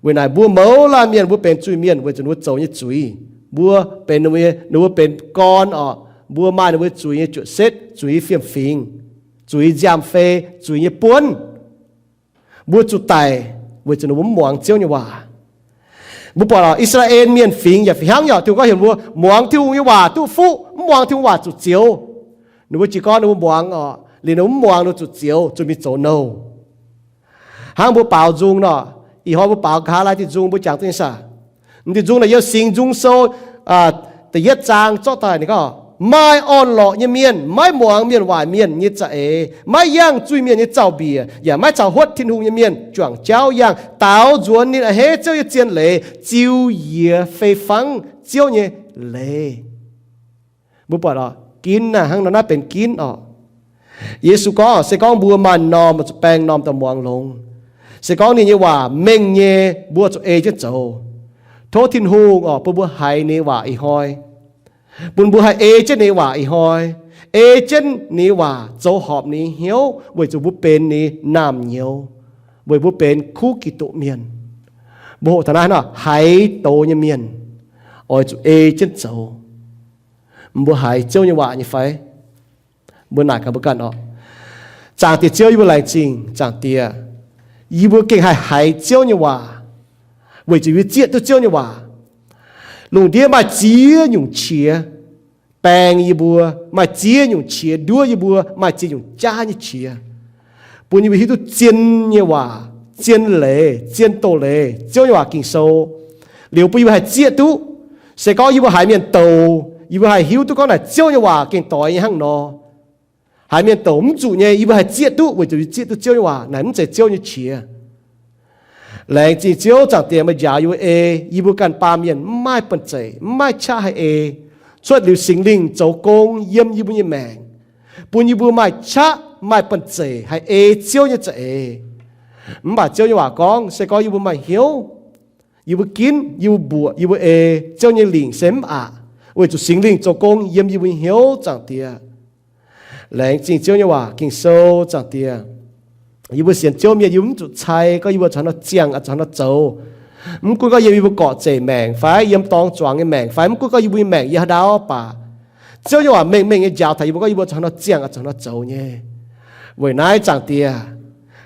Weic naaic mbuo mouz laanh mienh mbuo benx zuiz-mienh weic zuqc ninh mbuo zoux nyei zuiz. Mbuo benx ninh mbuo, ninh mbuo benx gorn orqc, mbuo maaih ninh mbuo zuiz nyei juoqc setv, zuiz nyei fiem-fingx, zuiz nziaamv-fei, zuiz nyei buonv. Mbuo zuqc daic weic zuqc ninh mbuo mv muangx Ziouv nyei waac. Mbuo buatc orqc, I^saa^laa^en Mienh fingx yaac fih hnangv nyei orqc. Tin-Hungh gorngv heuc mbuo muangx Tin-Hungh nyei waac duqv fuqv, mv muangx Tin-Hungh waac zuqc zioux. Ninh mbuo jiez gorn ninh mbuo muangx orqc, liuz ninh mbuo mv muangx ninh mbuo zuqc zioux, zuqc mingh zoux nouh. Hnangv mbuo baaux nzung nor, ih hnoi mbuo baaux nqa'haav laai diuh nzung mbuo jangx duqv nyei saah? M'diuh nzung naaic yiem Singx Nzung Sou da'yietv zaang zorqv daaih ninh gorngv, maaih orn-lorqc nyei mienh maiv muangx mienh waaic mienh nyei za'eix, maiv yangh zuiz-mienh nyei zaux-mbiec, yaac maiv caux huotv Tin-Hungh nyei mienh juangc jauv yangh, daaux nzuonx ninh a'hneiv Ziouv nyei zien leiz, ziux yie fei fangv Ziouv nyei leiz. Mbuo buatc orqc, ginv naaic hnangv nor naaiv benx ginv orqc. Yesu gorngv, se gorngv mbuo maaih m'normh zuqc baeng m'normh daaih muangx longx, se gorngv ninh nyei waac mengh nyei, mbuo zuqc ei jienv zoux. Tov Tin-Hungh orqc bun mbuo haiz ninh nyei waac ih hnoi, bun mbuo haih ei jienv ninh nyei waac ih hnoi, ei jienv ninh nyei waac zoux horpc ninh nyei hnyouv weic zuqc mbuo benx ninh nyei naamh nyouz, weic mbuo benx kuv Giduc mienh. Mbuo hoqc taux naaiv nor, haiz doz nyei mienh oix zuqc ei jienv zoux. Mbuo haiz Ziouv nyei waac nyei fai? Mbuo naaic gaax mbuo ganh orqc. Zaangc Diex Ziouv, yie mbuo laengz zingh Zaangc Diex, yie mbuo gengh haih haiz Ziouv nyei waac, weic zuqc yie mbuo zieqv duqv Ziouv nyei waac. Lungh ndiev maaih ziex nyungc qiex baeng yie mbuo, maaih ziex nyungc qiex nduov yie mbuo, maaih ziex nyungc jaav nyei qiex bun yie mbuo hiuv duqv zien nyei waac, zien leiz, zien doz-leiz, Ziouv nyei waac Ging-Sou. Liuz bun yie mbuo haih zieqv duqv. Se gorngv yie mbuo haiz mienh douc, yie mbuo haih hiuv duqv gorngv naaic Ziouv nyei waac gengh doix nyei hnangv nor. Haiz mienh douc mv zuqc nyei, yie mbuo haih zieqv duqv weic zuqc yie zieqv duqv Ziouv nyei waac naaic mv zeiz Ziouv nyei qiex. Laengz zingh Ziouv Zaangc Diex meih njaaux yie mbuo ei, yie mbuo ganh baamh mienh mv maaih banh zeic, mv maaih qaqv haih ei. Cuotv liuz Singx Lingh zoux gong yiem yie mbuo nyei maengc, bun yie mbuo maaih qaqv maaih banh zeic haih ei Ziouv nyei za'eix. Mv baac Ziouv nyei waac gorngv, se gorngv yie mbuo maaih hnyouv, yie mbuo ginv, yie mbuo mbuoqc, yie mbuo ei, Ziouv nyei lingc se mv aqc, weic zuqc Singx Lingh zoux gong yiem yie mbuo nyei hnyouv, Zaangc Diex. Laengz zingh Ziouv nyei waac Ging-Sou, Zaangc Diex. Yie mbuo sienx Ziouv mienh, yie mbuo mv zuqc cai gorngv yie mbuo zuqc haaix nor ziangh, zuqc haaix nor zoux. Mv gunv gorngv yiem yie mbuo gorqv-zeic maengc fai yiem dorng zuangx nyei maengc fai mv gunv gorngv yie mbuo nyei maengc yiem haaix ndau baac, Ziouv nyei waac mengh mengh nyei njaaux taux yie mbuo gorngv yie mbuo zuqc haaix nor ziangh, zuqc haaix nor zoux nyei. Weic naaiv, Zaangc Diex,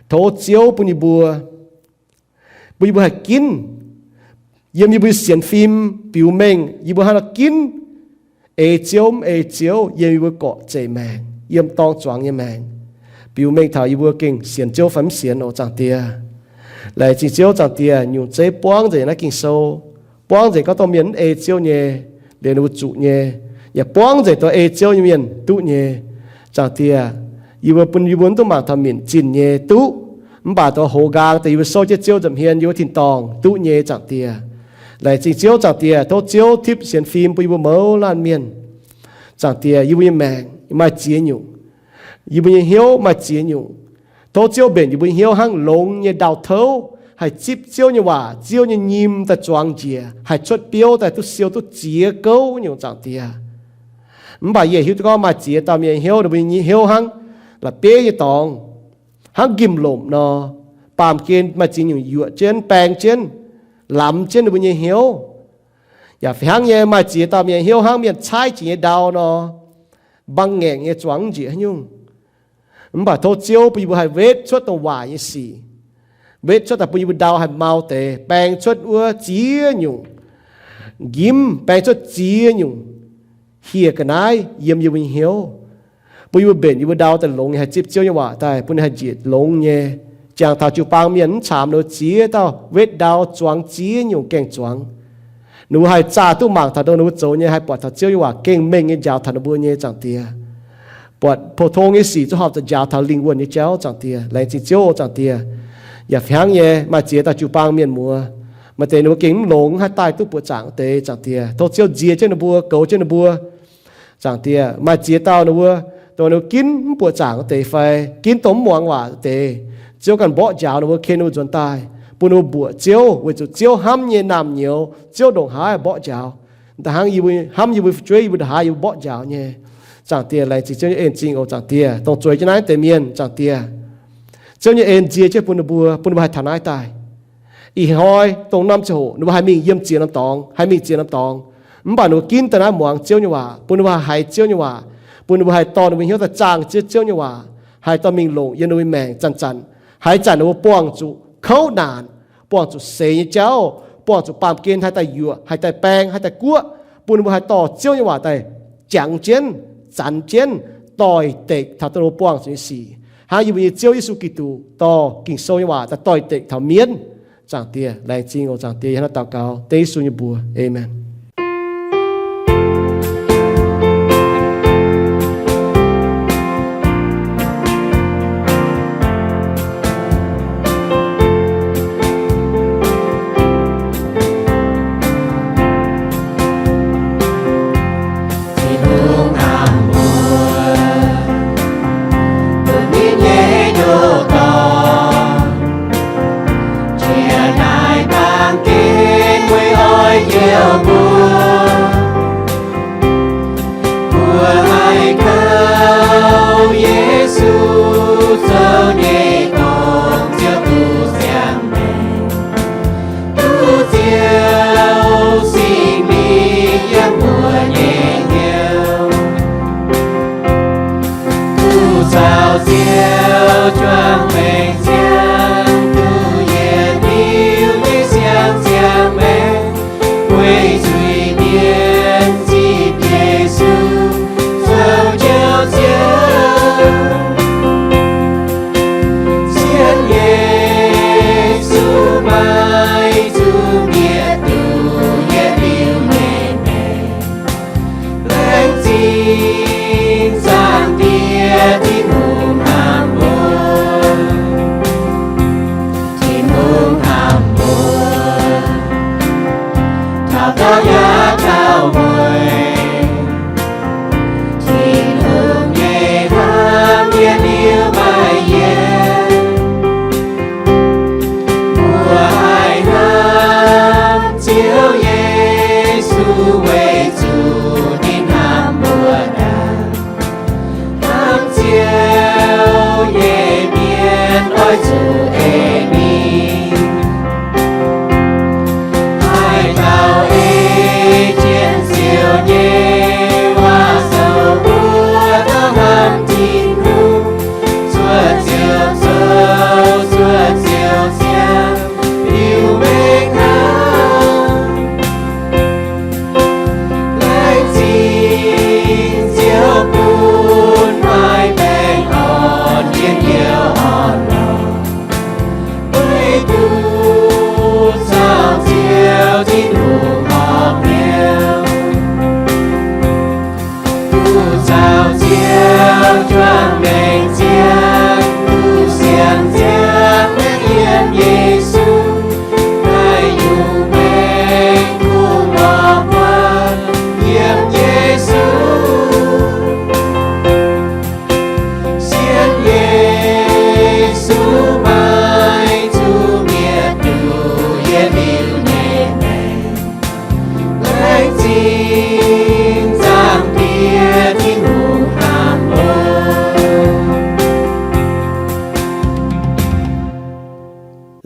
Tov Ziouv bun yie mbuo, bun yie mbuo haih ginv yiem yie mbuo sienx fim biux mengh yie mbuo hnangv nor ginv ei Ziouv mv ei Ziouv yiem yie mbuo gorqv-zeic maengc, yiem dorng zuangx nyei maengc, biux mengh taux yie mbuo gengh sienx Ziouv fai mv sienx oc Zaangc Diex. Laengz zingh Ziouv Zaangc Diex nyungc zeiv buangv nzengc naaiv Ging-Sou, buangv nzengc gorngv dorh mienh mv ei Ziouv nyei, liemh ninh mbuo zuqc nyei, yaac buangv nzengc dorh ei Ziouv nyei mienh duqv nyei. Zaangc Diex, yie mbuo bun yie mbuo mv dungx mangc taux minc zinh nyei duqv, mv baac dorh hoz nqaang deix yie mbuo souv jienv Ziouv nza'hmien yie mbuo tin-dorngh duqv nyei Zaangc Diex. Laengz zingh Ziouv Zaangc Diex, tov Ziouv tipv sienx fim bun yie mbuo mouz laanh mienh. Zaangc Diex, yie mbuo nyei maengc maaih ziex nyungc, yie mbuo nyei hnyouv maaih ziex nyungc. Tov Ziouv mbenc yie mbuo nyei hnyouv hnangv longx nyei ndau-touv, haih zipv Ziouv nyei waac, Ziouv nyei nyim daaih zuangx njiec, haih cuotv biouv daaih duqv siou duqv ziex gouv nyungc Zaangc Diex. Mv baac yie hiuv duqv gorngv maaih ziex dauh mienh nyei hnyouv, ninh mbuo nyei hnyouv hnangv la'bieiv nyei dorngx, hnangv nqimh lomc nor, baamh gen maaih ziex nyungc yuoqc jienv, baeng jienv, lamz jienv ninh mbuo nyei hnyouv. Yaac fih hnangv nyei, maaih ziex dauh mienh nyei hnyouv hnangv mienh caaiv jiex nyei ndau nor, mbang ngaengc nyei zuangx njiec haaix nyungc. Mv baac tov Ziouv bun yie mbuo haih wetv cuotv dongh waaic nyei sic, wetv cuotv daaih bun yie mbuo ndau haih mau deix, baeng cuotv wuov ziex nyungc nqimv, baeng cuotv ziex nyungc hieh ga'naaiv yiem yie mbuo nyei hnyouv, bun yie mbuo mbenc yie mbuo ndau daaih longx nyei haih zipv Ziouv nyei waac daaih bun ninh haih njiec longx nyei, jangx taux jiu-baang mienh mv caamx ninh mbuo ziex dauh wetv ndau zuangx ziex nyungc gaeng-zuangx. Ninh mbuo haih zaah duqv mangc taux dongh ninh mbuo zoux nyei haih buatc taux Ziouv nyei waac gengh mengh nyei njaaux taux ninh mbuo nyei Zaangc Diex. Buatc pou-tong nyei sic zuqc horpc zuqc njaaux taux lingh wuonh nyei jauv Zaangc Diex. Laengz zingh Ziouv Zaangc Diex. Yaac fih hnangv nyei, maaih ziex dauh jiu-baang mienh muoz, maaih deix ninh mbuo gengh mv longx haih daaih duqv buoqc zaangc wuov deix Zaangc Diex. Tov Ziouv nziex jienv ninh mbuo, goux jienv ninh mbuo. Zaangc Diex, maaih ziex dauh ninh mbuo, dongh ninh mbuo ginv mv buoqc zaangc wuov deix fai ginv dongh mv muangx waac wuov deix, Ziouv ganh mborqv njaaux ninh mbuo, ken ninh mbuo nzuonx daaih, bun ninh mbuo mbuoqc Ziouv, weic zuqc Ziouv hnamv nyei naamh nyouz, Ziouv ndongc haaix mborqv njaaux. Da'hnangv yie mbuo hnamv yie mbuo fu'jueiv, yie mbuo ndongc haaix yie mbuo mborqv njaaux nyei. Zaangc Diex, laengz zingh Ziouv nyei en-zingh oc Zaangc Diex, dongh zueiz jienv naaiv deix mienh Zaangc Diex. Ziouv nyei en nziex jienv bun ninh mbuo, bun ninh mbuo haih taux naaiv daaih. Ih hnoi dongh norm ziangh hoc ninh mbuo haih mingh yiem ziex norm dorngx, haih mingh ziex norm dorngx. Mv baac ninh mbuo ginv daaih naaiv muangx Ziouv nyei waac, bun ninh mbuo haih haiz Ziouv nyei waac, bun ninh mbuo haih dorh ninh mbuo hnyouv daaih zaangh jienv Ziouv nyei waac, haih dorh mingh longc yiem ninh mbuo maengc zanc-zanc. Haaix zanc ninh mbuo buangh zuqc kouv naanc, buangh zuqc seix nyei jauv, buangh zuqc baamh gen haih daaih yuoqc, haih daaih baeng, haih daaih guoqv, bun ninh mbuo haih dorh Ziouv nyei waac daaih jangx jienv, zanx jienv, doix-dekc taux dongh ninh mbuo buangh zuqc nyei sic, hnangv yie mbuo nyei Ziouv Yesu Giduc dorh Ging-Sou nyei waac daaih doix-dekc taux mienv. Zaangc Diex, laengz zingh oc Zaangc Diex, yie hnangv naaiv daux gaux dengv Yesu nyei mbuox. Aamen. Mbuo haih kaux Yesu zoux nyei dorngx, Ziouv duqv ziangh maengc, duqv Ziouv Singx Lingh yiem mbuo nyei hnyouv, duqv caux Ziouv juang maengc ziangh, duqv yietc liuz nyei siang ziangh maengc, weic zuiz-mienh zipv Yesu zoux Njoux Ziouv. Sienx Yesu maiv zuqc mietc duqv yietc liuz nyei maengc. Laengz zingh Zaangc Diex Tin-Hungh hnamv mbuo, Tin-Hungh hnamv mbuo, taux gauh yaac gauh mueic. Tin-Hungh nyei hnamv yietc liuz maiv yienc. Mbuo haih hnamv Ziouv Yesu weic zuqc ninh hnamv mbuo ndaangc. Hnamv Ziouv nyei mienh oix zuqc ei mingh, haih gauh ei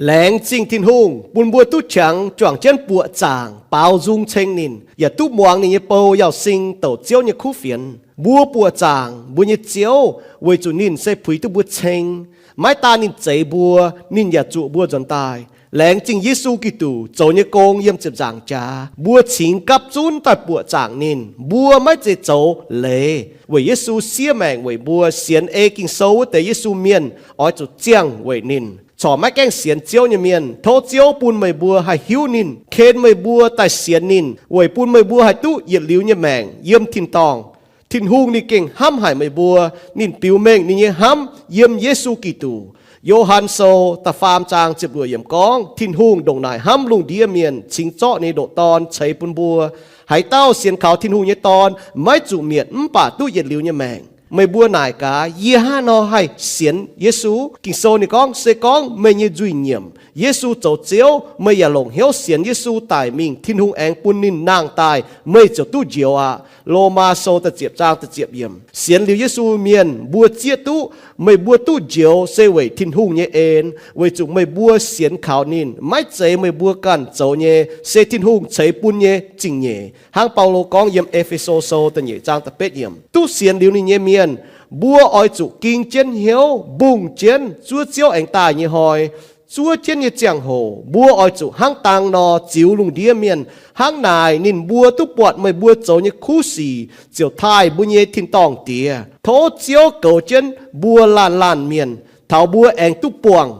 Laengz zingh Tin-Hungh bun mbuo duqv qangx juangc jienv buoqc zaangc baaux nzung ceng ninh, yaac duqv muangx ninh nyei bou Yauz Sing douc Ziouv nyei kuv fienx. Mbuo buoqc zaangc mbuo nyei Ziouv weic zuqc ninh se puix duqv mbuo ceng. Maiv daan ninh zeix mbuo, ninh yaac zuqc mbuo nzuonx daaih. Laengz zingh Yesu Giduc zoux nyei gong yiem ziepc nzaangc jaax, mbuo cingx gapv zunv daaih buoqc zaangc ninh. Mbuo maiv zeiz zoux leiz weic Yesu siev maengc weic mbuo. Sienx ei Ging-Sou wuov deix Yesu mienh oix zuqc ziangh weic ninh. Corc maiv gaengh sienx Ziouv nyei mienh, tov Ziouv bun meih mbuo haih hiuv ninh, ken meih mbuo daaih sienx ninh, weic bun meih mbuo haih duqv yietc liuz nyei maengc yiem tin-dorngh. Tin-Hungh ninh gengh hnamv haic meih mbuo. Ninh biux mengh ninh nyei hnamv yiem Yesu Giduc. Yo^han Sou da'faam zaang ziepc luoqc yiemc gorngv, Tin-Hungh ndongc naaic hnamv lungh ndiev mienh, cingx zorqv ninh nyei ndoqc Dorn ceix bun mbuo. Haaix dauh sienx kaux Tin-Hungh nyei Dorn maiv zuqc mietc mv baac duqv yietc liuz nyei maengc. Meih mbuo naaic gaax, yie hnangv haaix nor haih sienx Yesu? Ging-Sou ninh gorngv, se gorngv meih nyei nzuih nyiemc Yesu zoux Ziouv, meih yaac longc hnyouv sienx Yesu daic mingh, Tin-Hungh aengx bun ninh nangh daaih, meih ziouc duqv njoux aqv. Lomaa Sou da'ziepc zaang da'ziepc yiemc. Sienx liuz Yesu mienh mbuo zieqv duqv, meih mbuo duqv njoux se weic Tin-Hungh nyei en, weic zuqc meih mbuo sienx kaux ninh. Maiv zeiz meih mbuo ganh zoux nyei, se Tin-Hungh ceix bun nyei zingh nyeic. Hnangv Baulo gorngv yiem E^fe^so Sou da'nyeic zaang da'betv yiemc, duqv sienx liuz ninh nyei mienh, mbuo oix zuqc ging jienv hnyouv, mbungh jienv zuov Ziouv aengx daaih nyei hnoi, zuov jienv nyei ziangh hoc, mbuo oix zuqc hnangv dang nor ziux lungh ndiev mienh. Hnangv naaic ninh mbuo duqv buatc meih mbuo zoux nyei kuv sic ziouc taaih mbuo nyei tin-dorngh Diex. Tov Ziouv goux jienv mbuo laanh laanh mienh, taux mbuo aengx duqv buangh